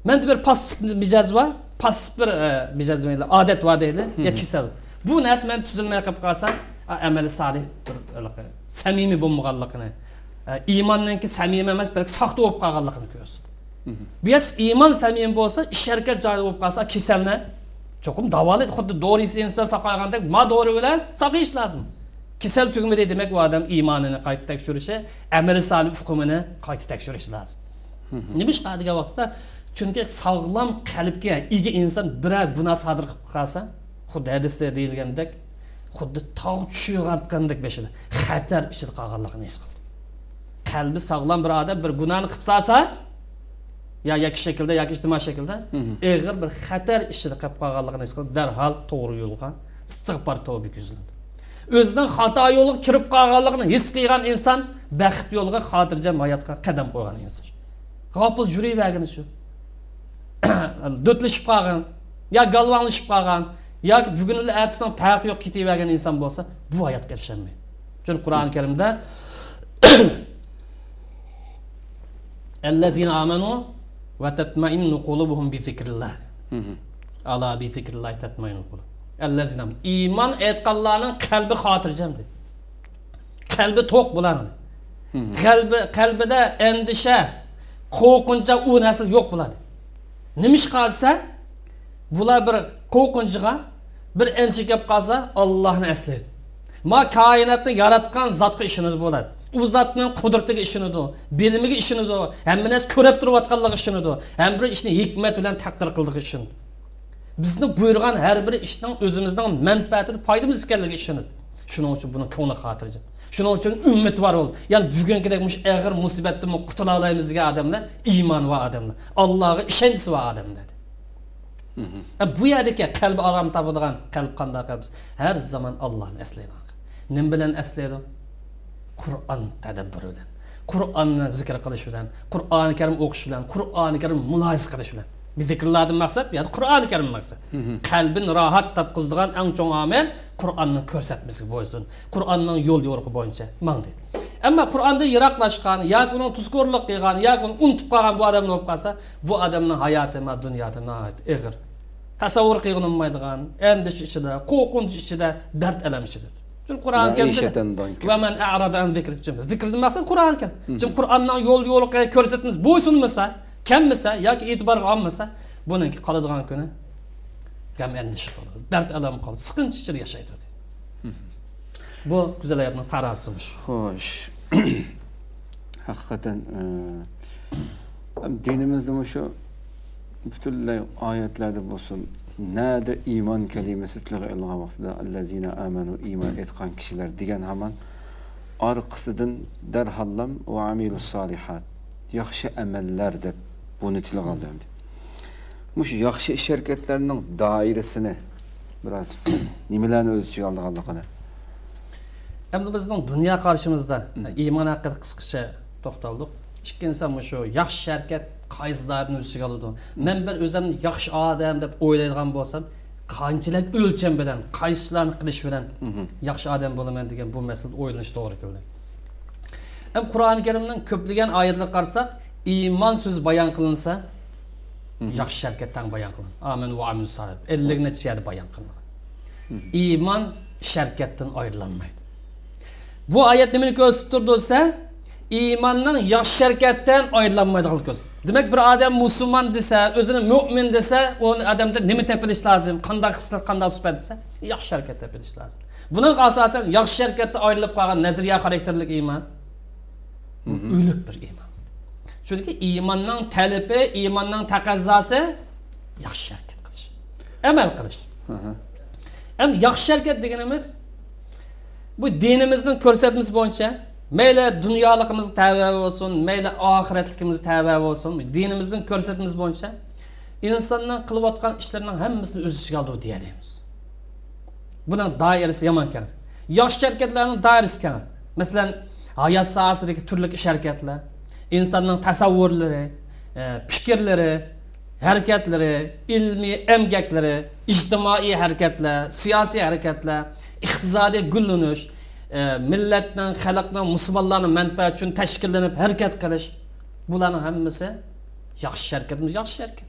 مەندە بىر پاسسىپ مىجەز بار، پاسسىپ بىر، ئە، مىجەز دېمەيلى، ئادەت بار دەيلى، يا كېسەل. بۇ نەرسە مەن تۈزۈلمەي قېلىپ قالسام، ئا، ئەمەلى سالىھ بىر ھېلىقى سەمىمىي بولمىغانلىقىنى، ئە، ئىماننىڭكى سەمىمىي ئەمەس، بەلكى ساختا بولۇپ قالغانلىقىنى كۆرسىتىدۇ. بىز ئىمان سەمىمىي بولسا، ئىش ھەرىكەت جايىدا بولۇپ قالسا، كېسەلنى چوقۇم داۋالايدۇ. خۇددى دورىسى ئىنسان ساقايغاندەك، ما دورا بىلەن ساقىيىش لازىم. كېسەل تۈگىمىدى دېمەك، ئۇ ئادەم ئىمانىنى قايتا تەكشۈرۈشى، ئەمەلى سالىھ ئۇقۇمىنى قايتا تەكشۈرۈشى لازىم. نېمىشقا دېگەن ۋاقىتتا، چۈنكى ساغلام قەلبكە ئىگە ئىنسان بىرەر گۇناھ سادىر قىلىپ قالسا، خۇددى ھەدىستە دېيىلگەندەك، خۇددى تاغ چۈشۈۋاتقاندەك بېشىدا خەتەر ئىچىدە قالغانلىقىنى ھېس قىلىدۇ. قەلبى ساغلام بىر ئادەم بىر گۇناھنى قىلىپ سالسا، يا ياكى شەكىلدە، ياكى ئىجتىمائىي شەكىلدە ئېغىر بىر خەتەر ئىچىدە قېلىپ قالغانلىقىنى ھېس قىلىپ، دەرھال توغرا يولغا، ئىستىغپار، تەۋبىگە يۈزلىنىدۇ. ئۆزىنىڭ خاتا يولغا كىرىپ قالغانلىقىنى ھېس قىلغان ئىنسان بەخت يولىغا، خاتىرجەم ھاياتقا قەدەم قويغان ئىنسان. غاپىل يۈرۈۋەرگىنى شۇ. دۆتلىشىپ قالغان، يا گالۋاڭلىشىپ قالغان، ياكى بۈگۈن بىلەن ئەتىسىنىڭ پەرقى يوق كېتىۋەرگەن ئىنسان بولسا، بۇ ھاياتقا ئېرىشەلمەيدۇ. چۈنكى قۇرئان كەرىمدە، ئەللەزىنە ئامەنۇ ۋە تەتمەئىننۇ قۇلۇبۇھۇم بىزىكرىللا. ئالا بىزىكرىللا تەتمەئىننۇل قۇلۇب. ئەللەزىنە ئىمان ئېيتقانلارنىڭ قەلبى خاتىرجەم دېدى. قەلبى توق بۇلارنىڭ. قەلبى، قەلبىدە ئەندىشە، قورقۇنچ ئۇ نەرسە يوق بۇلاردا. نېمىشقا دېسە، بۇلار بىر قورقۇنچىغا، بىر ئەندىشە كەپ قالسا، ئاللاھنى ئەسلەيدۇ. ما كائىناتنى ياراتقان زاتقا ئىشىنىدۇ بۇلار. ئۇ زاتنىڭ قۇدرىتىگە ئىشىنىدۇ، بىلىمىگە ئىشىنىدۇ، ھەممە نەرسە كۆرۈپ تۇرۇۋاتقانلىقىغا ئىشىنىدۇ، ھەممە بىر ئىشنى ھېكمەت بىلەن تەقدىر قىلدىغىغا ئىشىنىدۇ. بىزنى بۇيرۇغان ھەر بىر ئىشنىڭ ئۆزىمىزنىڭ مەنپەئەتىدە، پايدىمىز ئىكەنلىكىگە ئىشىنىدۇ. شۇنىڭ ئۈچۈن بۇنىڭ كۆڭلى خاتىرجەم. شۇنىڭ ئۈچۈن ئۈمىدۋار بول. يەنى بۈگۈنكىدەك مۇشۇ ئېغىر مۇسىبەتتىنمۇ قۇتۇلالايمىز دېگەن ئادەملەر ئىمانى بار ئادەملەر. ئاللاغا ئىشەنچىسى بار ئادەملەر. ھە، بۇ يەردىكى قەلبى ئارام تاپىدىغان قەلب قانداق قەلب؟ ھەر زامان ئاللانى ئەسلەيدىغان قەلب. نېمە بىلەن ئەسلەيدۇ؟ قۇرئان تەدەببۇرى بىلەن، قۇرئاننى زىكىر قىلىش بىلەن، قۇرئانى كەرىم ئوقۇش بىلەن، قۇرئانى كەرىم مۇلاھىزە قىلىش بىلەن. بۇ زىكىرلاردىن مەقسەت، بۇ يەردە قۇرئانى كەرىم مەقسەت. قەلبىنى راھەت تاپقۇزىدىغان ئەڭ چوڭ ئامىل قۇرئاننىڭ كۆرسەتمىسىگە بويسۇن، قۇرئاننىڭ يول يورۇقى بويىچە ماڭ دەيدۇ. ئەمما قۇرئاندىن يىراقلاشقان ياكى ئۇنىڭ تۇزكورلۇق قىلغان ياكى ئۇنى ئۇنتۇپ قالغان بۇ ئادەم نېمە بولۇپ قالسا، بۇ ئادەمنىڭ ھاياتى ما دۇنيادا ناھايىتى ئېغىر. تەسەۋۋۇر قىلغىلى بولمايدىغان ئەندىشە ئىچىدە، قورقۇنچ ئىچىدە، دەرد ئەلەم ئىچىدە. چۈنكى قۇرئان كەرىمدە، مەئىشەتەن دانكە. ۋە مەن ئەئرەدە ئەن زىكرى. زىكىردىن مەقسەت قۇرئان ئىكەن. چۈنكى قۇرئاننىڭ يول يورۇقى كۆرسەتمىسى بويسۇنمىسا، كەلمىسە ياكى ئېتىبارغا ئالمىسا، بۇنىڭكى قالىدىغان كۈنى غەم ئەندىشە قالىدۇ، دەرد ئەلەم قالىدۇ، سىقىنچ ئىچىدە ياشايدۇ دېدى. بۇ گۈزەل ھاياتنىڭ تارازىسى مۇشۇ. خوش. ھەقىقەتەن، ئە، دىنىمىزدە مۇشۇ پۈتۈنلەي ئايەتلەردە بولسۇن، نەدە ئىمان كەلىمىسى تىلغا ئېلىنغان ۋاقتىدا، ئەللەزىنە ئامەنۇ، ئىمان ئېيتقان كىشىلەر دېگەن ھامان ئارقىسىدىن دەرھاللام ۋە ئامىلۇس سالىھات، ياخشى ئەمەللەر دەپ بۇنى تىلغا ئالدى ئەمدى. مۇشۇ ياخشى ئىش ھەرىكەتلەرنىڭ دائىرىسىنى بىراز نېمىلەرنى ئۆز ئىچىگە ئالىدىغانلىقىنى. ئەمدى بىزنىڭ دۇنيا قارىشىمىزدا ئىمان ھەققىدە قىسقىچە توختالدۇق. ئىككىنچىسى، مۇشۇ ياخشى ھەرىكەت قايسى دائىرىنى ئۆز ئىچىگە ئالىدۇ؟ مەن بىر ئۆزۈمنى ياخشى ئادەم دەپ ئويلايدىغان بولسام، قانچىلىك ئۆلچەم بىلەن، قايسىلارنى قىلىش بىلەن ياخشى ئادەم بولىمەن دېگەن بۇ مەسىلىدە ئويلىنىش توغرا كەلدى. ھەم قۇرئان كەرىمنىڭ كۆپلىگەن ئايەتلىرىگە قارىساق، ئىمان سۆزى بايان قىلىنسا، ياخشى ھەرىكەت تەڭ بايان قىلىنغان. ئامەن ۋە ئامىلۇس سالىھات. ئەللىك نەچچە يەردە بايان قىلىنغان. ئىمان ئىش ھەرىكەتتىن ئايرىلالمايدۇ. بۇ ئايەت نېمىنى كۆرسىتىپ تۇرىدۇ دېسە، ئىماننىڭ ياخشى ھەرىكەتتىن ئايرىلالمايدىغانلىقىنى كۆرسىتىدۇ. دېمەك، بىر ئادەم مۇسۇلمان دېسە، ئۆزىنى مۆمىن دېسە، ئۇ ئادەمدە نېمە تېپىلىش لازىم؟ قانداق خىسلەت، قانداق سۈپەت دېسە، ياخشى ھەرىكەت تېپىلىش لازىم. بۇنىڭغا ئاساسەن ياخشى ھەرىكەتتە ئايرىلىپ قالغان نەزەرىيە خاراكتېرلىك ئىمان، بۇ ئۆلۈك بىر ئىمان. چۈنكى ئىماننىڭ تەلىپى، ئىماننىڭ تەقەززاسى ياخشى ھەرىكەت قىلىش، ئەمەل قىلىش. ھەم ياخشى ھەرىكەت دېگىنىمىز، بۇ دىنىمىزنىڭ كۆرسەتمىسى بويىچە، مەيلى دۇنيالىقىمىز تەۋە بولسۇن، مەيلى ئاخىرەتلىكىمىز تەۋە بولسۇن، دىنىمىزنىڭ كۆرسەتمىسى بويىچە ئىنساننىڭ قىلىۋاتقان ئىشلىرىنىڭ ھەممىسىنى ئۆز ئىچىگە ئالىدۇ دېيەلەيمىز. بۇنىڭ دائىرىسى يامان كەڭ. ياخشى ھەرىكەتلەرنىڭ دائىرىسى كەڭ. مەسىلەن، ھايات ساھەسىدىكى تۈرلۈك ئىش ھەرىكەتلەر، ئىنساننىڭ تەسەۋۋۇرلىرى، ئە، پىكىرلىرى، ھەرىكەتلىرى، ئىلمىي ئەمگەكلىرى، ئىجتىمائىي ھەرىكەتلەر، سىياسىي ھەرىكەتلەر، ئىقتىسادىي گۈللىنىش، ئە، مىللەتنىڭ، خەلقنىڭ، مۇسۇلمانلارنىڭ مەنپەئەتى ئۈچۈن تەشكىللىنىپ ھەرىكەت قىلىش، بۇلارنىڭ ھەممىسى ياخشى ھەرىكەت، ياخشى ھەرىكەت.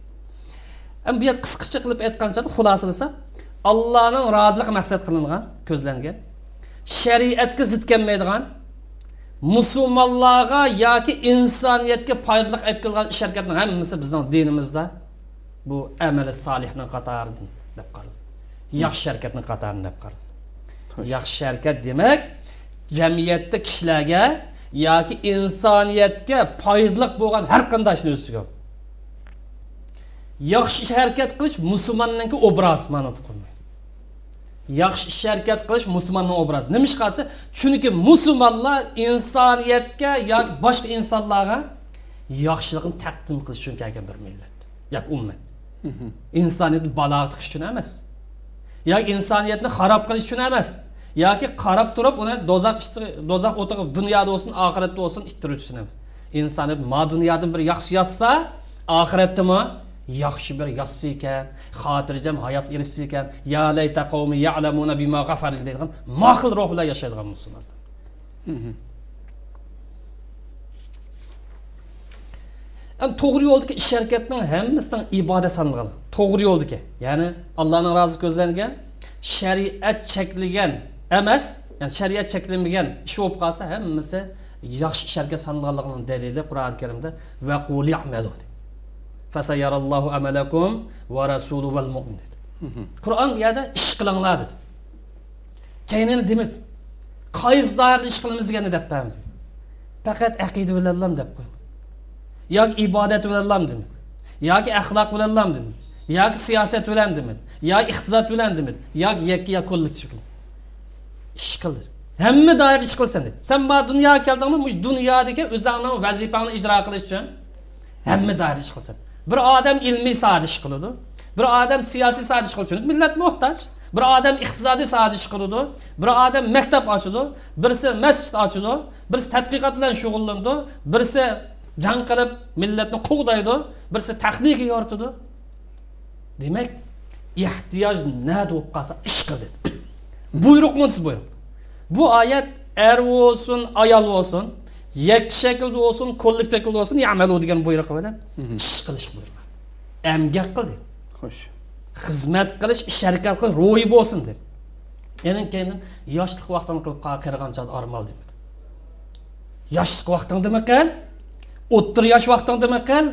ئەمما بۇ يەردە قىسقىچە قىلىپ ئېيتقان چاغدا خۇلاسىلىسا، ئاللانىڭ رازىلىقى مەقسەت قىلىنغان، كۆزلەنگەن، شەرىئەتكە زىت كەلمەيدىغان، مۇسۇلمانلارغا ياكى ئىنسانىيەتكە پايدىلىق ئەپ كېلىدىغان ئىش ھەرىكەتنىڭ ھەممىسى بىزنىڭ دىنىمىزدا بۇ ئەمەلى سالىھنىڭ قاتارىدىن دەپ قارىلىدۇ. ياخشى ھەرىكەتنىڭ قاتارىدىن دەپ قارىلىدۇ. ياخشى ھەرىكەت دېمەك، جەمئىيەتتە كىشىلەرگە ياكى ئىنسانىيەتكە پايدىلىق بولغان ھەر قانداق ئىشنى ئۆز ئىچىگە ئالىدۇ. ياخشى ئىش ھەرىكەت قىلىش مۇسۇلماننىڭكى ئوبرازى مانا قۇرمايدۇ. ياخشى ئىش ھەرىكەت قىلىش مۇسۇلماننىڭ ئوبرازى. نېمىشقا دېسە، چۈنكى مۇسۇلمانلار ئىنسانىيەتكە ياكى باشقا ئىنسانلارغا ياخشىلىقنى تەقدىم قىلىش ئۈچۈن كەلگەن بىر مىللەت ياكى ئۈممەت. ئىنسانىيەتنى بالاغا تىقىش ئۈچۈن ئەمەس. ياكى ئىنسانىيەتنى خاراب قىلىش ئۈچۈن ئەمەس. ياكى قاراپ تۇرۇپ ئۇنى دوزاخ ئىشتى-، دوزاخ ئوتىغا دۇنيادا بولسۇن، ئاخىرەتتە بولسۇن ئىتتىرىش ئۈچۈن ئەمەس. ئىنسانىيەت ما دۇنيادىن بىر ياخشى يازسا، ئاخىرەتتىمۇ ياخشى بىر يازسا ئىكەن، خاتىرجەم ھاياتقا ئېرىشسە ئىكەن، يا لەيتە قەۋمى يەلەمۇنە بىما غەفەرلى دەيدىغان ماقۇل روھ بىلەن ياشايدىغان مۇسۇلمانلار. ئەمما توغرا يولدىكى ئىش ھەرىكەتنىڭ ھەممىسىنىڭ ئىبادەت سانىلغان. توغرا يولدىكى، يەنى ئاللانىڭ رازى كۆزلەنگەن، شەرىئەت چەكلىگەن ئەمەس، يەنى شەرىئەت چەكلىمىگەن ئىش بولۇپ قالسا، ھەممىسى ياخشى ئىش ھەرىكەت سانىلغانلىقىنىڭ دەلىلى قۇرئان كەرىمدە، «ۋەقۇلى ئەمەلۇ» دەيدۇ. «فەسەيەرەللاھۇ ئەمەلەكۇم ۋە رەسۇلۇ ۋەل مۇئمىنۇن» دېدى. قۇرئان بۇ يەردە «ئىش قىلىڭلار» دېدى. كەينىنى دېمىدى. قايسى دائىرىدە ئىش قىلىمىز دېگەننى دەپ بەرمىدى. پەقەت ئەقىدە بىلەنلام دەپ قويمىدى. ياكى ئىبادەت بىلەنلام دېمىدى. ياكى ئەخلاق بىلەنلام دېمىدى. ياكى سىياسەت بىلەن دېمىدى. ياكى ئىقتىساد بىلەن دېمىدى. ياكى يەككە يا كوللېكتىپ بىلەن. ئىش قىل دېدى. ھەممە دائىرىدە ئىش قىلىسەن دېدى. سەن مانا دۇنياغا كەلدىڭمۇ، مۇشۇ دۇنيادىكى ئۆزۈڭنىڭ ۋەزىپەڭنى ئىجرا قىلىش ئۈچۈن ھەممە دائىرىدە ئىش قىلسا. بىر ئادەم ئىلمىي ساھەدە ئىش قىلىدۇ. بىر ئادەم سىياسىي ساھەدە ئىش قىلىدۇ. چۈنكى مىللەت موھتاج. بىر ئادەم ئىقتىسادىي ساھەدە ئىش قىلىدۇ. بىر ئادەم مەكتەپ ئاچىدۇ. بىرسى مەسچىت ئاچىدۇ. بىرسى تەتقىقات بىلەن شۇغۇللىنىدۇ. بىرسى جەڭ قىلىپ مىللەتنى قوغدايدۇ. بىرسى تېخنىكا يورۇتىدۇ. دېمەك، ئېھتىياج نەدە بولۇپ قالسا، ئىش قىل دېدى. بۇيرۇق مۇنسى بۇيرۇق. بۇ ئايەت ئەر بولسۇن، ئايال بولسۇن، يەككە شەكىلدە بولسۇن، كوللېكتىپ شەكىلدە بولسۇن، يەمەلۇ دېگەن بۇيرۇقى بىلەن ئىش قىلىشقا بۇيرۇق. ئەمگەك قىل دېدى. خوش. خىزمەت قىلىش، ئىش ھەرىكەت قىلىش روھى بولسۇن دېدى. ئېنىڭ كەينىدىن ياشلىق ۋاقتىڭنى قىلىپ قا-، قېرىغان چاغدا ئارمال دېمىدى. ياشلىق ۋاقتىڭدىمۇ قىل، ئوتتۇرا ياش ۋاقتىڭدىمۇ قىل،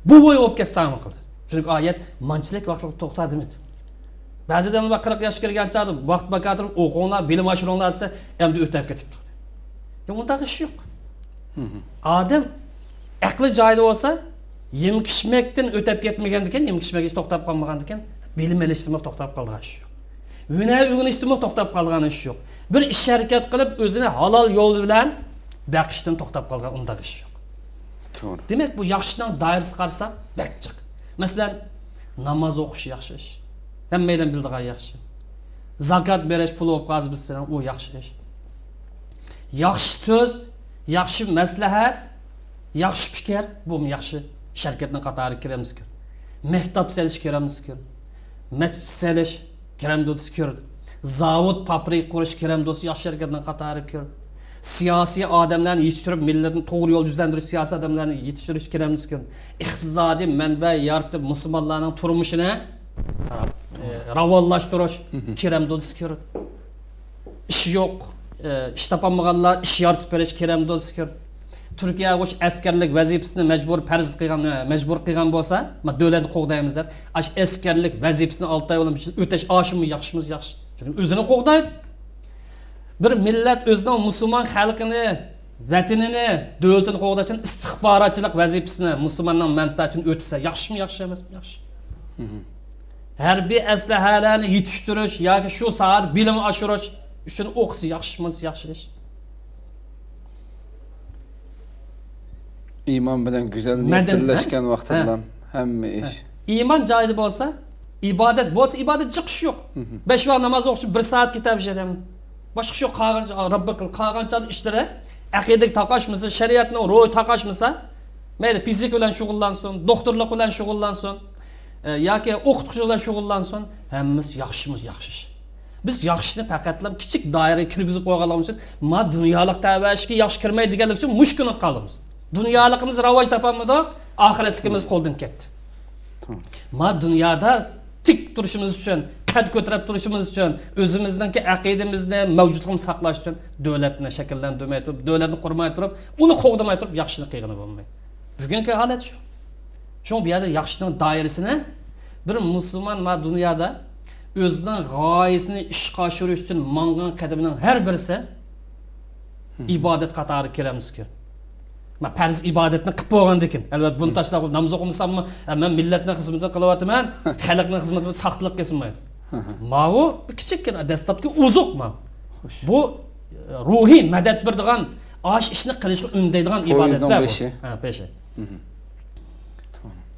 بوۋاي بولۇپ كەتسەڭمۇ قىل. چۈنكى ئايەت مانچىلىك ۋاقىتلىق توختا دېمىدى. بەزىدە ئۇلار قىرىق ياشقا كىرگەن چاغدا ۋاقىت باكار تۇرۇپ، ئوقۇڭلار، بىلىم ئاشۇرۇڭلار دېسە، ئەمدى ئۆتەپ كېتىپتۇ. يا، ئۇنداق ئىش يوق. ئادەم ئەقلى جايىدا بولسا، يېمىك-ئىچمەكتىن ئۆتەپ كەتمىگەندىكىن، يېمىك-ئىچمەك ھېچ توختاپ قالمىغاندىكىن، بىلىم ئېلىشتىنمۇ توختاپ قالغان ئىش يوق. ھۈنەر ئۆگىنىشتىنمۇ توختاپ قالغان ئىش يوق. بىر ئىش ھەرىكەت قىلىپ، ئۆزىنى ھالال يول بىلەن بېقىشتىن توختاپ قالغان ئۇنداق ئىش يوق. توغرا. دېمەك، بۇ ياخشىنىڭ دائىرىسىگە قارىساق، بەك جىق. مەسىلەن، ناماز ئوقۇش ياخشى ئىش. ھەممەيلەن بىلىدىغان ياخشى. زاكات بېرىش، پۇل بولۇپ قالسا بىز سېنىڭ، ئۇ ياخشى ئىش. ياخشى سۆز، ياخشى مەسلىھەت، ياخشى پىكىر، بۇمۇ ياخشى ئىش ھەرىكەتنىڭ قاتارىغا كىرەمسىكىن؟ مەكتەپ سېلىش كىرەمسىكىن؟ مەسچىت سېلىش كىرەمدۇ دېسە كىرىدۇ. زاۋۇت، پابرىكا قۇرۇش كىرەمدۇ دېسە ياخشى ھەرىكەتنىڭ قاتارىغا كىرىدۇ. سىياسىي ئادەملەرنى يېتىشتۈرۈپ، مىللەتنى توغرا يولدا يۈزلەندۈرۈش، سىياسىي ئادەملەرنى يېتىشتۈرۈش كىرەمسىكىن؟ ئىقتىسادىي مەنبە يارىتىپ، مۇسۇلمانلارنىڭ تۇرمۇشىنى، ئە، راۋانلاشتۇرۇش كىرەمدۇ دېسە كىرىدۇ. ئىش يوق، ئىش تاپالمىغانلار ئىش يارىتىپ بېرىش كىرەمدۇ دېسە كىرىدۇ. تۈركىيە ئۇ ئەسكەرلىك ۋەزىپىسىنى مەجبۇر پەرز قىلغان، مەجبۇر قىلغان بولسا، ما، دۆلەتنى قوغدايمىز دەپ، ئاش ئەسكەرلىك ۋەزىپىسىنى ئالتە ئاي بولۇپ ئۆتەش ئاشۇمۇ ياخشىمۇ ياخشى. چۈنكى ئۆزىنى قوغدايدۇ. بىر مىللەت ئۆزىنىڭ مۇسۇلمان خەلقىنى، ۋەتىنىنى، دۆلىتىنى قوغداش ئۈچۈن ئىستىخباراتچىلىق ۋەزىپىسىنى مۇسۇلماننىڭ مەنپەئەتى ئۈچۈن ئۆتىسە، ياخشىمۇ ياخشى ئەمەسمۇ ياخشى. ھەربىي ئەسلىھەلەرنى يېتىشتۈرۈش ياكى شۇ ساھەدە بىلىم ئاشۇرۇش ئۈچۈن ئوقۇسا ياخشىمۇ ياخشى ئىش. ئىمان بىلەن گۈزەل نىيەت مەدەنىيەت، بىرلەشكەن ھە؟ ۋاقتىدا ھە. ھەممە ئىش. ھە. ئىمان جايىدا بولسا، ئىبادەت بولسا، ئىبادەت جىق ئىش يوق. بەش ۋاق ناماز ئوقۇش ئۈچۈن بىر سائەت كېتەر بىر ئادەم. باشقا ئىش يوق، قالغان، رەببى قىل، قالغان چاغدا ئىشلىرى، ئەقىدىگە تاقاشمىسا، شەرىئەتنىڭ روھى تاقاشمىسا، مەيلى فىزىك بىلەن شۇغۇللانسۇن، دوختۇرلۇق بىلەن شۇغۇللانسۇن، ئە، ياكى ئوقۇتقۇچى بىلەن شۇغۇللانسۇن، ھەممىسى ياخشىمۇ ياخشى ئىش. بىز ياخشىنى پەقەتلا كىچىك دائىرىگە كىرگۈزۈپ قويغانلىقىمىز ئۈچۈن، ما دۇنيالىق تەۋەشىكى ياخشى كىرمەيدۇ دېگەنلىك ئۈچۈن مۇشۇ كۈنگە قالدۇق. دۇنيالىقىمىز راۋاج تاپالمىدۇق، ئاخىرەتلىكىمىز قولدىن كەتتى. ما دۇنيادا تىك تۇرۇشىمىز ئۈچۈن، قەد كۆتۈرۈپ تۇرۇشىمىز ئۈچۈن، ئۆزىمىزنىڭكى ئەقىدىمىزنى، مەۋجۇتلۇقىمىزنى ساقلاش ئۈچۈن دۆلەتنى شەكىللەندۈرمەي تۇرۇپ، دۆلەتنى قۇرماي تۇرۇپ، ئۇنى قوغدىماي تۇرۇپ ياخشىنى قىلغىلى بولمايدۇ. بۈگۈنكى ھالەت شۇ. شۇڭا بۇ يەردە ياخشىنىڭ دائىرىسىنى بىر مۇسۇلمان ما دۇنيادا ئۆزىنىڭ غايىسىنى ئىشقا ئاشۇرۇش ئۈچۈن ماڭغان قەدىمىنىڭ ھەر بىرسى ئىبادەت قاتارىغا كىرەمسىكىن؟ ما پەرز ئىبادەتنى قىلىپ بولغاندىكىن، ئەلۋەتتە، بۇنى تاشلاپ ناماز ئوقۇمىساممۇ، ئە، مەن مىللەتنىڭ خىزمىتىنى قىلىۋاتىمەن، خەلقنىڭ خىزمىتىنى ساختىلىق قىلسىمايدۇ. ماۋۇ بىر كىچىككىنە دەسلەپكى ئوزۇق ما. خوش. بۇ، ئە، روھىي مەدەت بېرىدىغان، ئاش ئىشنى قىلىشقا ئۈندەيدىغان ئىبادەتلەر بۇ. بېشى. ھە، بېشى.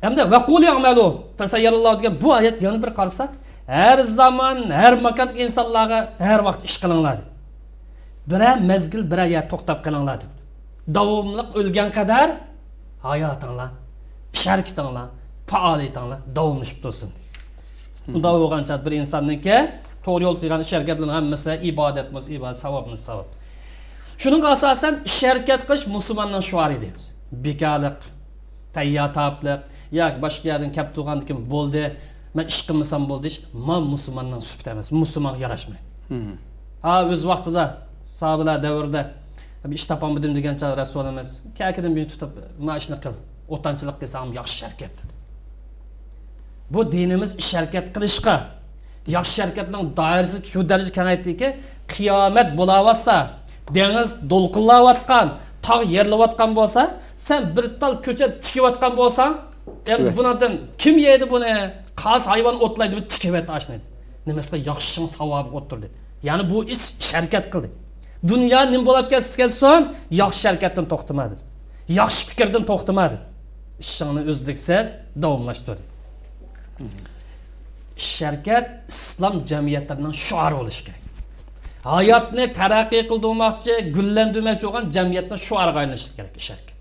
ھەمدە «ۋەقۇلى ئەمەلۇ فەسەيەرەللاھۇ» دېگەن بۇ ئايەتكە يەنە بىر قارىساق، ھەر زامان، ھەر ماكاندىكى ئىنسانلارغا ھەر ۋاقىت ئىش قىلىڭلار دەيدۇ. بىرەر مەزگىل، بىرەر يەردە توختاپ قېلىڭلار دەيدۇ. داۋاملىق ئۆلگەن قەدەر ھاياتىڭلار، ئىش ھەرىكىتىڭلار، پائالىيىتىڭلار داۋاملىشىپ تۇرسۇن دەيدۇ. ئۇنداق بولغان چاغدا بىر ئىنساننىڭكى توغرا يولدا قىلغان ئىش ھەرىكەتلىرىنىڭ ھەممىسى ئىبادەت بولسا ئىبادەت، ساۋاب بولسا ساۋاب. شۇنىڭغا ئاساسەن ئىش ھەرىكەت قىلىش مۇسۇلماننىڭ شوئارى دەيمىز. بىكارلىق، تەييار تاپلىق ياكى باشقا يەردىن كەپ تۇرغاندىكىن بولدى، مەن ئىش قىلمىسام بولدى دېيىش، ما مۇسۇلماننىڭ سۈپىتى ئەمەس، مۇسۇلمانغا ياراشمايدۇ. ھا، ئۆز ۋاقتىدا ساھابىلەر دەۋرىدە بىر ئىش تاپالمىدىم دېگەن چاغ رەسۇلىمىز كەكىدىن بىر تۇتۇپ، ما ئىشنى قىل، ئوتانچىلىق قىلساڭ ياخشى ھەرىكەت دېدى. بۇ دىنىمىز ئىش ھەرىكەت قىلىشقا، ياخشى ھەرىكەتنىڭ دائىرىسى شۇ دەرىجىگە كېڭەيتتىكى، قىيامەت بولاۋاتسا، دېڭىز دولقۇنلاۋاتقان، تاغ يېرىلىۋاتقان بولسا، سەن بىر تال كۆچەت تىكىۋاتقان بولساڭ، ئەمدى بۇنىڭدىن كىم يەيدۇ بۇنى؟ قاز ھايۋان ئوتلايدۇ، بۇ تىكىۋەت ئاشنى. نېمىسىغا ياخشىنىڭ ساۋابىغا ئوتتۇر دېدى. يەنى بۇ ئىش، ئىش ھەرىكەت قىلدى. دۇنيا نېمە بولاپ كەتسە كەتسۇن، ياخشى ھەرىكەتتىن توختىما دېدى. ياخشى پىكىردىن توختىما دېدى. ئىشىڭنى ئۈزلۈكسىز داۋاملاشتۇر دېدى. ئىش ھەرىكەت ئىسلام جەمئىيەتلىرىنىڭ شوئارى بولۇشى كېرەك. ھاياتنى تەرەققىي قىلدۇرماقچى، گۈللەندۈرمەكچى بولغان جەمئىيەتنىڭ شوئارىغا ئايلىنىشى كېرەك ئىش ھەرىكەت.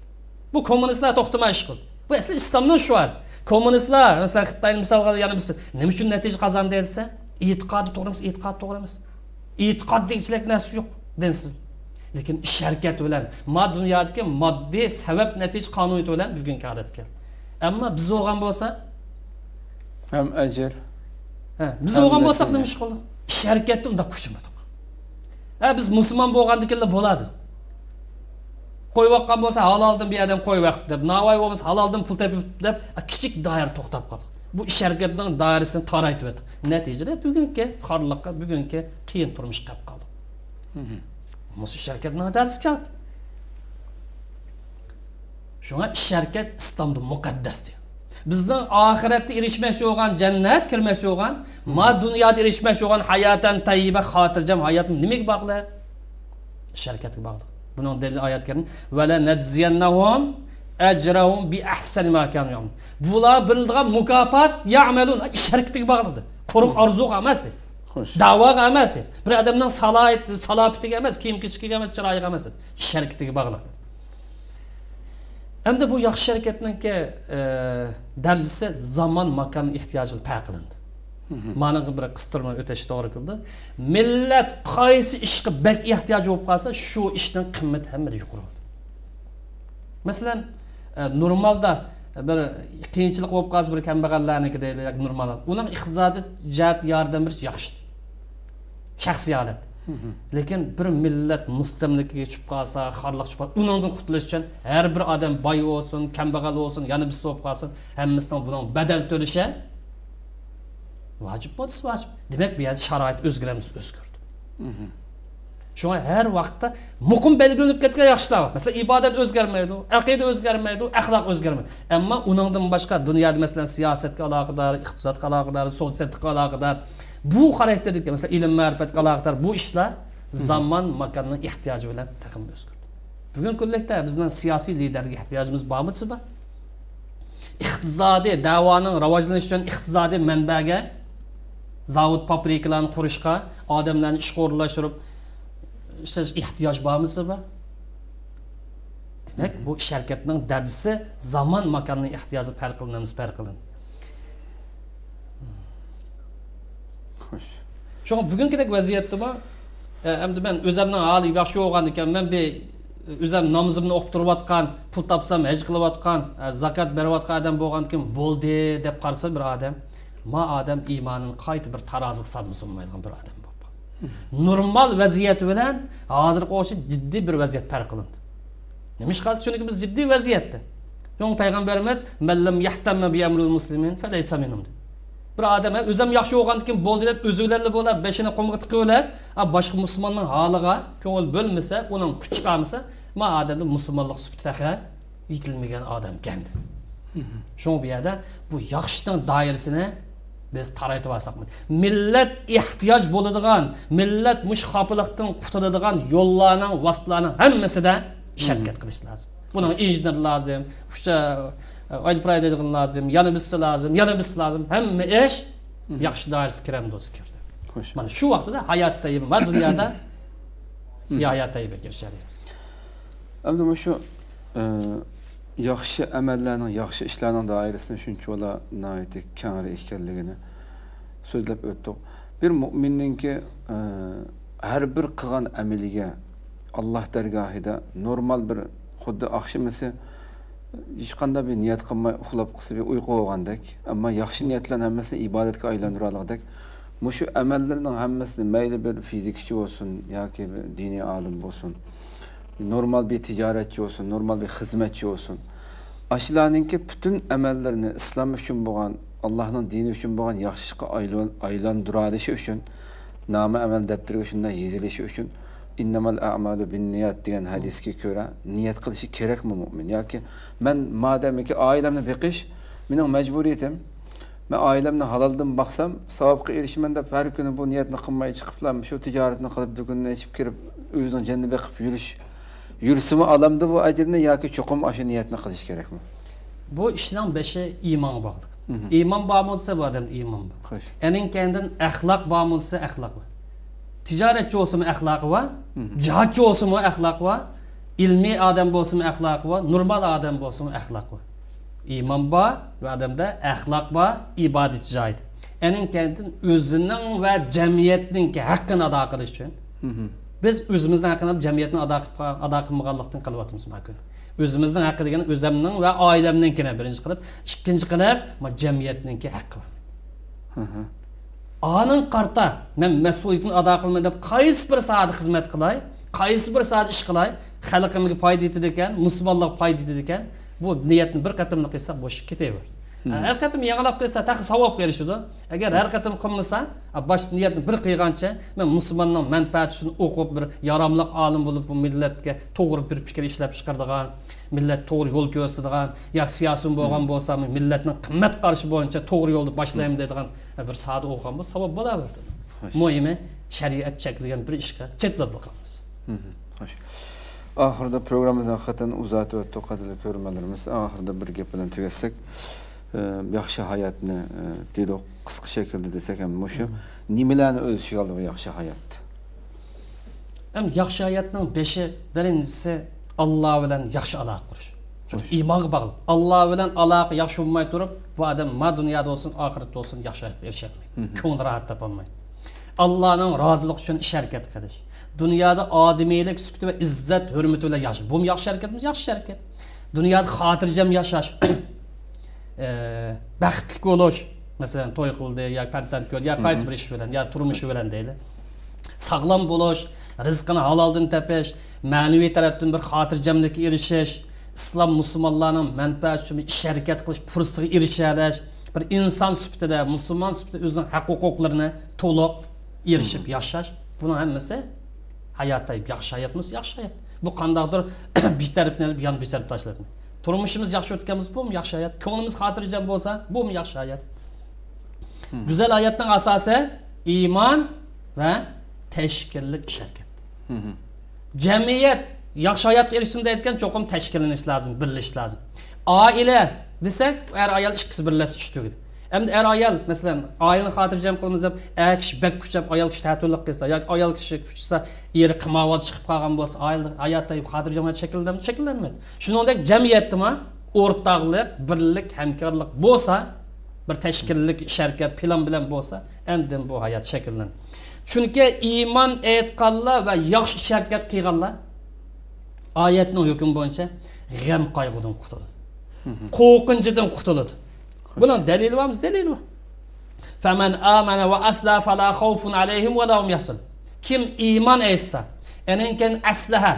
بۇ كوممۇنىستلار توختىماي ئىش قىلدى. بۇ ئەسلى ئىسلامنىڭ شوئارى. كوممۇنىستلار، مەسىلەن، خىتاينى مىسال ئالغاندا يەنە بىرسى، نېمە ئۈچۈن نەتىجە قازاندى دېسە، ئېتىقادى توغرا ئەمەس، ئېتىقادى توغرا ئەمەس. ئېتىقاد دېگۈچىلىك نەرسە يوق، دىنسىز. لېكىن ئىش ھەرىكەت بىلەن، ما دۇنيادىكى ماددىي سەۋەب نەتىجە قانۇنىيىتى بىلەن بۈگۈنكى ھالەتكە كەلدى. ئەمما بىز بولغان بولسا، ھەم ئەجىر، ھە، بىز ھەم بولغان بولساق نەتىجە. نېمە ئىش قىلدۇق؟ ئىش ھەرىكەتتە ئۇنداق كۈچىمىدۇق. ھە، بىز مۇسۇلمان بولغاندىكىنلا بولىدۇ. قويۇۋاتقان بولسا، ھالالدىن بىر ئادەم قويۇۋەت دەپ، ناۋاي بولمىسا، ھالالدىن پۇل تېپىپ دەپ، كىچىك دائىرە توختاپ قالدۇق. بۇ ئىش ھەرىكەتنىڭ دائىرىسىنى تارايتىۋەتتۇق. نەتىجىدە بۈگۈنكى خارلىققا، بۈگۈنكى قىيىن تۇرمۇشقا كەپ قالدۇق. مۇشۇ ئىش ھەرىكەتنىڭ دەرسى كەڭ. شۇڭا ئىش ھەرىكەت ئىسلامدا مۇقەددەس دېگەن. بىزنىڭ ئاخىرەتتە ئېرىشمەكچى بولغان جەننەت، كىرمەكچى بولغان، ما دۇنيادا ئېرىشمەكچى بولغان ھاياتەن تەييىبە، خاتىرجەم ھاياتنى نېمىگە باغلىق؟ ئىش ھەرىكەتكە باغلىق. بۇنىڭ دەلىلى ئايەت كەرىم، ۋەلەنەجزىيەننەھۇم ئەجرەھۇم بىئەھسەنى ما كانۇ يەئمەلۇن. بۇلار بىلىدىغان مۇكاپات، يەئمەلۇن، ئىش ھەرىكىتىگە باغلىق. قۇرۇق ئارزۇغا ئەمەس، خوش. دەۋاغا ئەمەس، بىر ئادەمنىڭ سالاھىيىتى، سالاپىتىگە ئەمەس، كىيىم كېچىكىگە ئەمەس، چىرايىغا ئەمەس، ئىش ھەرىكىتىگە باغلىق. ئەمدى بۇ ياخشى ھەرىكەتنىڭكى، ئە، دەرىجىسى زامان، ماكان ئېھتىياجى بىلەن پەرقلىنىدۇ. مانا بىر قىستۇرما ئۆتۈش توغرا كېلىدۇ. مىللەت قايسى ئىشقا بەك ئېھتىياجى بولۇپ قالسا، شۇ ئىشنىڭ قىممىتى ھەممىدە يۇقىرى بولىدۇ. مەسىلەن، ئە، نورمالدا بىر قىيىنچىلىق بولۇپ قالسا، بىر كەمبەغەللەرنىڭكى دەيلى ياكى نورمال، ئۇنىڭ ئىقتىسادىي جەھەتتە ياردەم بېرىش ياخشى. شەخسىي ھالەت. لېكىن بىر مىللەت مۇستەملىكىگە چۈشۈپ قالسا، خارلىققا چۈشۈپ قالسا، ئۇنىڭدىن قۇتۇلۇش ئۈچۈن ھەر بىر ئادەم باي بولسۇن، كەمبەغەل بولسۇن، يەنە بىرسى بولۇپ قالسۇن، ھەممىسىنىڭ بۇنىڭ بەدەل تۆلىشى ۋاجىپ بولسا ۋاجىپ. دېمەك، بۇ يەردە شارائىت ئۆزگىرەمسە ئۆزگىرىدۇ. شۇڭا ھەر ۋاقىتتا مۇقىم بەلگىلىنىپ كەتكەن ياخشىلار بار. مەسىلەن، ئىبادەت ئۆزگەرمەيدۇ، ئەقىدە ئۆزگەرمەيدۇ، ئەخلاق ئۆزگەرمەيدۇ. ئەمما ئۇنىڭدىن باشقا دۇنيادا، مەسىلەن، سىياسەتكە ئالاقىدار، ئىقتىسادقا ئالاقىدار، سودا سېتىققا ئالاقىدار، بۇ خاراكتېردىكى، مەسىلەن، ئىلىم مەرىپەتكە ئالاقىدار بۇ ئىشلار زامان ماكاننىڭ ئېھتىياجى بىلەن تېخىمۇ ئۆزگىرىدۇ. بۈگۈنكى كۈنلۈكتە بىزنىڭ سىياسىي لىدەرگە ئېھتىياجىمىز بارمۇ دېسە بار. ئىقتىسادىي دەۋانىڭ راۋاجلىنىشى ئۈچۈن ئىقتىسادىي مەنبەگە، زاۋۇت، پابرىكىلارنى قۇرۇشقا، ئادەملەرنى ئىشقا ئورۇنلاشتۇرۇپ ئىشلەش ئېھتىياج بارمۇ دېسە بار. دېمەك، بۇ ئىش ھەرىكەتنىڭ دەرىجىسى زامان ماكاننىڭ ئېھتىياجى پەرقلىنىمىز پەرقلىنىدۇ. خوش. شۇڭا بۈگۈنكىدەك ۋەزىيەتتىمۇ، ئە، ئەمدى مەن ئۆزەمنىڭ ھالى ياخشى بولغاندىكىن، مەن بىر ئۆزەم نامىزىمنى ئوقۇپ تۇرۇۋاتقان، پۇل تاپسام ھەج قىلىۋاتقان، ئە، زاكات بېرىۋاتقان ئادەم بولغاندىكىن بولدى دەپ قارىسا بىر ئادەم، ما ئادەم ئىمانىنى قايتا بىر تارازىغا سالمىسا بولمايدىغان بىر ئادەم بولۇپ قالدى. نورمال ۋەزىيەت بىلەن ھازىرقى ئوخشاش جىددىي بىر ۋەزىيەت پەرقلىنىدۇ. نېمىشقا؟ چۈنكى بىز جىددىي ۋەزىيەتتە. شۇڭا پەيغەمبىرىمىز، مەن لەم يەھتەممە بىئەمرىل مۇسلىمىن فەلەيسە مىنھۇم، دېدى. بىر ئادەم، ھە، ئۆزۈم ياخشى بولغاندىكىن بولدى دەپ، ئۆزى بىلەنلا بولۇپ، بېشىنى قۇمغا تىقىۋېلىپ، ھە، باشقا مۇسۇلماننىڭ ھالىغا كۆڭۈل بۆلمىسە، ئۇنىڭ كۈچى قالمىسا، ما ئادەمدە مۇسۇلمانلىق سۈپىتى تېخى يېتىلمىگەن ئادەمكەن، دېدى. شۇڭا بۇ يەردە بۇ ياخشىنىڭ دائىرىسىنى بىز تارايتىۋالساق، مىللەت ئېھتىياج بولىدىغان، مىللەت مۇشۇ خاپىلىقتىن قۇتۇلىدىغان يوللارنىڭ، ۋاسىتىلارنىڭ ھەممىسىدە ئىش ھەرىكەت قىلىش لازىم. بۇنىڭ ئىنژېنېر لازىم، ئۇچا ئايروپىلان ھەيدەيدىغان لازىم، يەنە بىرسى لازىم، يەنە بىرسى لازىم. ھەممە ئىش ياخشى دائىرىسىگە كىرەمدۇ، كىردى. خوش. مانا شۇ ۋاقتىدا ھاياتى تەييىبە، ما دۇنيادا ھاياتى تەييىبەگە ئېرىشەلەيمىز. ئەمدى مۇشۇ، ئە، ياخشى ئەمەللەرنىڭ، ياخشى ئىشلارنىڭ دائىرىسىنى شۇنچىۋالا ناھايىتى كەڭرى ئىكەنلىكىنى سۆزلەپ ئۆتتۇق. بىر مۆمىننىڭكى، ئە، ھەر بىر قىلغان ئەمىلىگە ئاللاھ دەرگاھىدا نورمال بىر، خۇددى ئاخشىمىسى ھېچقانداق بىر نىيەت قىلماي ئۇخلاپ قالسا بىر ئۇيقۇ بولغاندەك، ئەمما ياخشى نىيەتلەرنىڭ ھەممىسىنى ئىبادەتكە ئايلاندۇرالىغۇدەك، مۇشۇ ئەمەللىرىنىڭ ھەممىسىنى مەيلى بىر فىزىكچى بولسۇن ياكى بىر دىنىي ئالىم بولسۇن، نورمال بىر تىجارەتچى بولسۇن، نورمال بىر خىزمەتچى بولسۇن، ئاشۇلارنىڭكى پۈتۈن ئەمەللىرىنى ئىسلام ئۈچۈن بولغان، ئاللاھنىڭ دىنى ئۈچۈن بولغان ياخشى ئىشقا ئايلان-، ئايلاندۇرالىشى ئۈچۈن، نامە ئەمەل دەپتىرىگە شۇنداق يېزىلىشى ئۈچۈن، «ئىننەمەل ئەمالۇ بىننىيات» دېگەن ھەدىسكە كۆرە، نىيەت قىلىشى كېرەكمۇ مۆمىن؟ ياكى مەن مادەمكى ئائىلەمنى بېقىش مېنىڭ مەجبۇرىيىتىم، مەن ئائىلەمنى ھالالدىن باقسام، ساۋابقا ئېرىشىمەن دەپ ھەر كۈنى بۇ نىيەتنى قىلماي چىقىپلا، شۇ تىجارەتنى قىلىپ، دۇكىنىنى ئېچىپ كىرىپ، ئۆزىنىڭ جېنىنى بېقىپ يۈرۈش، يۈرسىمۇ ئالامدۇ بۇ ئەجىرنى ياكى چوقۇم ئاشۇ نىيەتنى قىلىش كېرەكمۇ؟ بۇ ئىشنىڭ بېشى ئىمانغا باغلىق. مھم. ئىمان بار بولسا، بۇ ئادەمدە ئىمان بار. خوش. ئەنىڭ كەينىدىن ئەخلاق بار بولسا، ئەخلاق بار. تىجارەتچى بولسىمۇ ئەخلاقى بار، مھم. جىھادچى بولسىمۇ ئەخلاقى بار، ئىلمىي ئادەم بولسىمۇ ئەخلاقى بار، نورمال ئادەم بولسىمۇ ئەخلاقى بار. ئىمان بار، بۇ ئادەمدە ئەخلاق بار، ئىبادەت جايىدا. ئەنىڭ كەينىدىن ئۆزىنىڭ ۋە جەمئىيەتنىڭكى ھەققىنى ئادا قىلىش ئۈچۈن، مھم. بىز ئۆزىمىزنىڭ ھەققىنى جەمئىيەتنى ئادا قىلىپ، ئادا قىلمىغانلىقتىن قېلىۋاتىمىز بۇ كۈنى. ئۆزىمىزنىڭ ھەققى دېگەن ئۆزەمنىڭ ۋە ئائىلەمنىڭكىنى بىرىنچى قىلىپ، ئىككىنچى قىلىپ، ما جەمئىيەتنىڭكى ھەققى بار. ھە ھە. ئانىڭ قارىتا، مەن مەسئۇلىيىتىمنى ئادا قىلىمەن دەپ، قايسى بىر ساھەدە خىزمەت قىلاي، قايسى بىر ساھەدە ئىش قىلاي، خەلقىمگە پايدا يېتىدىكەن، مۇسۇلمانلارغا پايدا يېتىدىكەن، بۇ نىيەتنى بىر قېتىملا قىلسا، بوشىغا كېتىۋېرىدۇ. ھە، ھە. ھەر قېتىم يېڭىلاپ قىلسا، تېخى ساۋابقا ئېرىشىدۇ. ئەگەر ھەر قېتىم قىلمىسا، ئا، باشتا نىيەتنى بىر قىلغانچە، مەن مۇسۇلماننىڭ مەنپەئەتى ئۈچۈن ئوقۇپ، بىر ياراملىق ئالىم بولۇپ، بۇ مىللەتكە توغرا بىر پىكىر ئىشلەپ چىقىرىدىغان، مىللەت توغرا يول كۆرسىتىدىغان، يا سىياسىيون بولغان بولسا، مىللەتنىڭ قىممەت قارىشى بويىچە توغرا يولدا باشلايمەن دەيدىغان بىر ساھەدە ئوقۇغان بولسا، ساۋاب بولاۋېرىدۇ. خوش. مۇھىمى، شەرىئەت چەكلىگەن بىر ئىشقا چېتىلىپ قالماس. مھم، خوش. ئاخىرىدا پروگراممىمىزنى ھەقىقەتەن ئۇزارتىۋەتتۇق، قەدىرلىك كۆرۈرمەنلىرىمىز. ئاخىرىدا بىر گەپ بىلەن تۈگەتسەك، ئە، ياخشى ھاياتنى، ئە، دېدۇق، قىسقا شەكىلدە دېسەك ھەم مۇشۇ. مھم. نېمىلەرنى ئۆز ئىچىگە ئالىدۇ بۇ ياخشى ھايات؟ ھەم ياخشى ھاياتنىڭ بېشى، بىرىنچىسى، ئاللا بىلەن ياخشى ئالاقە قۇرۇش. چۈنكى خوش. ئىمانغا باغلىق. ئاللا بىلەن ئالاقە ياخشى بولماي تۇرۇپ، بۇ ئادەم ما دۇنيادا بولسۇن، ئاخىرەتتە بولسۇن، ياخشى ھاياتقا ئېرىشەلمەيدۇ. مھم. كۆڭلى راھەت تاپالمايدۇ. ئاللانىڭ رازىلىقى ئۈچۈن ئىش ھەرىكەت قىلىش. دۇنيادا ئادىمىيلىك سۈپىتى ۋە ئىززەت ھۆرمىتى بىلەن ياشاش. بۇمۇ ياخشى ھەرىكەتمۇ؟ ياخشى ھەرىكەت. دۇنيادا خاتىرجەم ياشاش. ئە، بەختلىك بولۇش. مەسىلەن، توي قىلدى، يا پەرزەنت كۆردى، يا قايسى بىر ئىش بىلەن، يا تۇرمۇشى بىلەن دەيلى. ساغلام بولۇش، رىزقىنى ھالالدىن تېپىش، مەنىۋى تەرەپتىن بىر خاتىرجەملىككە ئېرىشىش، ئىسلام مۇسۇلمانلارنىڭ مەنپەئەتى ئۈچۈن بىر ئىش ھەرىكەت قىلىش پۇرسىتىگە ئېرىشەلەش، بىر ئىنسان سۈپىتىدە، مۇسۇلمان سۈپىتىدە ئۆزىنىڭ ھەق ھوقۇقلىرىنى تولۇق ئېرىشىپ ياشاش، بۇنىڭ ھەممىسى ھايات. ياخشى ھاياتمۇ ياخشى ھايات. بۇ قانداقتۇر بىر تەرىپىنى ئېلىپ، يان بىر تەرەپ تاشلىدى. تۇرمۇشىمىز ياخشى ئۆتكەن بولسا، بۇمۇ ياخشى ھايات. كۆڭلىمىز خاتىرجەم بولسا، بۇمۇ ياخشى ھايات. مھم. گۈزەل ھاياتنىڭ ئاساسى ئىمان ۋە تەشكىللىك ئىش ھەرىكەت. مھم. جەمئىيەت ياخشى ھاياتقا ئېرىشسۇن دەيدىكەن، چوقۇم تەشكىللىنىش لازىم، بىرلىشىش لازىم. ئائىلە دېسەك، ئەر-ئايال ئىككىسى بىرلەشسە ئىش تۈگىدى. ئەمدى ئەر-ئايال، مەسىلەن، ئائىلىنى خاتىرجەم قىلىمىز دەپ، ئەر كىشى بەك كۈچەپ، ئايال كىشى تەتۈرلۈك قىلسا ياكى ئايال كىشى كۈچىسە، ئېرى قىمارۋاز چىقىپ قالغان بولسا، ئائىلىدە ھايات خاتىرجەم ھايات شەكىللەنمەيدۇ، شەكىللەنمەيدۇ. شۇنىڭدەك جەمئىيەتتىمۇ ئورتاقلىق، بىرلىك، ھەمكارلىق بولسا، بىر تەشكىللىك ئىش ھەرىكەت پىلان بىلەن بولسا، ئاندىن بۇ ھايات شەكىللىنىدۇ. چۈنكى ئىمان ئېيتقانلار ۋە ياخشى ئىش ھەرىكەت قىلغانلار ئايەتنىڭ ھۆكمى بويىچە غەم قايغۇدىن قۇتۇلىدۇ. مھم. قورقۇنچىدىن قۇتۇلىدۇ. خوش. بۇنىڭ دەلىلى بارمۇ؟ دەلىلى بار. فمن آمن وأصلح فلا خوف عليهم ولا هم يحزنون. كىم ئىمان ئېيتسا، ئەنىڭ كېيىن ئەسلىھە،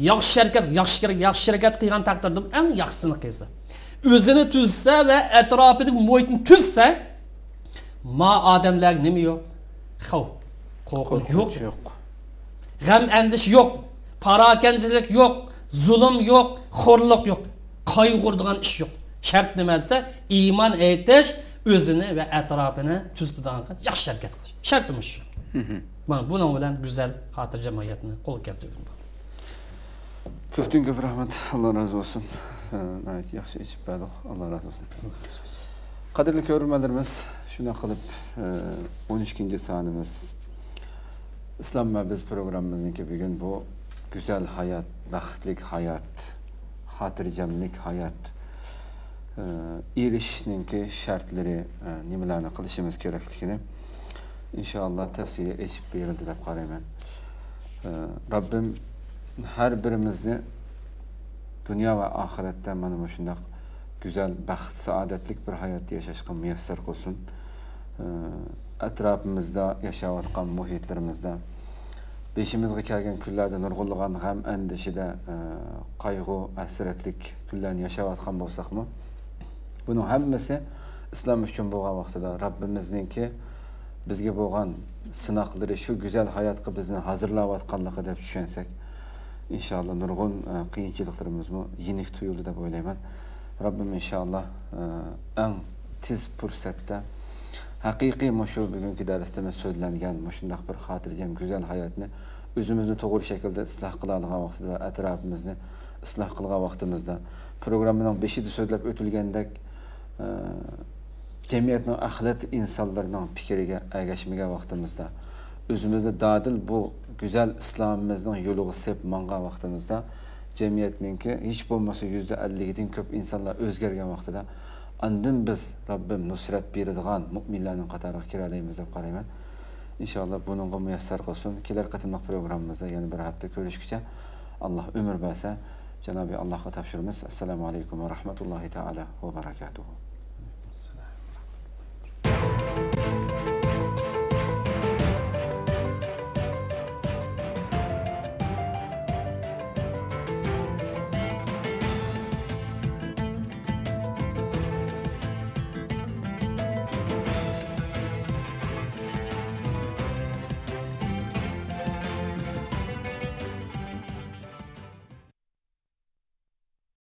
ياخشى ھەرىكەت، ياخشى، ياخشى ھەرىكەت قىلغان تەقدىردىمۇ ئەڭ ياخشىسىنى قىلسا، ئۆزىنى تۈزسە ۋە ئەتراپىدىكى مۇھىتنى تۈزسە، ما ئادەملەرگە نېمە يوق؟ خوف، قورقۇنچ يوق. قورقۇنچ يوق. غەم ئەندىشە يوق، پاراكەندىچىلىك يوق، زۇلۇم يوق، خورلۇق يوق، قايغۇرىدىغان ئىش يوق. شەرت نېمە دېسە، ئىمان ئېيتىش، ئۆزىنى ۋە ئەتراپىنى تۈزىتىدىغان ياخشى ھەرىكەت قىلىش. شەرتى مۇشۇ. مھم. مانا بۇنىڭ بىلەن گۈزەل، خاتىرجەم ھاياتنى قولغا كەلتۈرگىلى بولىدۇ. كۆپتىن كۆپ رەھمەت، ئاللا رازى بولسۇن. ناھايىتى ياخشى ئېچىپ بەردۇق، ئاللا رازى بولسۇن. قەدىرلىك كۆرۈرمەنلىرىمىز، شۇنداق قىلىپ، ئون ئىككىنچى سانىمىز ئىسلام ۋە بىز پروگراممىمىزنىڭكى بۈگۈن بۇ گۈزەل ھايات، بەختلىك ھايات، خاتىرجەملىك ھايات، ئېرىشىشنىڭكى شەرتلىرى، نېمىلەرنى قىلىشىمىز كېرەكلىكىنى ئىنشائاللا تەپسىلىي ئېچىپ بېرىلدى دەپ قارايمەن. رەببىم ھەر بىرىمىزنى دۇنيا ۋە ئاخىرەتتە مانا مۇشۇنداق گۈزەل، بەخت، سائادەتلىك بىر ھايات ياشاشقا مۇيەسسەر قىلسۇن. ئەتراپىمىزدا ياشاۋاتقان مۇھىتلىرىمىزدا بېشىمىزغا كەلگەن كۈنلەردە نۇرغۇنلىغان غەم ئەندىشىدە، قايغۇ، ھەسرەتلىك كۈنلەرنى ياشاۋاتقان بولساقمۇ، بۇنىڭ ھەممىسى ئىسلام ئۈچۈن بولغان ۋاقتىدا رەببىمىزنىڭكى بىزگە بولغان سىناقلىرى، شۇ گۈزەل ھاياتقا بىزنى ھازىرلاۋاتقانلىقى دەپ چۈشەنسەك، ئىنشاللا نۇرغۇن، ئە، قىيىنچىلىقلىرىمىزمۇ يېنىك تۇيۇلىدۇ دەپ ئويلايمەن. رەببىم ئىنشاللا، ئە، ئەڭ تېز پۇرسەتتە ھەقىقىي مۇشۇ بۈگۈنكى دەرستىمىز سۆزلەنگەن مۇشۇنداق بىر خاتىرجەم، گۈزەل ھاياتنى ئۆزىمىزنى توغرا شەكىلدە ئىسلاھ قىلالىغان ۋاقتىدا ۋە ئەتراپىمىزنى ئىسلاھ قىلغان ۋاقتىمىزدا، پروگراممىنىڭ بېشىدا سۆزلەپ ئۆتۈلگەندەك، ئە، جەمئىيەتنىڭ ئەخلەت ئىنسانلىرىنىڭ پىكرىگە ئەگەشمىگەن ۋاقتىمىزدا، ئۆزىمىزنى دادىل بۇ گۈزەل ئىسلامىمىزنىڭ يولىغا سېلىپ ماڭغان ۋاقتىمىزدا، جەمئىيەتنىڭكى ھېچ بولمىسا يۈزدە ئەللىكىدىن كۆپ ئىنسانلار ئۆزگەرگەن ۋاقتىدا، ئاندىن بىز رەببىم نۇسرەت بېرىدىغان مۇئمىنلەرنىڭ قاتارىغا كىرەلەيمىز دەپ قارايمەن. ئىنشاللا بۇنىڭغا مۇيەسسەر قىلسۇن. كېلەر قېتىملىق پروگراممىمىزدا يەنە بىر ھەپتە كۆرۈشكىچە، ئاللا ئۆمۈر بەرسە، جانابى ئاللاغا تاپشۇرىمىز. ئەسسالامۇ ئەلەيكۇم ۋە رەھمەتۇللاھى تائالا ۋە بەرەكاتۇھۇ.